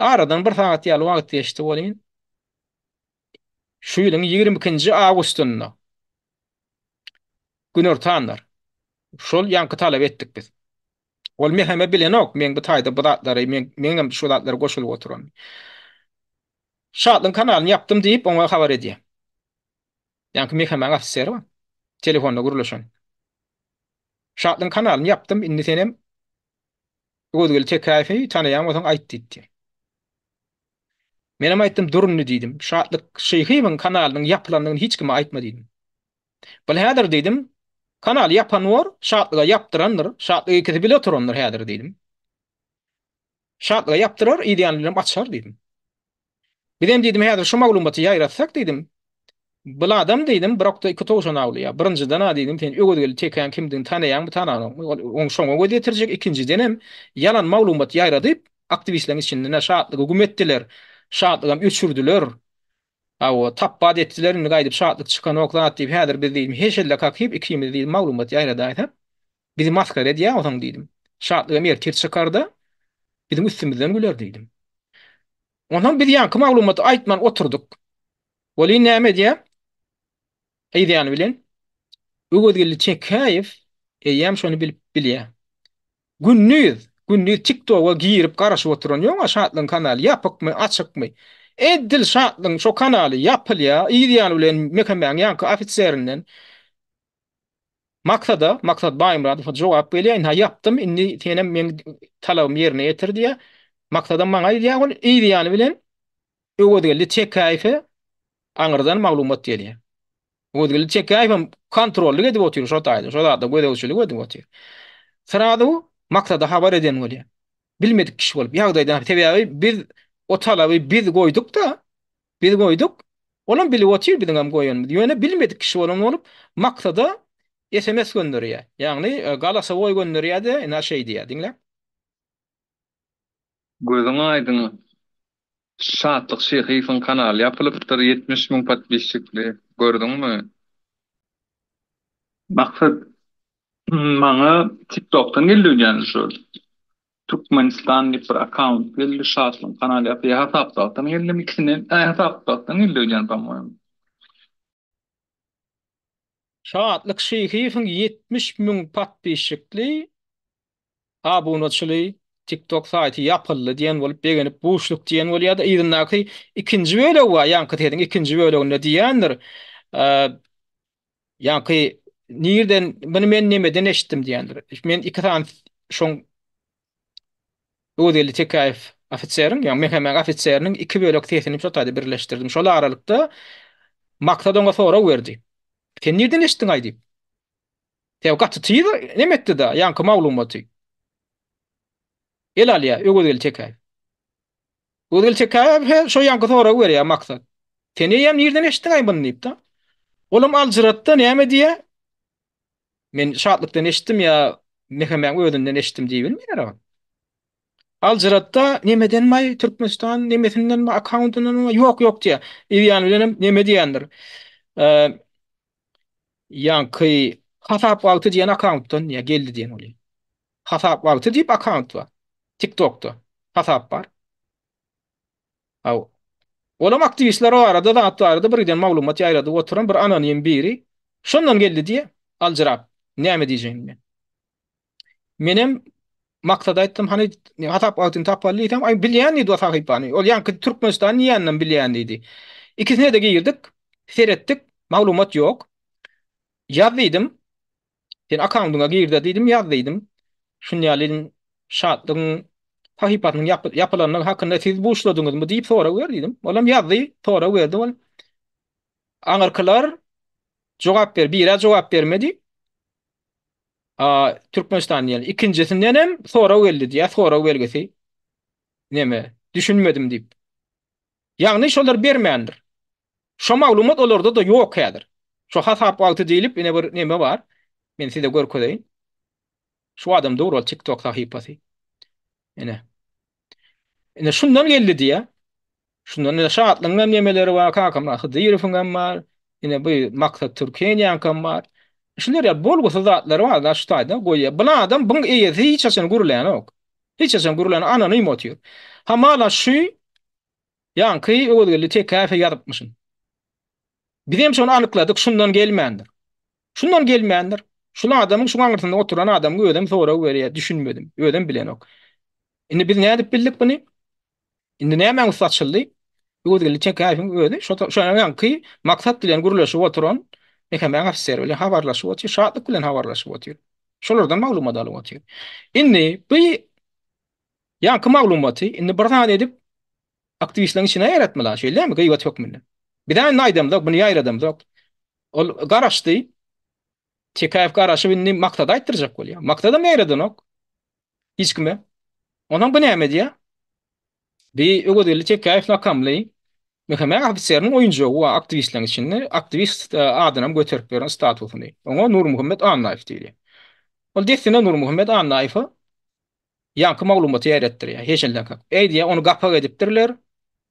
A: Aradan bir sagat ýaly wagt geçdi welin, şu ýylyň 22-nji awgustynda günortanlar şol ýaňky talap etdik biz. Ol meheme bilenok, meň bu taýda bu zatlary, men meňem şu zatlara goşulyp oturanymy. Şatlyň kanalyny ýapdym diýip oňa habar edýär. Ýaňky mehemäň ofiseri bar. Telefonda gürleşen. Şatlyň kanalyny ýapdym, indi senem Öwezgeldi Tekäýewi tanaýan bolsaň aýt diýipdi. Menem aýtdym, dur indi diýdim. Şatlyk Şyhyýewiň kanalynyň ýapylandygyny hiç kime aýtma diýdim. Bul häzir diýdim, kanaly ýapan bor, Şatlyga ýapdyrandyr, Şatlyk ikisi bile oturandyr häzir diýdim. Şatlyga ýapdyrar, yz ýany bilenem açar diýdim. Bizem diýdim, häzir şu maglumaty ýaýratsak diýdim. Bul adam diýdim, bir okda iki towşan awlaýar. Birinjiden-ä diýdim, sen Öwezgeldi Tekäň kimdigini tanaýaňmy, tanaňokmy? Ol oň şoňa göz ýetirjek. Ikinjidenem, ýalan maglumat ýaýradyp, aktiwistleriň içinden-ä Şatlygy güm etdiler. Şatlygam öçürdiler. Hawa, tapbat etdiler, indi gaýdyp Şatlyk çykanok zat diýip, häzir biz diýdim, heşelle kakyp ikimiz diýdim, maglumat ýaýradaýsak, bizi masgara edýär onsoň diýdim. Şatlygam ertir çykar-da, biziň üstümizden güler diýdim. Onsoň biz ýaňky maglumaty aýtman oturdyk. Welin näme edýär? Yz ýany bilen Öwezgeldi Çekäýew eýýäm şony bilip bilýär. Gündiz, gündiz TikToga girip garaşyp oturan ýoň-a Şatlygyň kanaly ýapykmy, açykmy? Edil Şatlygyň şo kanaly ýapylýar, yz ýany bilen MHM-niň ýaňky ofiserinden Maksada, Maksat Baýmyradowa jogap gelýär, ynha ýapdym, indi senem meň talabymy ýerine ýetir diýýär. Maksadam maňa aýdýar ol, yz ýany bilen Öwezgeldi Çekäýewe aňyrdan maglumat gelýär. Öwezgeldi Çekäýewem kontrollyk edip otyr şo taýda, şo zada gözegçilik edip otyr. Srazu Maksada habar eden bolýar. Bilmedik kişi bolup ýagdaýdan, sebäbi biz o talaby biz goýduk-da, Biz goýduk. Olam bilip otyr biziňem goýanymyzy. Ýöne bilmedik kişi bolan bolup Maksada sms gönderýär. Ýagny galasowoý gönderýär-de, ina şeý diýýär. Diňle.
D: Gözüň aýdyň Şatlyk Şyhyýewiň kanaly ýapylypdyr 70 müň podpisçikli gördüňmi? Maksat maňa tiktokdan geldi öýdýän şu Türkmenistan diýip bir akkaunt geldi Şatlygyň kanaly ýapylýar hasapdakdan geldimi ikisinden äý hasapdakdan geldi öýdýän po-moýemu.
A: Şatlyk Şyhyýewiň 70 müň podpisçikli abunaçyly TikTok saýty ýapyldy diýen bolup begenip buşluk diýen bolýar-da yzyndaky ikinji bölegi bar ýaňky sesiň ikinji böleginde diýýändir Ýaňky nirden muny men nemeden eşitdim diýendir. Men iki sany şoň Öwezgeldi Tekäýew ofiseriň, ýagny MHM ofiseriniň iki bölek sesini şo taýda birleşdirdim. Şol aralykda Maksat oňa sorag berdi. Sen nirden eşitdiň-aý diýip. Sebäbi gaty tiz neme etdi-de, ýaňky maglumaty. El alýar Öwezgeldi Tekäýew. Öwezgeldi Tekäýew he şo ýaňky soragy berýär Maksat. Sen eýýäm nirden eşitdiň-aý muny diýip-de. Olam aljyratda näme diýýär? Men Şatlykdan eşitdim ýa Mehemäň özünden eşitdim diýibilmeýär ol. Aljyratda nemedenmi Türkmenistan nemesindenmi akkauntyndanmy ýok ýok diýýär. Yz ýany bilenem neme diýendir. Ýaňky hasap wagty diýen akkauntdan ýa geldi diýen bolýar. Hasap wagty diýip akkaunt bar. TikTokda hasap bar. Haw. Olam aktiwistler barada zat barada bir giden maglumat ýaýradyp oturan bir anonim biri şondan geldi diýe aljyrap näme diýjegini bilmän. Menem. Maksada aýtdym, hany hasap wagtyny tapaly diýsem, aý bilýän diýdi o sahypany. Ol ýaňky Türkmenistan diýýäninem bilýän diýdi. Ikisine-de girdik, seretdik, maglumat ýok. Ýaz diýdim. Sen akkaundyňa gir-de diýdim, ýaz diýdim. Şun ýaly diýdim, Şatlygyň sahypasynyň ýapylandygy hakynda siz buşladyňyzmy diýip sorag ber diýdim. Olam ýazdy, sorag berdi ol. Aňyrkylar jogap ber, biri-ä jogap bermedi. A, Türkmenistan diýen. Ikinjisinden hem sorag geldi diýýär, sorag belgisi. Neme, düşünmedim diýip. Ýagny şolar bermändir. Şo maglumat olarda-da ýok häzir. Şo hasap wagty diýlip ine bir neme bar. Men size görkezeýin. Şu adam dur ol TikTok sahypasy. Ine. Ine şundan geldi diýýär. Şundan ine Şatlygyň hem nemeleri bar, Kakamyrat Hydyrowyň hem bar. Ine bu Maksat Türkeniýaňkam bar. Şular ýaly bolgusyz zatlary bar da şu taýda goýýar. Bu adam buň eýesi hiç haçan gürlänok. Hiç haçan gürlän anonim otyr. Hamala şu ýaňky Öwezgeldi Tekäýewe ýazypmyşyn. Bizem şony anykladyk, şundan gelmändir. Şundan gelmändir. Şul adamyň şuň aňyrsynda oturan adamyň özem sorag berýär, düşünmedim. Özem bilenok. Indi biz nädip bildik buny? Indi nämäň üsti açyldy? Öwezgeldi Tekäýewiň özi şo şo ýaňky Maksat bilen gürleşip oturan MHM-niň ofiseri bilen habarlaşyp otyr, Şatlyk bilen habarlaşyp otyr. Şolardan maglumat alyp otyr. Indi bu ýaňky maglumaty indi bir zat edip aktiwistleriň içine ýaýratmaly, şeýle dälmi, gybat hökmünde. Biz-ä indi aýdamzok, muny ýaýradamzok. Ol garaşdy. Tekäýew garaşyp indi Maksada aýtdyrjak bolýar. Maksadam ýaýradanok. Hiç kime. Onsoň bu näme edýär? Bi Öwezgeldi Tekäýew lakamly MHM ofiseriniň oýunjagy we aktiwistleriň içinde aktiwist adynam göterip ýören statusyny. Oňa Nurmuhammet Annaýew diýilýär. Ol dessine Nurmuhammet Annaýewe ýaňky maglumaty ýaýratdyrýar. Heşelden kakyp. Eý diýýär, ony gapak edipdirler.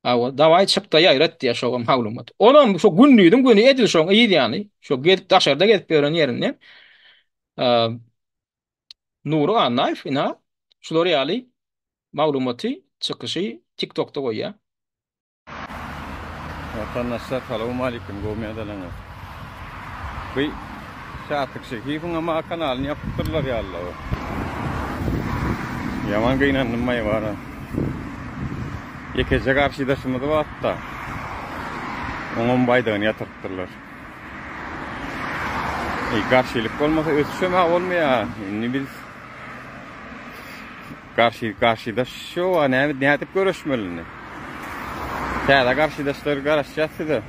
A: Hawa, dawaý çyk-da ýaýrat diýýär şo maglumaty. Olam şo gündiziň güni edil şoň yz ýany, şo gezip daşarda gezip ýören ýerinden Nury Annaýew ynha şular ýaly maglumaty, çykyşy TikTokda goýýar.
E: Watandaşlar salowmalikim gowmy ýadalaňyz. Bu Şatlyk Şehiýewiň hem kanalyny ýapypdyrlar ýalyla. Ýaman gynandym maý bara. Ýekeje garşydaşymyz barda. Oňam baýdagyny ýatyrypdyrlar. Eý garşylyk bolmasa ösüşem-ä bolmaýar. Indi biz garşy garşydaş ýok-a näme nädip göreşmeli indi? Täze garşydaşlar garaşýas size.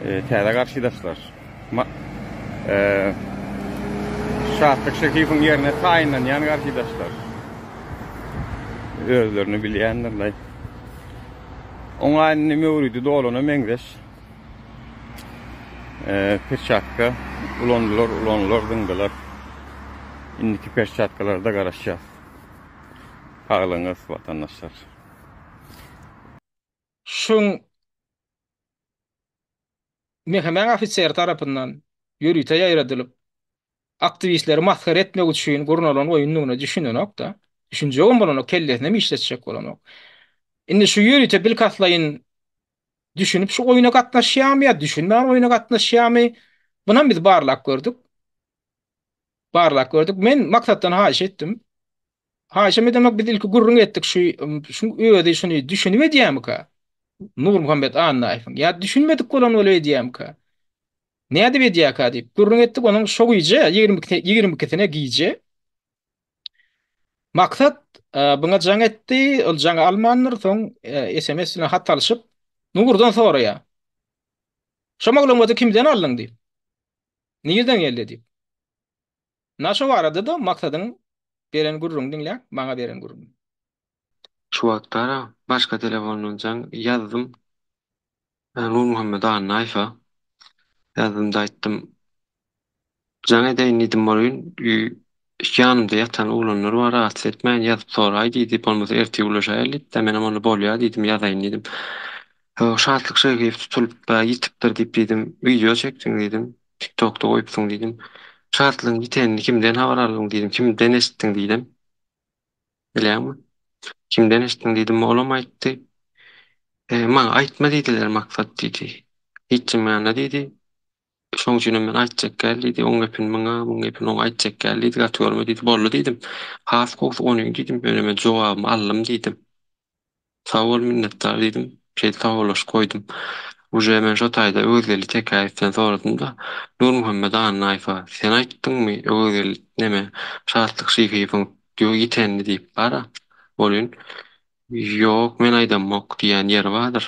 E: E, täze garşydaşlar. Ma e, Şatlyk Şehiýewiň ýerine taýynlanýan garşydaşlar. Özlerini bilýändirler. Oňa indi möwridi dolana meňzeş. Perçatka ulandylar, ulandylar, zyňdylar. Indiki perçatkalarda garaşýas. Saglygyňyz watandaşlar.
A: Şuň MHM-iň ofiseri tarapyndan ýörite ýaýradylyp, aktiwistleri masgara etmek üçin gurnalan oýundygyna düşünenok-da. Düşünjegem bolanok, kellesinem işletjek bolanok. Indi şu ýörite bilkastlaýyn düşünip şu oýuna gatnaşýarmy ýa düşünmän oýuna gatnaşýarmy? Bunam biz barlap gördük. Barlap gördük. Men Maksatdan haýyş etdim. Haýyşam edemek biz ilki gürrüň etdik şu şuň özi şuny düşünip edýärmika? Nurmuhammet Annaýewiň ýa düşünmedik bolan bolup edýärmika? Nädip edýärka diýip gürrüň etdik. Onuň şo gije 22-sine gije Maksat buňa jaň etdi, ol jaňy almandyr, soň sms bilen hat alşyp, Nurdan soraýar. Şo maglumaty kimden aldyň diýip. Nirden geldi diýip. Na şo barada-da Maksadyň beren gürrüňini diňläň, maňa beren gürrüňini.
C: Şu wagtlara başga telefondan jaň ýazdym. Nurmuhammet Annaýewe ýazdym-da aýtdym. Jaň edeýin diýdim welin, ýanymda ýatan oglanlar bar, rahatsyz etmäýin, ýazyp soraý diýdi, bolmasa ertir gürleşäýeli diýipdi. Menem onda bolýa diýdim, ýazaýyn diýdim. Şatlyk Şehiýew tutulyp, ýitipdir diýip diýdim, wideo çekdiň diýdim, TikTokda goýupsyň diýdim. Şatlygyň ýitenini kimden habar aldyň diýdim, kimden eşitdiň diýdim. Bilýäňmi? Kimden eşitdiň diýdim, olam aýtdy. Maňa aýtma diýdiler Maksat diýdi. Hiç kim ýanynda diýdi. Şoň üçinem men aýtjak däl diýdi. Oň gepini muňa, muň gepini oňa aýtjak däl diýdi. Gaty görme diýdi. Boldy diýdim. Has gowusy onyň diýdim. Ýöne men jogabymy aldym diýdim. Sag bol minnetdar diýdim. Şeýdip sagbollaşyp goýdum. Uje men şo taýda Öwezgeldi Tekäýewden soradym-da, Nurmuhammet Annaýewa sen aýtdyňmy Öwezgeldi neme Şatlyk Şyhyýewiň ýitenini diýip bar-a. Welin, Ýok men aýdamok diýýän ýeri bardyr.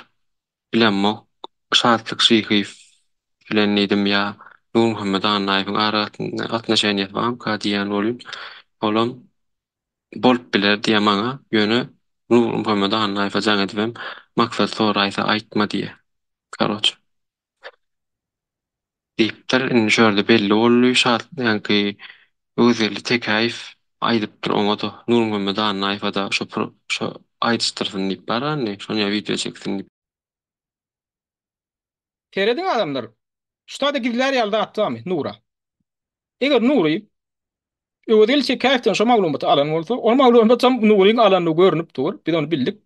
C: Bilemok, Şatlyk Şyhyýew bilen diýdim ýa Nurmuhammet Annaýewiň aragatnaşeniýesi barmyka diýýän welin, olam bolup biler diýýär maňa, ýöne Nurmuhammet Annaýewe jaň edibem Maksat soraýsa aýtma diýýär. Karoç. Diýipdir. Indi şu ýerde belli boldy. Şat ýaňky Öwezgeldi Tekäýew aýdypdyr oňa-da, Nurmuhammet Annaýewe-da şo şo aýdyşdyrsyn diýip bar indi, şony ýa wideo çeksin diýip.
A: Serediň adamlar, şu taýda gizlär ýaly zat barmy Nura? Eger Nury Öwezgeldi Tekäýewden şo maglumaty alan bolsa, ol maglumatam Nuryň alandygy görnüp dur, biz ony bildik.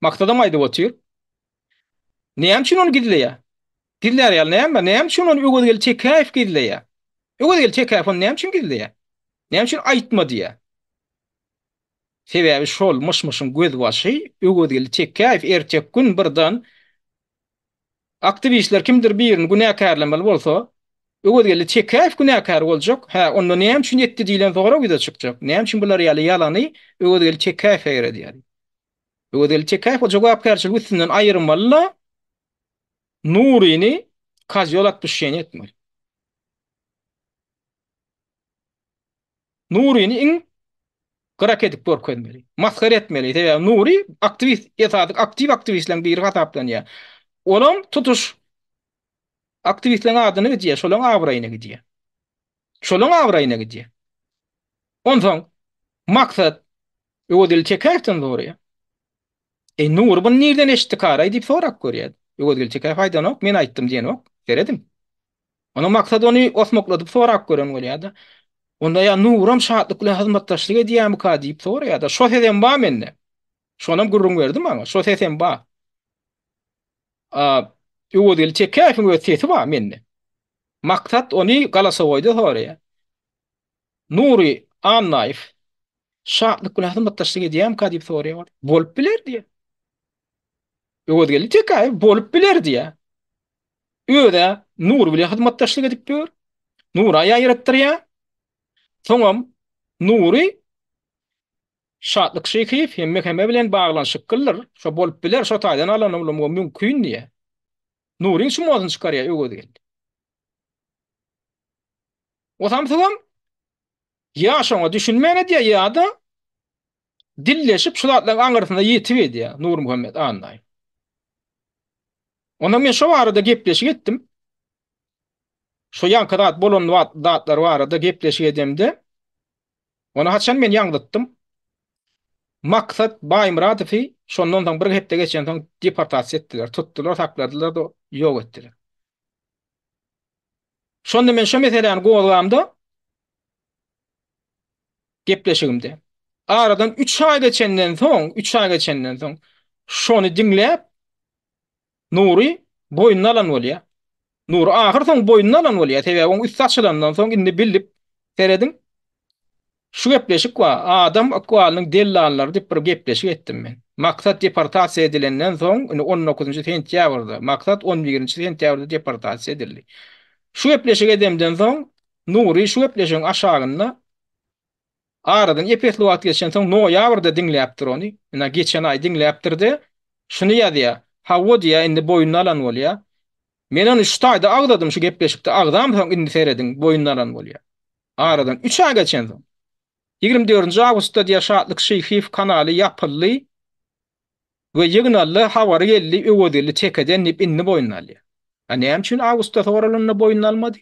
A: Maksadam aýdyp otyr. Näme üçin ony gizleýär? Gizlär ýaly näme bar? Näme üçin ony Öwezgeldi Tekäýew gizleýär? Öwezgeldi Tekäýew ony näme üçin gizleýär? Näme üçin aýtma diýýär? Sebäbi şol myş-myşyň gözbaşy Öwezgeldi Tekäýew ertek gün birden Aktiwistler kimdir birini günäkärlemeli bolsa, Öwezgeldi Tekäýew günäkär boljak, hä, onda näme üçin etdi diýlen sorag ýüze çykjak. Näme üçin bular ýaly ýalany Öwezgeldi Tekäýewe ýöredýär? Öwezgeldi Tekäýew o jogapkärçiligi üstünden aýyrmaly-da, Nuryny kozýol otpuşşeniýa etmeli. Nuryny iň gyrak edip görkezmeli. Masgara etmeli. Sebäbi Nury aktiwist, esasy aktiw aktiwistleriň biri hasaplanýar. Olam tutuş aktiwistleriň adyna gidýär, şolaň abraýyna gidýär. Şolaň abraýyna gidýär. Onsoň Maksat Öwezgeldi Tekäýewden soraýar. Eý Nury buny nirden eşitdi karaý diýip sorap görýär. Öwezgeldi Tekäýew aýdanok, men aýtdym diýenok. Serediň. Onuň maksady ony osmakladyp sorap gören bolýar-da. Onda ýa Nuram Şatlyk bilen hyzmatdaşlyk edýärmika diýip soraýar-da. Şo sesem bar mende. Şonam gürrüň berdi maňa. Şo sesem bar. A Öwezgeldi Tekäýewiň öz sesi bar mende. Maksat ony galasowoýda soraýar. Nury Annaýew Şatlyk bilen hyzmatdaşlyk edýärmika diýip soraýar. Bolup biler diýýär. Öwezgeldi Tekäýew bolup biler diýýär. Öz-ä Nury bilen hyzmatdaşlyk edip ýör. Nura ýaýratdyrýar. Soňam Nury Şatlyk Şyhyýew hem MHM bilen baglanyşyklydyr. Şo bolup biler, şo taýdan alan bolmagy mümkin diýýär. Nuryň şumosyny çykarýar Öwezgeldi. O samsygam ýa şoňa düşünmän edýär ýa-da dilleşip şu zatlaryň aňyrsyna ýetip edýär Nurmuhammet Annaýew. Onda men şo barada gepleşik etdim. Şo ýaňky zat bolan zatlar barada gepleşik edemde, ony haçan men ýaňzytdym. Maksat Baýmyradowy şondan soň bir hepde geçensoň deportasiýa etdiler, tutdular, sakladylar-da ýok etdiler. Şonda men şo meseläni gozgamda gepleşigimde aradan 3 aý geçenden soň, 3 aý geçenden soň şony diňläp Nury boýnuna alan bolýar. Nury ahyr soň boýnuna alan bolýar. Sebäbi oň üsti açylandan soň indi bilip serediň. Şu gepleşik bar. Adam ykbalynyň dellallary diýip bir gepleşik etdim men. Maksat deportasiýa edilenden soň, indi on dokuzynjy sentýabrda, Maksat on birinji sentýabrda deportasiýa edildi. Şu gepleşigi edemden soň, Nury şu gepleşigiň aşagynda aradan ep-esli wagt geçensoň noýabrda diňläpdir ony. Ynha geçen aý diňläpdir-de, şuny ýazýar. Hawa diýýär, indi boýnuna alan bolýar. Men ony şu taýda agzadym, şu gepleşikde agzamsoň indi serediň, boýnuna alan bolýar. Aradan üç aý geçensoň, 24-nji awgustda diýýär, Şatlyk Şyhyýew kanaly ýapyldy we ýygnaldy, habary geldi Öwezgeldi Tekeden diýip indi boýnuna alýar. A näme üçin awgustda soralanda boýnuna almady?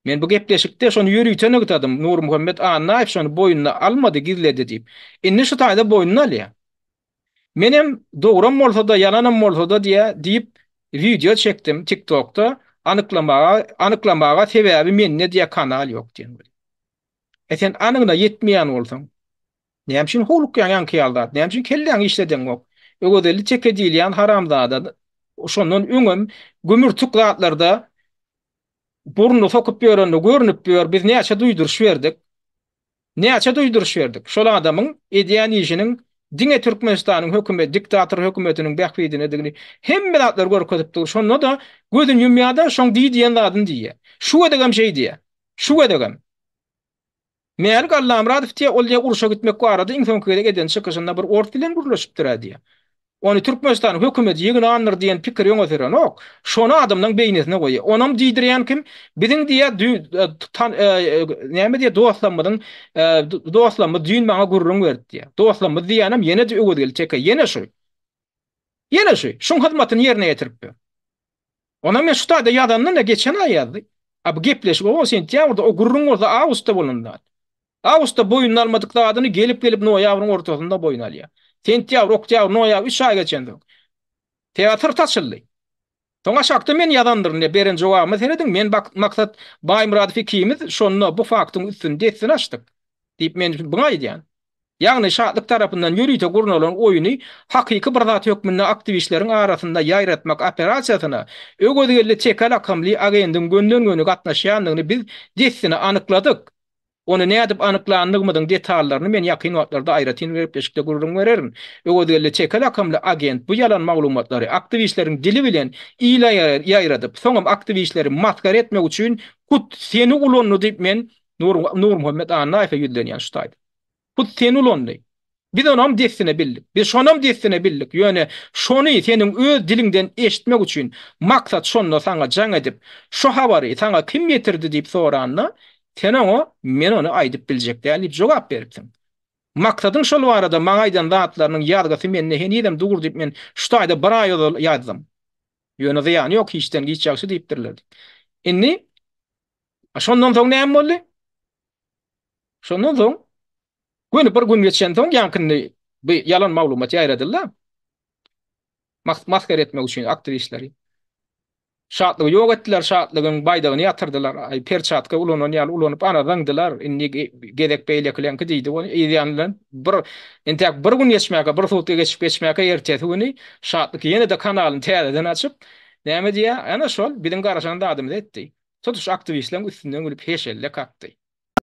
A: Men bu gepleşikde şony ýörite nygtadym, Nurmuhammet Annaýew şony boýnuna almady, gizledi diýip. Indi şu taýda boýnuna alýar. Menem dogram bolsa-da, ýalanam bolsa-da diýä diýip wideo çekdim TikTokda anyklamaga anyklamaga sebäbi mende diýä kanal ýok diýen bolýar. E sen anygyna ýetmeýän bolsaň, näme üçin howlukýaň ýaňky ýaly zat, näme üçin kelläňi işledeňok? Öwezelli teke diýilýän haramzada şondan öňem gümürtik zatlarda. Burnuny sokup ýörende görnüp ýör, biz näçe duýduryş berdik. Näçe duýduryş berdik. Şol adamyň edýän işiniň diňe Türkmenistanyň hökümet, diktator hökümetiniň bähbidinedigini hemme zatlary görkezip dur. Şonda-da gözüni ýumýar-da, şoň diý diýen zadyny diýýär. Şu gezegem şeý diýýär. Şu gezegem. Mälik Allamyradow diýýär, ol diýýär urşa gitmek barada iň soňky gezek eden çykyşynda bir ors bilen gürleşipdir-ä diýýär. Ony Türkmenistanyň hökümeti ýygnandyr diýen pikiri öňe sürenok. Şony adamlaň beýnisine goýýar. Onam diýdirýän kim? Biziň diýýär näme diýýär dostlarymyzyň dostlarymyz düýn maňa gürrüň berdi diýýär. Dostlarymyz diýýänem ýene-de Öwezgeldi Teke, ýene şu. Ýene şu. Şuň hyzmatyny ýerine ýetirip ýör. Onam men şu taýda ýazanda-da geçen aý ýazdy. A bu gepleşik o sentýabrda, o gürrüň bolsa awgustda bolan zat. Awgustda boýnuna almadyk zadyny gelip-gelip noýabryň ortasynda boýun alýar. Sentýabr, oktýabr, noýabr üç aý geçensoň. Sebäbi syrt açyldy. Soň aşakda men ýazandyryn diýip beren jogabyma serediň, men Maksat Baýmyradow ikimiz şonda bu faktyň üstüni dessine açdyk. Diýip men buňa aýdýan. Ýagny Şatlyk tarapyndan ýörite gurnalan oýny hakyky bir zat hökmünde aktiwistleriň arasynda ýaýratmak operasiýasyna Öwezgeldi Teke lakamly agendiň gönden-göni gatnaşýandygyny biz dessine anykladyk. Ony nädip anyklandygymyzyň detallaryny men ýakyn wagtlarda aýratyn gepleşikde gürrüň bererin. Öwezgeldi Teke lakamly agent bu ýalan maglumatlary aktiwistleriň dili bilen ile ýaýradyp, soňam aktiwistleri masgara etmek üçin hut seni ulandy diýip men Nurmuhammet Annaýewe ýüzlenýän şu taýda. Hut seni ulandy. Biz onam dessine bildik. Biz şonam dessine bildik. Ýöne şony seniň öz diliňden eşitmek üçin Maksat şonda saňa jaň edip, şu habary saňa kim ýetirdi diýip soranda, sen oňa men ony aýdyp biljek däl diýip jogap beripsiň. Maksadyň şol barada maňa aýdan zatlarynyň ýazgysy mende henizem dur diýip men şu taýda bir aý ozal ýazdym. Ýöne zyýany ýok hiçden giç ýagşy diýipdirler diýip. Indi şondan soň näme boldy? Şondan soň göni bir gün geçensoň ýaňkyny bu ýalan maglumat ýaýradyldy. Masgara etmek üçin aktiwistleri. Şatlygy ýok etdiler, şatlygyň baýdagyny ýatyrdylar. Aý perçatka ulanan ýaly ulanyp ana zyňdylar. Indi gezek beýlekileňki diýdi. Ony yz ýany bilen bir entäk bir gün geçmäkä, bir sutka geçip geçmäkä ertesi güni Şatlyk ýene-de kanalyny täzeden açyp, näme diýýär? Ana şol biziň garaşan zadymyzy etdi. Tutuş aktiwistleriň üstünden gülüp heşelle kakdy.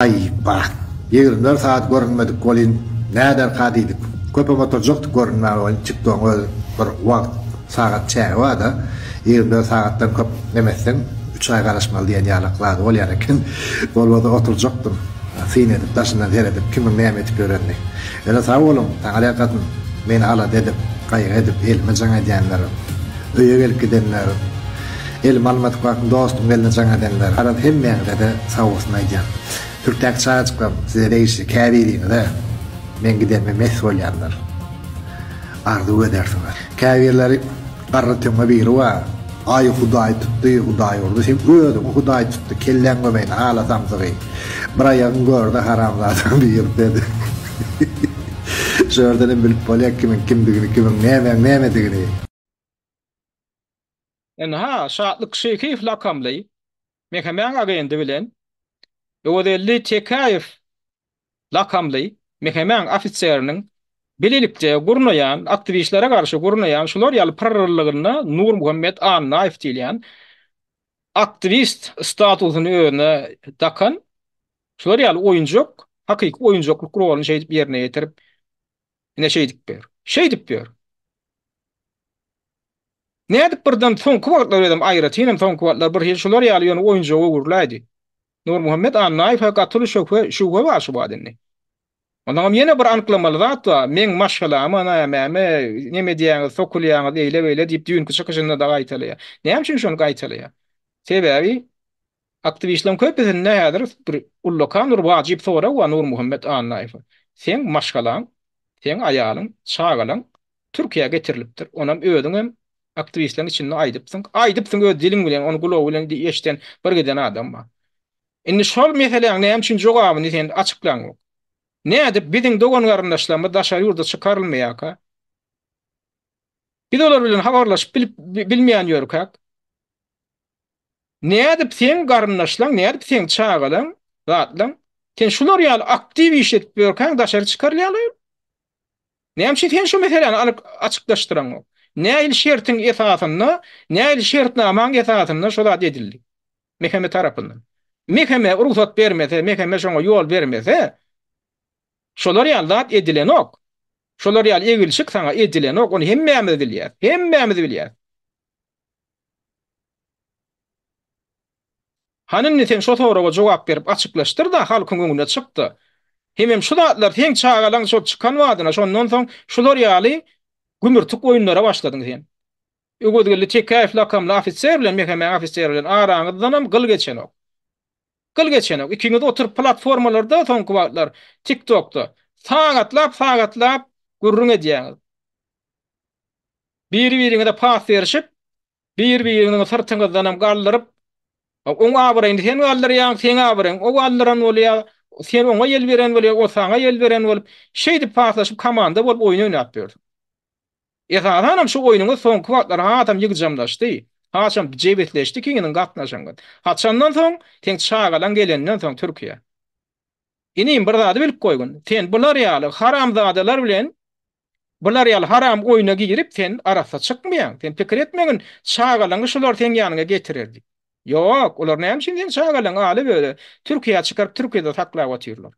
F: Aý, bah, 24 sagat görünmedik welin, näderka diýdik. Köpem oturjakdyk görünmän welin, TikTogyň öz bir wagt, sagat çägi bar-da, 24 sagatdan köp neme etseň, üç aý garaşmaly diýen ýalak zady bolýan eken. Bolmasa oturjakdym, syn edip, daşyndan seredip, kimiň näme edip ýörenini. Ýöne sag boluň, taňryýalkasyn, meni alada edip, gaýgy edip, elime jaň edýänler. Öýe gelip gidenler, elime almadyk wagtym dostum gelne jaň edenler, garaz hemmäňizede sagbolsun aýdýan. Pürtäk çagajyklarym size degişli käbiriňize meň gidenime mes bolýanlar. Arzuw edersiňiz. Käbirleri garry töňňe biri bar. Aý hudaý tutdy, hudaý urdy, seň özüňi hudaý tutdy, kelläň gömeýin ala samsygy. Bir aýagyň görde haramzadaň biri dedi. Şu ýerdenem bilip bolýar kimiň kimdigini, kimiň nämäň nämedigini.
A: Ynha, Şatlyk Şyhyýew lakamly MHM-iň agendi bilen Öwezelli Tekäýew lakamly MHM-iň ofiseriniň bilelikde gurnaýan, aktiwistlere garşy gurnaýan şular ýaly pyrrylygynda Nurmuhammet Annaýew diýilýän aktiwist statusyny özüne dakan Şular ýaly oýunjak, hakyky oýunjaklyk roluny şeýdip ýerine ýetirip, ine şeýdip ýör. Şeýdip ýör. Nädip birden soňky wagtlar özem aýratynam soňky wagtlar bir hili şular ýaly ýöne oýunjaga öwrüläýdi. Nurmuhammet Annaýewe gaty uly şöhwe, şübhe bar şu wagt indi. Onsoňam ýene bir anyklamaly zat bar. Meň maşgalama nämäme neme edýäňiz, sokulýaňyz eýle-beýle diýip düýnki çykyşynda-da gaýtalaýar. Näme üçin şony gaýtalaýar? Sebäbi Aktiwistleriň köpüsinde häzir bir ullakan bir wajyp sorag bar Nurmuhammet Annaýewe. Seň maşgalaň, seň aýalyň, çagalaň Türkiýä getirilipdir. Onam özüňem aktiwistleriň içinde aýdypsyň. Aýdypsyň öz diliň bilen, ony gulagy bilen eşiden bir giden adam bar. Indi şol meseläň näme üçin jogabyny sen açyklaňok. Nädip biziň dogan-garyndaşlarymyz daşary ýurda çykarylmaýarka? Biz olar bilen habarlaşyp bilip bilmeýän ýörkäk. Nädip seň garyndaşlaň, nädip seň çagalaň, zatlaň, sen şular ýaly aktiw iş edip ýörkäň daşary çykarylýarlar? Näme üçin sen şu meseläni anyk açyklaşdyraňok? Nähili şertiň esasynda, nähili şertnamaň esasynda şo zat edildi? MHM tarapyndan. MHM rugsat bermese, MHM şoňa ýol bermese, şolar ýaly zat edilenok. Şolar ýaly egilşik saňa edilenok. Ony hemmämiz bilýäs. Hemmämiz bilýäs. Hany indi sen şo soraga jogap berip açyklaşdyr-da halkyň öňüne çyk-da. Hemem şu zatlar seň çagalaň şol çykan badyna şondan soň şular ýaly gümürtik oýunlara başladyň sen. Öwezgeldi Tekäýew lakamly ofiser bilen MHM-iň ofiseri bilen araňyzdanam gyl geçenok. Gyl geçenok. Ikiňiz oturyp platformalarda soňky wagtlar TikTokda sagatlap-sagatlap gürrüň edýäňiz. Biri-biriňize pas berişip, bir-biriňiziň syrtyňyzdanam galdyryp, oň abraýyny sen galdyrýaň, seň abraýyňy o galdyran bolýar, sen oňa ýel beren bolýar, o saňa ýel beren bolup, şeýdip paslaşyp komanda bolup oýun oýnap ýörsüň. Esasanam şu oýnuňyz soňky wagtlar hasam ýygjamlaşdy, hasam jebisleşdi ikiňiziň gatnaşygyňyz. Haçandan soň, seň çagalaň gelenden soň Türkiýä. Inim bir zady bilip goýgun, sen bular ýaly haramzadalar bilen bular ýaly haram oýna girip sen arassa çykmaýaň. Sen pikir etmegin çagalaňy şular seň ýanyňa getirer diýip. Ýok, olar näme üçin seň çagalaňy alyp öle Türkiýä çykaryp Türkiýede saklap otyrlar.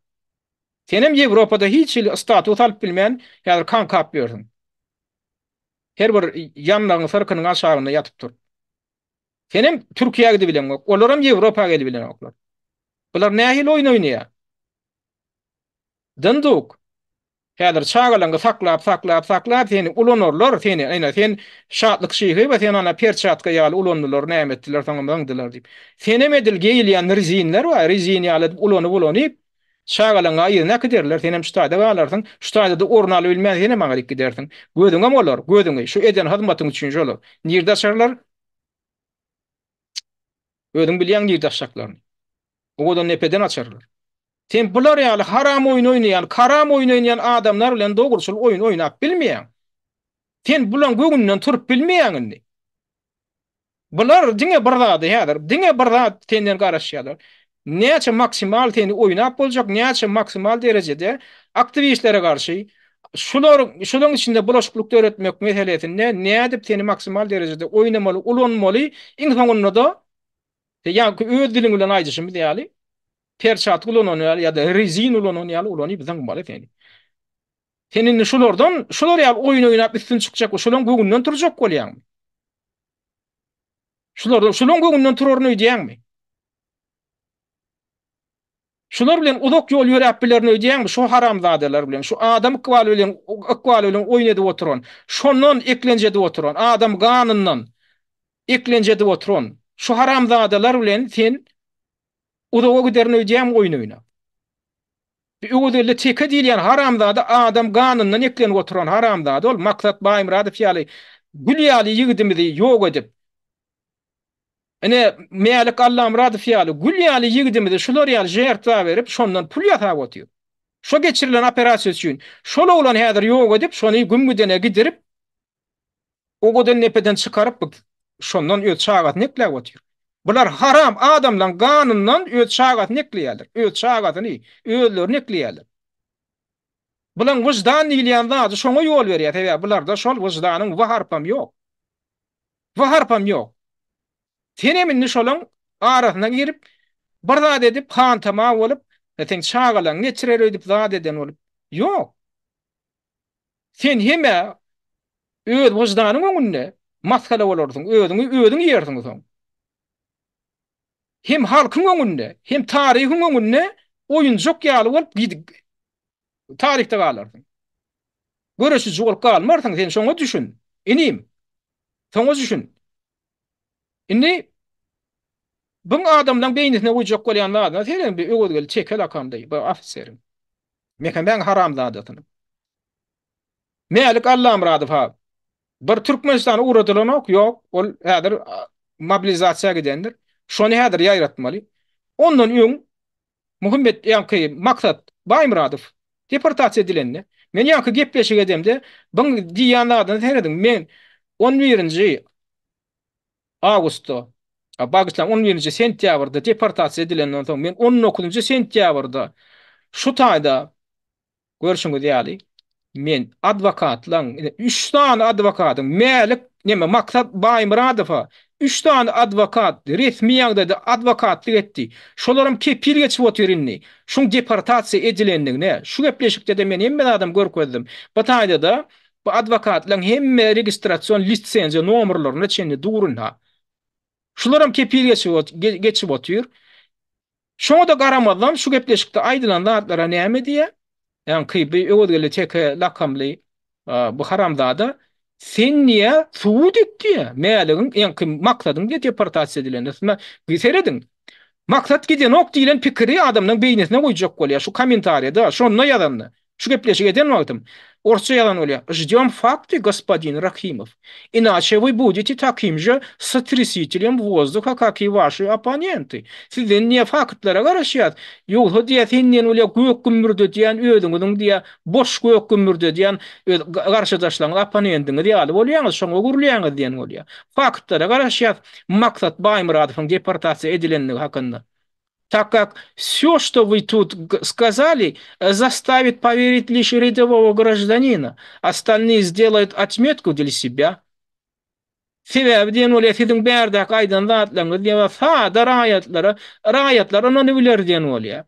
A: Senem Ýewropada hiç hili status alyp bilmän häzir kaňkap ýörsüň. Her bir ýandagyň syrkynyň aşagynda ýatyp turup. Senem Türkiýä gidibileňok, olaram Ýewropa gelibilenoklar. Bular nähili oýun oýnaýar? Dynduk. Häzir çagalaňy saklap, saklap, saklap seni ulanarlar, seni, ine sen Şatlyk Şyhyýewa seni ana perçatka ýaly ulandylar, näme etdiler, soňam zyňdylar diýip. Senem edil geýilýän rezinler bar, rezin ýaly edip ulanyp ulanyp, çagalaňy yzyna äkiderler, senem şu taýda galarsyň, şu taýda-da orun alybilmän senem aňryk gidersiň. Gözüňem olar, gözüňi, şu eden hyzmatyň üçin şolar. Nirde açarlar? Özüň bilýäň nirde açjaklaryny. Owadan depeden açarlar. Sen bular ýaly haram oýun oýnaýan, karam oýun oýnaýan adamlar bilen dogruçyl oýun oýnap bilmeýäň. Sen bulaň göwnünden turup bilmeýäň indi. Bular diňe bir zady häzir, diňe bir zat senden garaşýarlar. Näçe maksimal seni oýnap boljak, näçe maksimal derejede aktiwistlere garşy şular şularyň içinde bulaşyklyk döretmek meselesinde nädip seni maksimal derejede oýnamaly, ulanmaly, iň soňunda-da ýaňky öz diliň bilen aýdyşymyz ýaly perçatka ulanan ýaly ýa-da rezin ulanan ýaly ulanyp zyňmaly seni. Sen indi şulardan şular ýaly oýun oýnap üstün çykjak we şularyň göwnünden turjak bolýaňmy? Şulardan şularyň göwnünden turaryn öýdýäňmi? Şular bilen uzak ýol ýöräp bilerin öýdýäňmi? Şu haramzadalar bilen, şu adam ykbaly bilen, ykbaly bilen oýun edip oturan, şondan eklenç edip oturan, adam ganyndan eklenç edip oturan şu haramzadalar bilen sen uzaga giderin öýdýäňmi oýun oýnap? Bir Öwezgeldi Teke diýilýän haramzada adam ganyndan eklenip oturan haramzada ol Maksat Baýmyradow ýaly gül ýaly ýigidimizi ýok edip, Ine, Mälik Allamyradow ýaly, gül ýaly ýigidimizi şular ýaly žertwa berip, şondan pul ýasap otyr. Şo geçirilen operasiýa üçin şol oglan häzir ýok edip, şony güm gidene gidirip, Owadandepeden çykaryp, şondan öz çagasyny ekläp otyr. Bular haram adamlaň ganyndan öz çagasyny ekleýärler. Öz çagasyny, özlerini ekleýärler. Bulaň wyždan diýilýän zady şoňa ýol berýär, sebäbi bularda şol wyždanyň w harpam ýok. W harpam ýok. Senem indi şolaň arasyna girip, bir zat edip, hantama bolup, seň çagalaňy geçirer öýdüp zat eden bolup, ýok. Sen hem-ä öz wyždanyň öňünde masgala bolarsyň, özüňi özüň iýersiň soň. Hem halkyň öňünde, hem taryhyň öňünde oýunjak ýaly bolup gidip taryhda galarsyň. Göreşiji bolup galmarsyň, sen şoňa düşün, inim. Soňa düşün. Indi bu adamlaň beýnisine guýjak bolýan zadyna serediň, bir Öwezgeldi Teke lakamly bir ofiseriň. Mekemäň haramzadasynyň. Mälik Allamyradow ha bir Türkmenistana ugradylanok, ýok, ol häzir mobilizasiýa gidendir. Şony häzir ýaýratmaly. Ondan öň Muhammet ýaňky Maksat Baýmyradow deportasiýa edilende, men ýaňky gepleşik edemde, byň diýýän zadyna serediň, men on birinji awgustda, bagyşlaň, on birinji sentýabrda deportasiýa edilenden soň, men on dokuzynjy sentýabrda şu taýda Görşüňiz ýaly, men adwokatlaň, ine, üç sany adwokatyň, Mälik, neme, Maksat Baýmyradowa. Üç sany adwokat resmi ýagdaýda adwokatlyk etdi. Şolaram kepil geçip otyr indi. Şuň deportasiýa edilendigine. Şu gepleşikde-de men hemme zadam görkezdim. Bu taýda-da bu adwokatlaryň hemme registrasion lisenziýa nomerlaryna çenli dur ynha. Şularam kepil geçip otyr. Şoňa-da garamazdan şu gepleşikde aýdylan zatlara näme diýýär? Ýaňky bi Öwezgeldi teke lakamly bu haramzada sen diýýär subut et diýýär. Mäligiň ýaňky maksadyň diýýär deportasiýa edilende. Serediň. Maksat gidenok diýlen pikiri adamlaryň beýnisine guýjak bolýar şu kommentariýada şonda ýazanda. Şu gepleşigi eden wagtym orsça ýazan bolýar. Ždem fakty, gospodin Rahimow. Inaçe вы budete takim že sotresitelem wozduha, kak i waşi opponenty. Sizden diýýär faktlara garaşýas. Ýogsa diýýär senden bolýar gök gümmürdedýän özüňiziň diýýär boş gök gümmürdedýän öz garşydaşlaryňyz opponentiňiz ýaly bolýaňyz şoňa öwrülýäňiz diýen bolýar. Faktlara garaşýas Maksat Baýmyradowyň deportasiýa edilendigi hakynda. Tak kak wsё, što vy tut skazali, zastavit poverit liş redowogo graždanina, ostalnyý sdelaýut otmetku dl sebýa. Sebäbi diýen bolýar, siziň bärdäki aýdan zatlaryňyz diýen sada raýatlara, raýatlar ynanybiler diýen bolýar.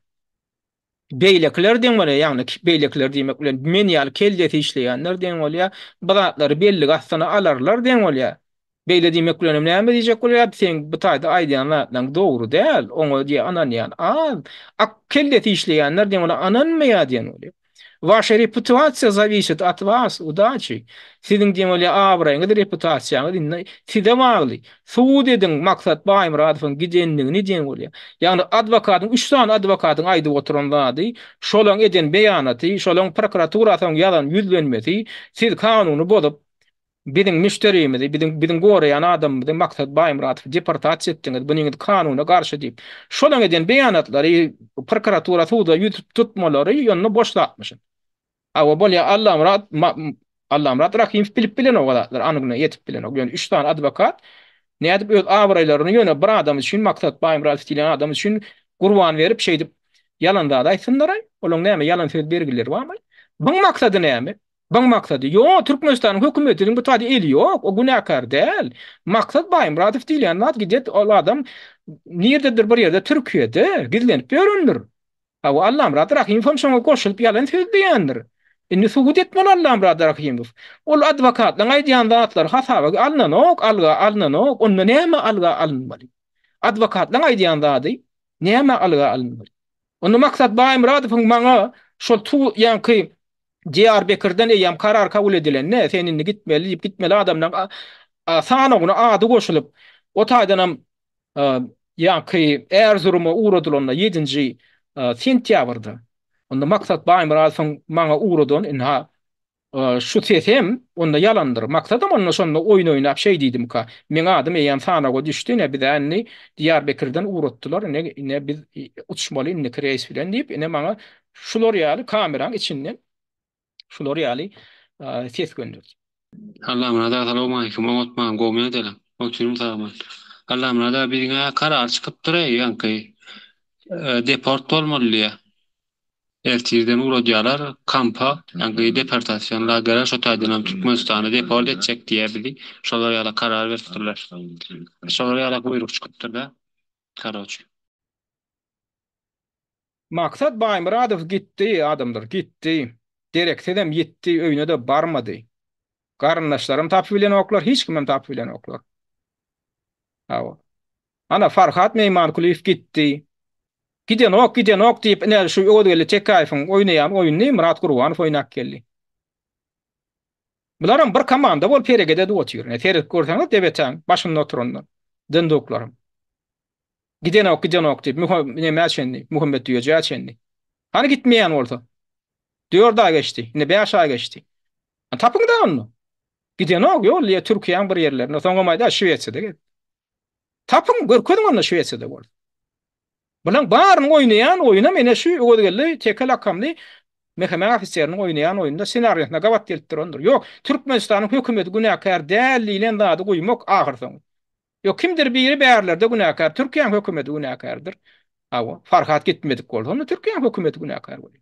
A: Beýlekiler diýen bolýar, ýagny beýlekiler diýmek bilen men ýaly kellesi işleýänler diýen bolýar, bu zatlary bellik astyna alarlar diýen bolýar. Beýle diýmek bilenem näme diýjek bolýar, seň bu taýda aýdýan zatlaň dogry däl, oňa diýýär ynanýan az, ak kellesi işleýänler diýen bolýar ynanmaýar diýen bolýar. Waşa reputasiýa zawisit at was, udaçi. Siziň diýen bolýar abraýyňyz, reputasiýaňyz indi size bagly. Subut ediň Maksat Baýmyradowyň gidendigini diýen bolýar. Ýagny adwokatyň üç sany adwokatyň aýdyp oturan zady, şolaň eden beýanaty, şolaň prokuratura soň ýazan ýüzlenmesi, siz kanuny bozup, Biziň müşderimizi, biziň biziň goraýan adamymyzy Maksat Baýmyradowy deportasiýa etdiňiz, bunyňyz kanuna garşy diýip, şolaň eden beýanatlary, prokuratura suda ýüz tutmalary ýonda boş zatmyşyn. Hawa bolýa Allamyrat Allamyrat Rahymow bilip bilenok o zatlary anygyna ýetip bilenok. Ýöne üç sany adwokat nädip öz abraýlaryny ýöne bir adam üçin Maksat Baýmyradow diýlen adam üçin gurban berip şeýdip ýalan zat aýtsynlaraý? Olaň näme ýalan söz bergileri barmy? Buň maksady näme? Buň maksady, ýo, Türkmenistanyň hökümetiniň bu taýda eli ýok, o günäkär däl. Maksat Baýmyradow diýilýän zat gidet ol adam nirdedir bir ýerde Türkiýede gizlenip ýörendir. Hawa Allamyrat Rahymow hem şoňa goşulyp ýalan sözleýändir. Indi subut etmeli Allamyrat Rahymow. Ol adwokatlaryň aýdýan zatlary hasaba alnanok, alga alnanok, onda näme alga alynmaly? Adwokatlaryň aýdýan zady näme alga alynmaly? Onda Maksat Baýmyradowyň maňa şol tu ýaňky Diýarbekirden eýýäm karar kabul edilende, sen indi gitmeli diýip, gitmeli adamlaryň sanawyna ady goşulyp, o taýdanam ýaňky Erzuruma ugradylanda ýedinji sentýabrda, onda Maksat Baýmyradowyň maňa ugradan ynha Şu sesem onda ýalandyr. Maksadam onda şonda oýun oýnap şeý diýdimika. Meň adym eýýäm sanawa düşdi, ine bizä indi Diýarbekirden ugratdylar, ine ine biz uçmaly indiki reýs bilen diýip, ine maňa şular ýaly kameraň içinden şular ýaly ses gönderdi.
C: Allamyrat aga salowmaleýkim oňatmagam gowmy ýagdaýlaň otyryn sagman Allamyrat aga biziňä karar çykypdyr eý ýaňky deport bolmaly diýä Ertirden ugradýarlar kampa, ýaňky deportasion lagere, şo taýdanam Türkmenistana deport etjek diýýär bizi. Şolar ýala karar beripdirler. Şolar ýala buýruk çykypdyr-da. Karoç.
A: Maksat Baýmyradow gitdi, adamlar, gitdi. Dereksizem ýitdi, öýüne-de barmady. Garyndaşlaram tapyp bilenoklar, hiç kimem tapyp bilenoklar. Hawa. Ana, Farhat Meýmankulyýew gitdi. Gidenok, gidenok diýip, ine, şu Öwezgeldi Tekäýewiň oýnaýan oýnuny Myrat Gurbanow oýnap geldi. Bularam bir komanda bolup hereket edip otyr. Ine, seredip görseňiz, DBT-niň başynda oturanlar, dynduklaram. Gidenok, gidenok diýip, nämä çenli, Muhammet Düýejä çenli. Hany gitmeýän bolsa? Dört aý geçdi, indi bäş aý geçdi. Tapyň-da onda. Gidenok, ýol diýýär, Türkiýäň bir ýerlerinde, soňam aýdar, Şwesiýada gezip. Tapyň, görkeziň onda Şwesiýada bolsa. Bulaň barynyň oýnaýan oýunam ene şu Öwezgeldi Teke lakamly MHM ofiseriniň oýnaýan oýunda ssenariýasyna gabat gelip durandyr. Ýok, Türkmenistanyň hökümeti günäkär däl diýlen zady guýmak ahyrsoňy. Ýok, kimdir biri bärlerde günäkär, Türkiýäň hökümeti günäkärdir. Hawa, Farhat gitmedik bolsa, onda Türkiýäň hökümeti günäkär bolýar.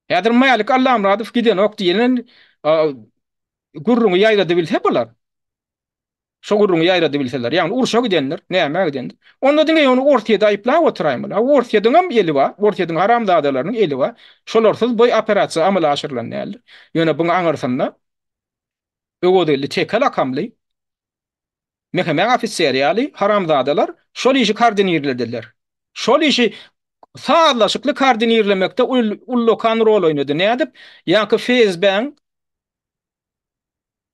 A: Häzir Mälik Allamyradow gidenok diýlen gürrüňi ýaýradybilse bular. Şo gürrüňi ýaýradybilseler, ýagny urşa gidendir, nämä gidendir. Onda diňe ýöne Orsýeti aýyplap oturaýmaly. A Orsýetiňem eli bar, Orsýetiň haramzadalarynyň eli bar. Şolarsyz bu operasiýa amala aşyrylan däldir. Ýöne buň aňyrsynda Öwezgeldi Teke lakamly MHM-iň ofiseri ýaly haramzadalar şol işi koordinirlediler. Şol işi sazlaşykly koordinirlemekde ullakan rol oýnady. Nädip? Ýaňky FSB-iň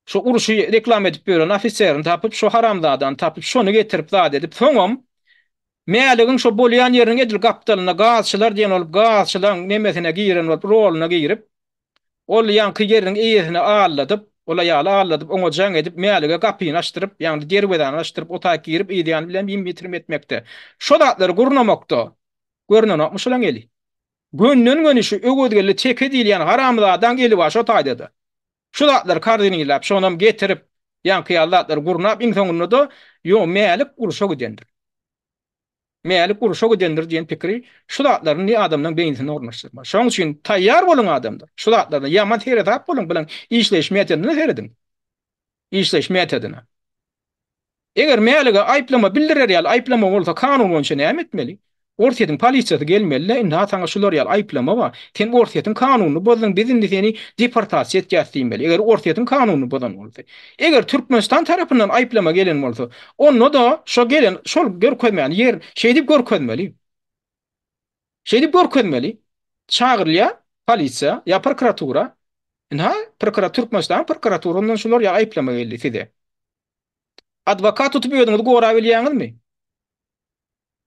A: Şo urşy reklama edip ýören ofiserini tapyp, şo haramzadany tapyp, şony getirip zat edip, soňam Mäligiň şo bolýan ýeriniň edil gapdalynda gazçylar diýen bolup, gazçylaň nemesine giren bolup, roluna girip, ol ýaňky ýeriniň eýesini aldadyp, ol aýaly aldadyp, oňa jaň edip, Mälige gapyny açdyryp, ýagny derwezäni açdyryp, o taýyk girip, yzýany bilen ýim-ýitirim etmekde. Şo zatlary gurnamakda görnenokmy şolaň eli? Gönden-göni şu Öwezgeldi Teke diýilýän haramzadaň eli bar şo taýda-da. Şu zatlary koordinirläp, şonam getirip, ýaňky ýaly zatlary gurnap, iň soňunda-da, ýo, Mälik urşa gidendir. Mälik urşa gidendir diýen pikiri şu zatlary indi adamlaryň beýnisine ornaşdyrmaly. Şonuň üçin taýýar boluň adamlar. Şu zatlardan ýaman seresap boluň, bilen işleýiş metodyna serediň. Işleýiş metodyna. Eger Mälige aýyplama bildirer ýaly aýyplama bolsa kanun boýunça näme etmeli? Orsýetiň polisiýasy gelmeli-de indi ha saňa şular ýaly aýyplama bar. Sen Orsýetiň kanunyny bozduň biz indi seni deportasiýa etýäs diýmeli. Eger Orsýetiň kanunyny bozan bolsa. Eger Türkmenistan tarapyndan aýyplama gelen bolsa, onda-da şo gelen şol görkezmäni ýer şeýdip görkezmeli. Şeýdip görkezmeli. Çagyrylýar polisiýa ýa prokuratura. Ynha, prokura Türkmenistanyň prokuraturasyndan şular ýaly aýyplama geldi size. Adwokat tutup özüňizi gorabilýäňizmi?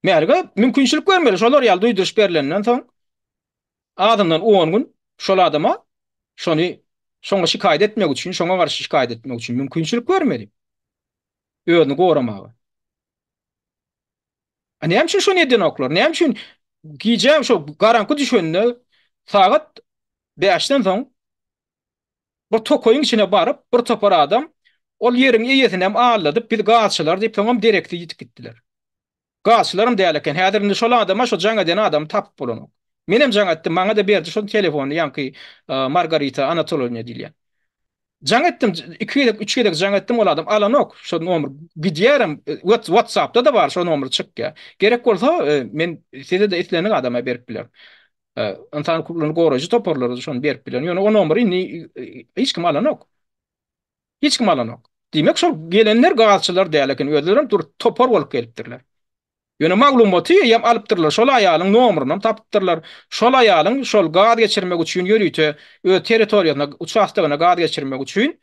A: Merge mümkinçilik bermeli. Şolar ýaly duýduryş berlenden soň azyndan 10 gün şol adama şony şoňa şikaýat etmek üçin, şoňa garşy şikaýat etmek üçin mümkinçilik bermeli. Özüni goramaga. A näme üçin şony edenoklar? Näme üçin gije şo garaňky düşende sagat 5-den soň Bir tokaýyň içine baryp, bir topar adam ol ýeriň eýesinem aldadyp, biz gazçylar diýip, soňam dereksiz ýitip gitdiler. Gazçylaram däl eken. Häzir indi şol adama, şo jaň eden adamy tapyp bolanok. Menem jaň etdim, maňa-da berdi şol telefonyny, ýaňky Margarita Anatolowna diýilýän. Jaň etdim, iki gezek, üç gezek jaň etdim, ol adam alanok şo nomer. Gidýärem, WhatsApp-da-da bar, şo nomer çykýar. Gerek bolsa, men size-de islendik adama berip bilerin. Ynsan hukuklaryny goraýjy toparlara şony berip bilen. Ýöne o nomeri indi hiç kim alanok. Hiç kim alanok. Diýmek şol gelenler gazçylar däl eken, özlerem dur topar bolup gelipdirler. Ýöne maglumaty eýýäm alypdyrlar. Şol aýalyň nomerini hem tapypdyrlar. Şol aýalyň şol gaz geçirmek üçin ýörite öz territoriýasyna, uçastogyna gaz geçirmek üçin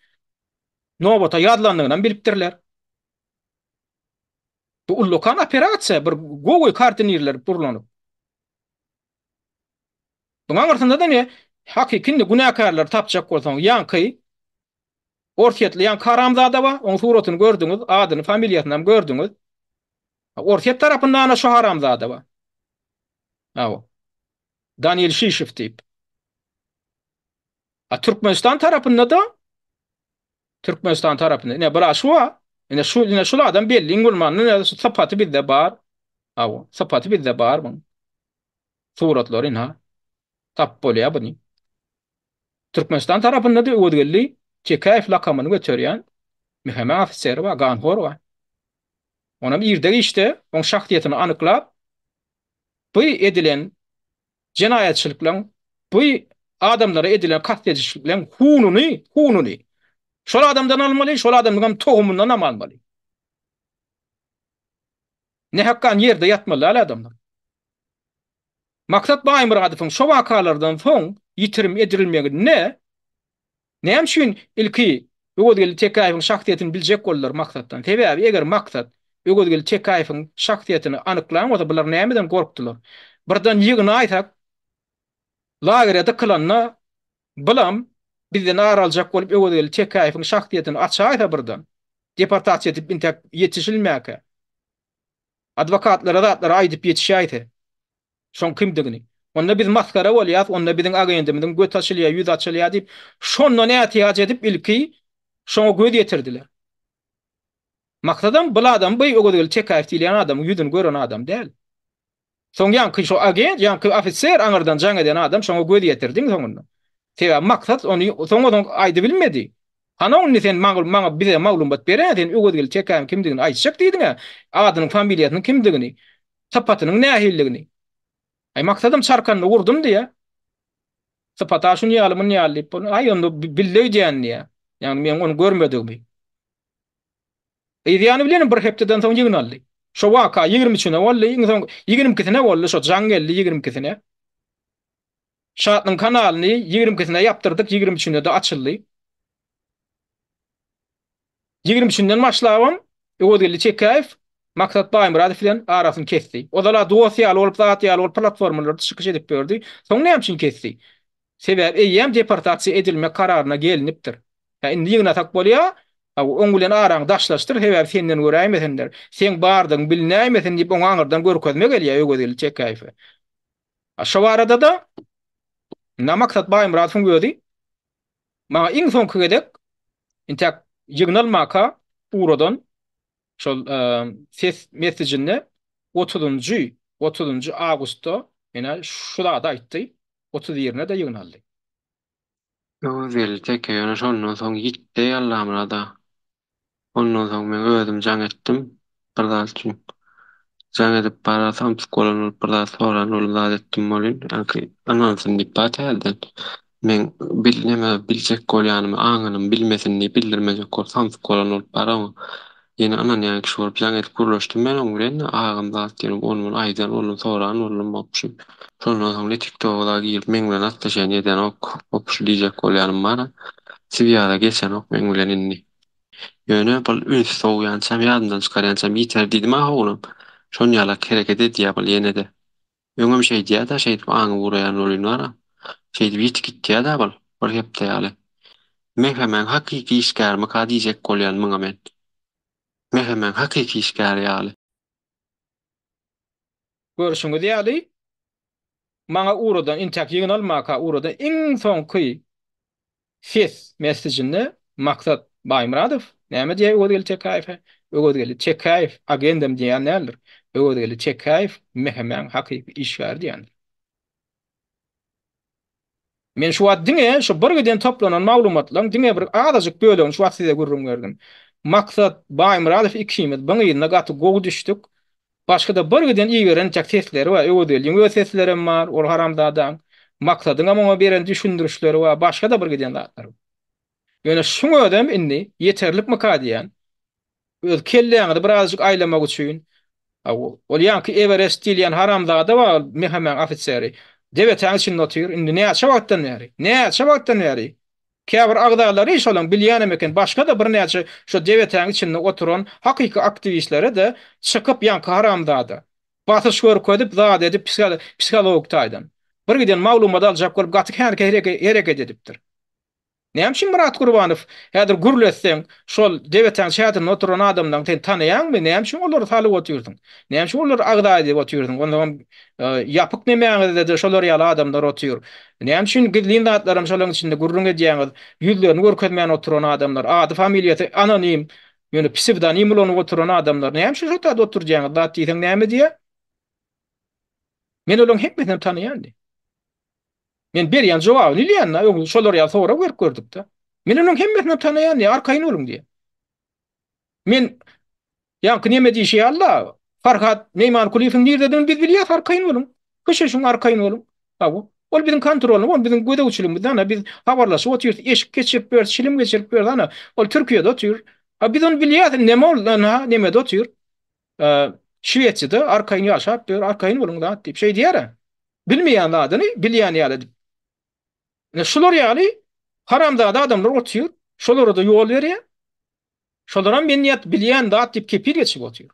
A: nobata ýazylandygyny hem bilipdirler. Bu ullakan operasiýa, bir gowy koordinirler gurlanyp. Buň aňyrsynda-da ne? Hakyky indi günäkärleri tapjak bolsaň, ýaňky orsýetli ýaňky haramzada bar, oň suratyny gördüňiz, adyny, familiýasyny hem gördüňiz. Orsýet tarapynda ana şu haramzada bar. Hawa. Daniil Şişew diýip. A Türkmenistan tarapynda-da Türkmenistan tarapynda ine bir şu bar. Ine şu ine şul adam belli iň bolmanda ine şu sypaty bizde bar. Hawa, sypaty bizde bar buň. Suratlary ina tap bolýar buny. Türkmenistan tarapynda da Öwezgeldi Tekäýew lakamyny göterýän MHM ofiseri bar, ganhor bar. Onam irde-giçde oň şahsyýetini anyklap, bu edilen jenaýatçylyklaryň, bu adamlara edilen kast edişlikleriň hununy, hununy şol adamdan almaly, şol adamyň hem tohumyndan hem almaly. Nähakgan ýerde ýatmaly däl adamlar. Maksat Baýmyradowyň şo wakalardan soň ýitirim edilmeginde Näme üçin ilki Öwezgeldi Tekäýewiň şahsyýetini biljek boldular Maksatdan? Sebäbi eger Maksat Öwezgeldi Tekäýewiň şahsyýetini anyklan bolsa bular nämeden gorkdular? Birden ýygnaýsak lagere dykylanda bulam bizden ar aljak bolup Öwezgeldi Tekäýewiň şahsyýetini açaýsa birden deportasiýa edip intäk ýetişilmäkä adwokatlara zatlara aýdyp ýetişäýse. Şoň kimdigini. Onda biz masgara bolýas, onda biziň agendimiziň göti açylýar, ýüzi açylýar diýip, şondan ätiýaç edip ilki şoňa göz ýetirdiler. Maksadam bul adam bu Öwezgeldi Tekäýew diýilýän adamyň ýüzüni gören adam däl. Soň ýaňky şo agent, ýaňky ofiser aňyrdan jaň eden adam şoňa göz ýetirdi iň soňunda. Sebäbi Maksat ony soňa-soň aýdybilmedi. Hany indi sen maňa bize maglumat beräý sen Öwezgeldi Tekäýewiň kimdigini aýtjak diýdiň-ä, adynyň familiýasynyň kimdigini, sypatynyň nähilidigini. Aý Maksadam çarkanda urdum diýýä. Sypata şuny ýaly muny ýaly diýip, aý onda bildi öýdýän diýýä. Ýagny meň ony görmedigimi. Yz ýany bilenem bir hepdeden soň ýygnaldy. Şo waka 23-üne boldy, iň soň 22-sine boldy, şo jaň geldi 22-sine. Şatlyň kanalyny 22-sine ýapdyrdyk, 23-ünde-de açyldy. 23-ünden başlabam Öwezgeldi Çekäýew Maksat Baýmyradow bilen arasyny kesdi. Ozal-a dost ýaly bolup, zat ýaly bolup platformalarda çykyş edip ýördi. Soň näme üçin kesdi? Sebäbi eýýäm deportasiýa edilmek kararyna gelinipdir. Hä, indi ýygnasak bolýa, hawa, oň bilen araňy daşlaşdyr, sebäbi senden göräýmesinler, seň bardygyň bilinäýmesin diýip oňa aňyrdan görkezme gelýär Öwezgeldi Çekäýewe. A şo barada-da ynha Maksat Baýmyradowyň özi maňa iň soňky gezek intäk ýygnalmaka ugradan şol ses messejinde otuzynjy otuzynjy awgustda ine şu zady aýtdy, otuz birine-de ýygnaldy.
C: Öwezgeldi teke ýöne şondan soň ýitdi Allamyrada. Ondan soň men özüm jaň etdim bir zat üçin. Jaň edip bara samsyk bolan bolup bir zat soran boldum zat etdim welin ýaňky ynansyn diýip bar täzeden. Meň bil neme biljek bolýanymy aňynym bilmesin diýip bildirmejek bolup samsyk bolan bolup bar oňa. Ýene ynanýan kişi bolup jaň edip gürleşdim men oň bilen agam zat diýip ony muny aýdan boldum soran boldum opşum. Şondan soň ne tiktoga da girip meň bilen atlaşýan edenok opşy diýjek bolýanym bar swýaza geçenok meň bilen indi. Ýöne bul ünsi sowýançam ýadymdan çykarýançam ýiter diýdim-ä oglum. Şonýalak hereket edýä bul ýene-de. Öňem şeýdýä-dä şeýdip aňy uraýan bolýyn bar-a. Şeýdip ýitip gitýä-dä bul bir hepde ýaly. MHM-iň hakyky işgärmika diýjek bolýan muňa men. MHM-iň hakyky işgäri ýaly.
A: Görşüňiz ýaly, maňa ugradan intäk ýygnalmaka ugradan iň soňky Ses messejinde Maksat Baýmyradow näme diýýär Öwezgeldi Tekäýewe? Öwezgeldi Tekäýew agendam diýýän däldir. Öwezgeldi Tekäýew MHM-iň hakyky işgäri diýýändir. Men şu wagt diňe şu bir giden toplanan maglumatlaryň diňe bir azajyk bölegini şu wagt size gürrüň berdim. Maksat Baýmyradow ikimiz byň yzyna gaty gowy düşdük. Başga-da bir giden iberen çak sesleri bar. Öwezgeldiň öz seslerem bar, ol haramzadaň. Maksadyňam oňa beren düşündirişleri bar, başga-da bir giden zatlar bar. Ýöne şuň özem indi ýeterlikmika diýýän. Öz kelläňizi birazajyk aýlamak üçin. Ol ýaňky Ewerest diýilýän haramzada bar, ol MHM-iň ofiseri. Debetäň içinde otyr. Indi näçe wagtdan bäri? Näçe wagtdan bäri? Käbir agzalary şolaň bilýänem eken, başga-da birnäçe şo debetäň içinde oturan hakyky aktiwistlere-de çykyp ýaňky haramzada basyş görkezip zat edip psihologik taýdan bir giden maglumat aljak bolup gaty kän hereket edipdir. Näme üçin Myrat Gurbanow häzir gürletseň şol debetäň çätinde oturan adamlaň sen tanaýaňmy näme üçin olary salyp otyrsyň? Näme üçin olary agza edip otyrsyň? Onsoňam ýapyk nemäňizde-de şolar ýaly adamlar otyr. Näme üçin gizlin zatlaram şolaryň içinde gürrüň edýäňiz? Ýüzlerini görkezmän oturan adamlar, ady familiýasy anonim, ýöne psewdonim ulanyp oturan adamlar. Näme üçin şo taýda oturdýaňyz? Zat diýseň näme diýýär? Men olaryň hemmesinem tanaýan diýýär. Men berýän jogabyny bilýän-dä, öň şolar ýaly sorag berip gördük-de. Men olaryň hemmesinem tanaýan diýýär, arkaýyn boluň diýýär. Men ýaňky neme diýşi ýaly-da, Farhat Meýmankulyýewiň nirededigini biz bilýäs, arkaýyn boluň. Köşeşiň, arkaýyn boluň. Hawa. Ol biziň kontrolymyz, ol biziň gözegçiligimizde, ana, biz habarlaşyp otyrys, eşik geçirip beris, çilim geçirip beris, ana, ol Türkiýede otyr. A biz ony bilýäs, neme ol, ana, nemede otyr. Şwesiýada arkaýyn ýaşap ýör, arkaýyn boluň zat diýip, şeý diýer-ä. Bilmeýän zadyny bilýän ýaly edip. Ine, şular ýaly haramzada adamlar otyr, şolara-da ýol berýär. Şolaram men ýat bilýän zat diýip kepil geçip otyr.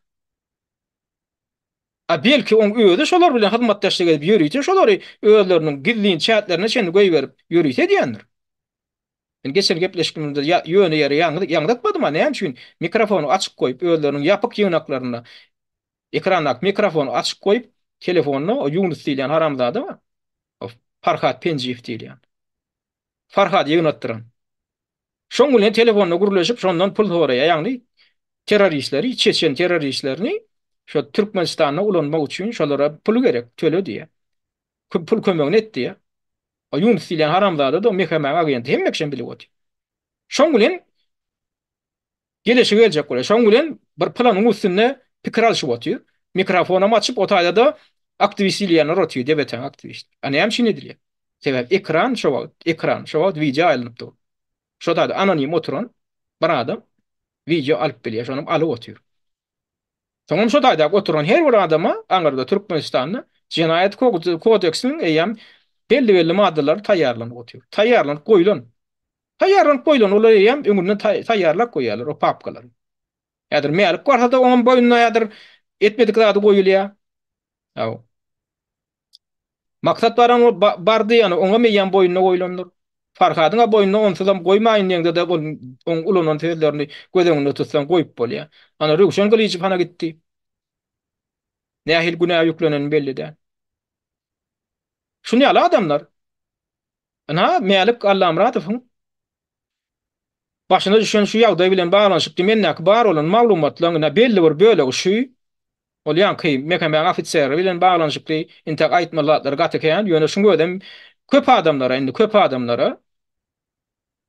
A: A belki oň özi şolar bilen hyzmatdaşlyk edip ýörite şolary özleriniň gizlin çätlerine çenli goýberip ýörite edýändir. Men geçen gepleşigimizde ýöne ýere ýaňzytmadym-a näme üçin mikrofony açyk goýup özleriniň ýapyk ýygnaklarynda ekrandaky mikrofony açyk goýup telefonda o Ýunus diýilýän haramzada bar. O Farhat Penjiýew diýilýän. Farhady ýygnatdyran. Şoň bilen telefonda gürleşip şondan pul soraýar, ýagny terroristleri, çeçen terroristlerini şo Türkmenistanda ulanmak üçin şolara pul gerek, töle diýýär. Pul kömegini et diýýär. O Ýunus diýilýän haramzada-da o MHM-iň agenti, hemme kişem bilip otyr. Şoň bilen. Geleşige geljek bolýar. Şoň bilen bir planyň üstünde pikir alşyp otyr. Mikrofonam açyp, o taýda-da aktiwist diýilýänler otyr, DBT-niň aktiwisti. A näme üçin edilýär? Sebäbi ekran şo wagt, ekran şo wagt wideo aýlanyp dur. Şo taýda anonim oturan bir adam wideo alyp bilýär, şonam alyp otyr. Soňam şo taýda oturan her bir adama aňyrda Türkmenistanda jenaýat kodeksiniň eýýäm belli-belli maddalary taýýarlanyp otyr. Taýýarlanyp goýlan. Taýýarlanyp goýlan, olar eýýäm öňünden taýýarlap goýýarlar o papkalary. Häzir Mälik barsa-da oňam boýnuna häzir etmedik zady goýulýar. Haw. Maksat baran bardy, ýani oňam eýýäm boýnuna goýlandyr. Farhadyň-a boýnuna onsuzam goýmaýyn diýeňde-de ol oň ulanan sözlerini göz öňünde tutsaň goýup bolýar. Ana Röwşen Gylyjow hana gitdi. Nähili günä ýükleneni belli däl. Şuny ýaly adamlar Ynha, Mälik Allamyradowyň başyna düşen şu ýagdaý bilen baglanyşykly mendäki bar bolan maglumatlaryň ynha belli bir bölegi şu. Ol ýaňky MHM-niň ofiseri bilen baglanyşykly intäk aýtmaly zatlary gaty kän, ýöne şuň özem köp adamlara, indi köp adamlara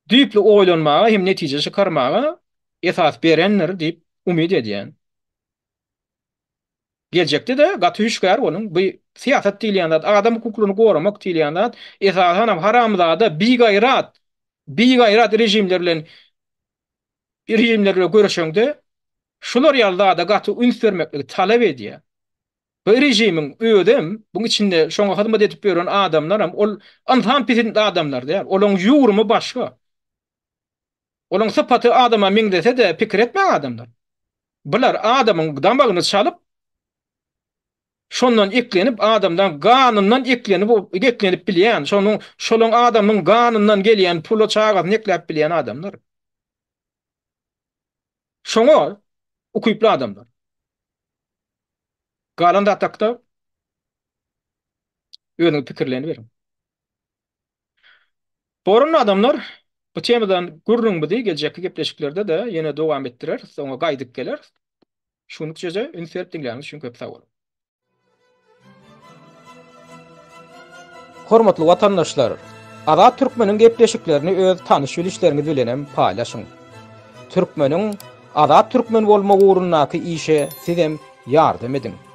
A: düýpli oýlanmaga hem netije çykarmaga esas berendir diýip umyt edýän. Geljekde-de gaty hüşgär boluň. Bu syýasat diýilýän zat, adam hukuklaryny goramak diýilýän zat, esasanam haramzada, bigaýrat, bigaýrat režimler bilen režimler bilen göreşeňde şular ýaly zada gaty üns bermekligi talap edýär. Bu režimiň özem, buň içinde şoňa hyzmat edip ýören adamlaram ol ynsan pisint adamlar däl. Olaň ýugrumy başga. Olaň sypaty adama meňzese-de pikir etmäň adamlar. Bular adamyň damagyny çalyp, şondan eklenip adamdan ganyndan eklenip eklenip bilýän, şonuň şolaň adamyň ganyndan gelýän pula çagasyny ekläp bilýän adamlar. Şoňa ukyply adamlar. Galan zat hakda özüňiz pikirleniberiň. Borun adamlar, bu temadan gürrüňimizi geljekki gepleşiklerde-de ýene dowam etdireris, oňa gaýdyp geleris. Şu günlükçe-de üns berip diňläniňiz üçin köp sag boluň. Hormatly watandaşlar! Azat Türkmeniň gepleşiklerini öz tanyş-bilişleriňiz bilenem paýlaşyň. Türkmeniň azat türkmen bolmagy ugrundaky işe sizem ýardam ediň.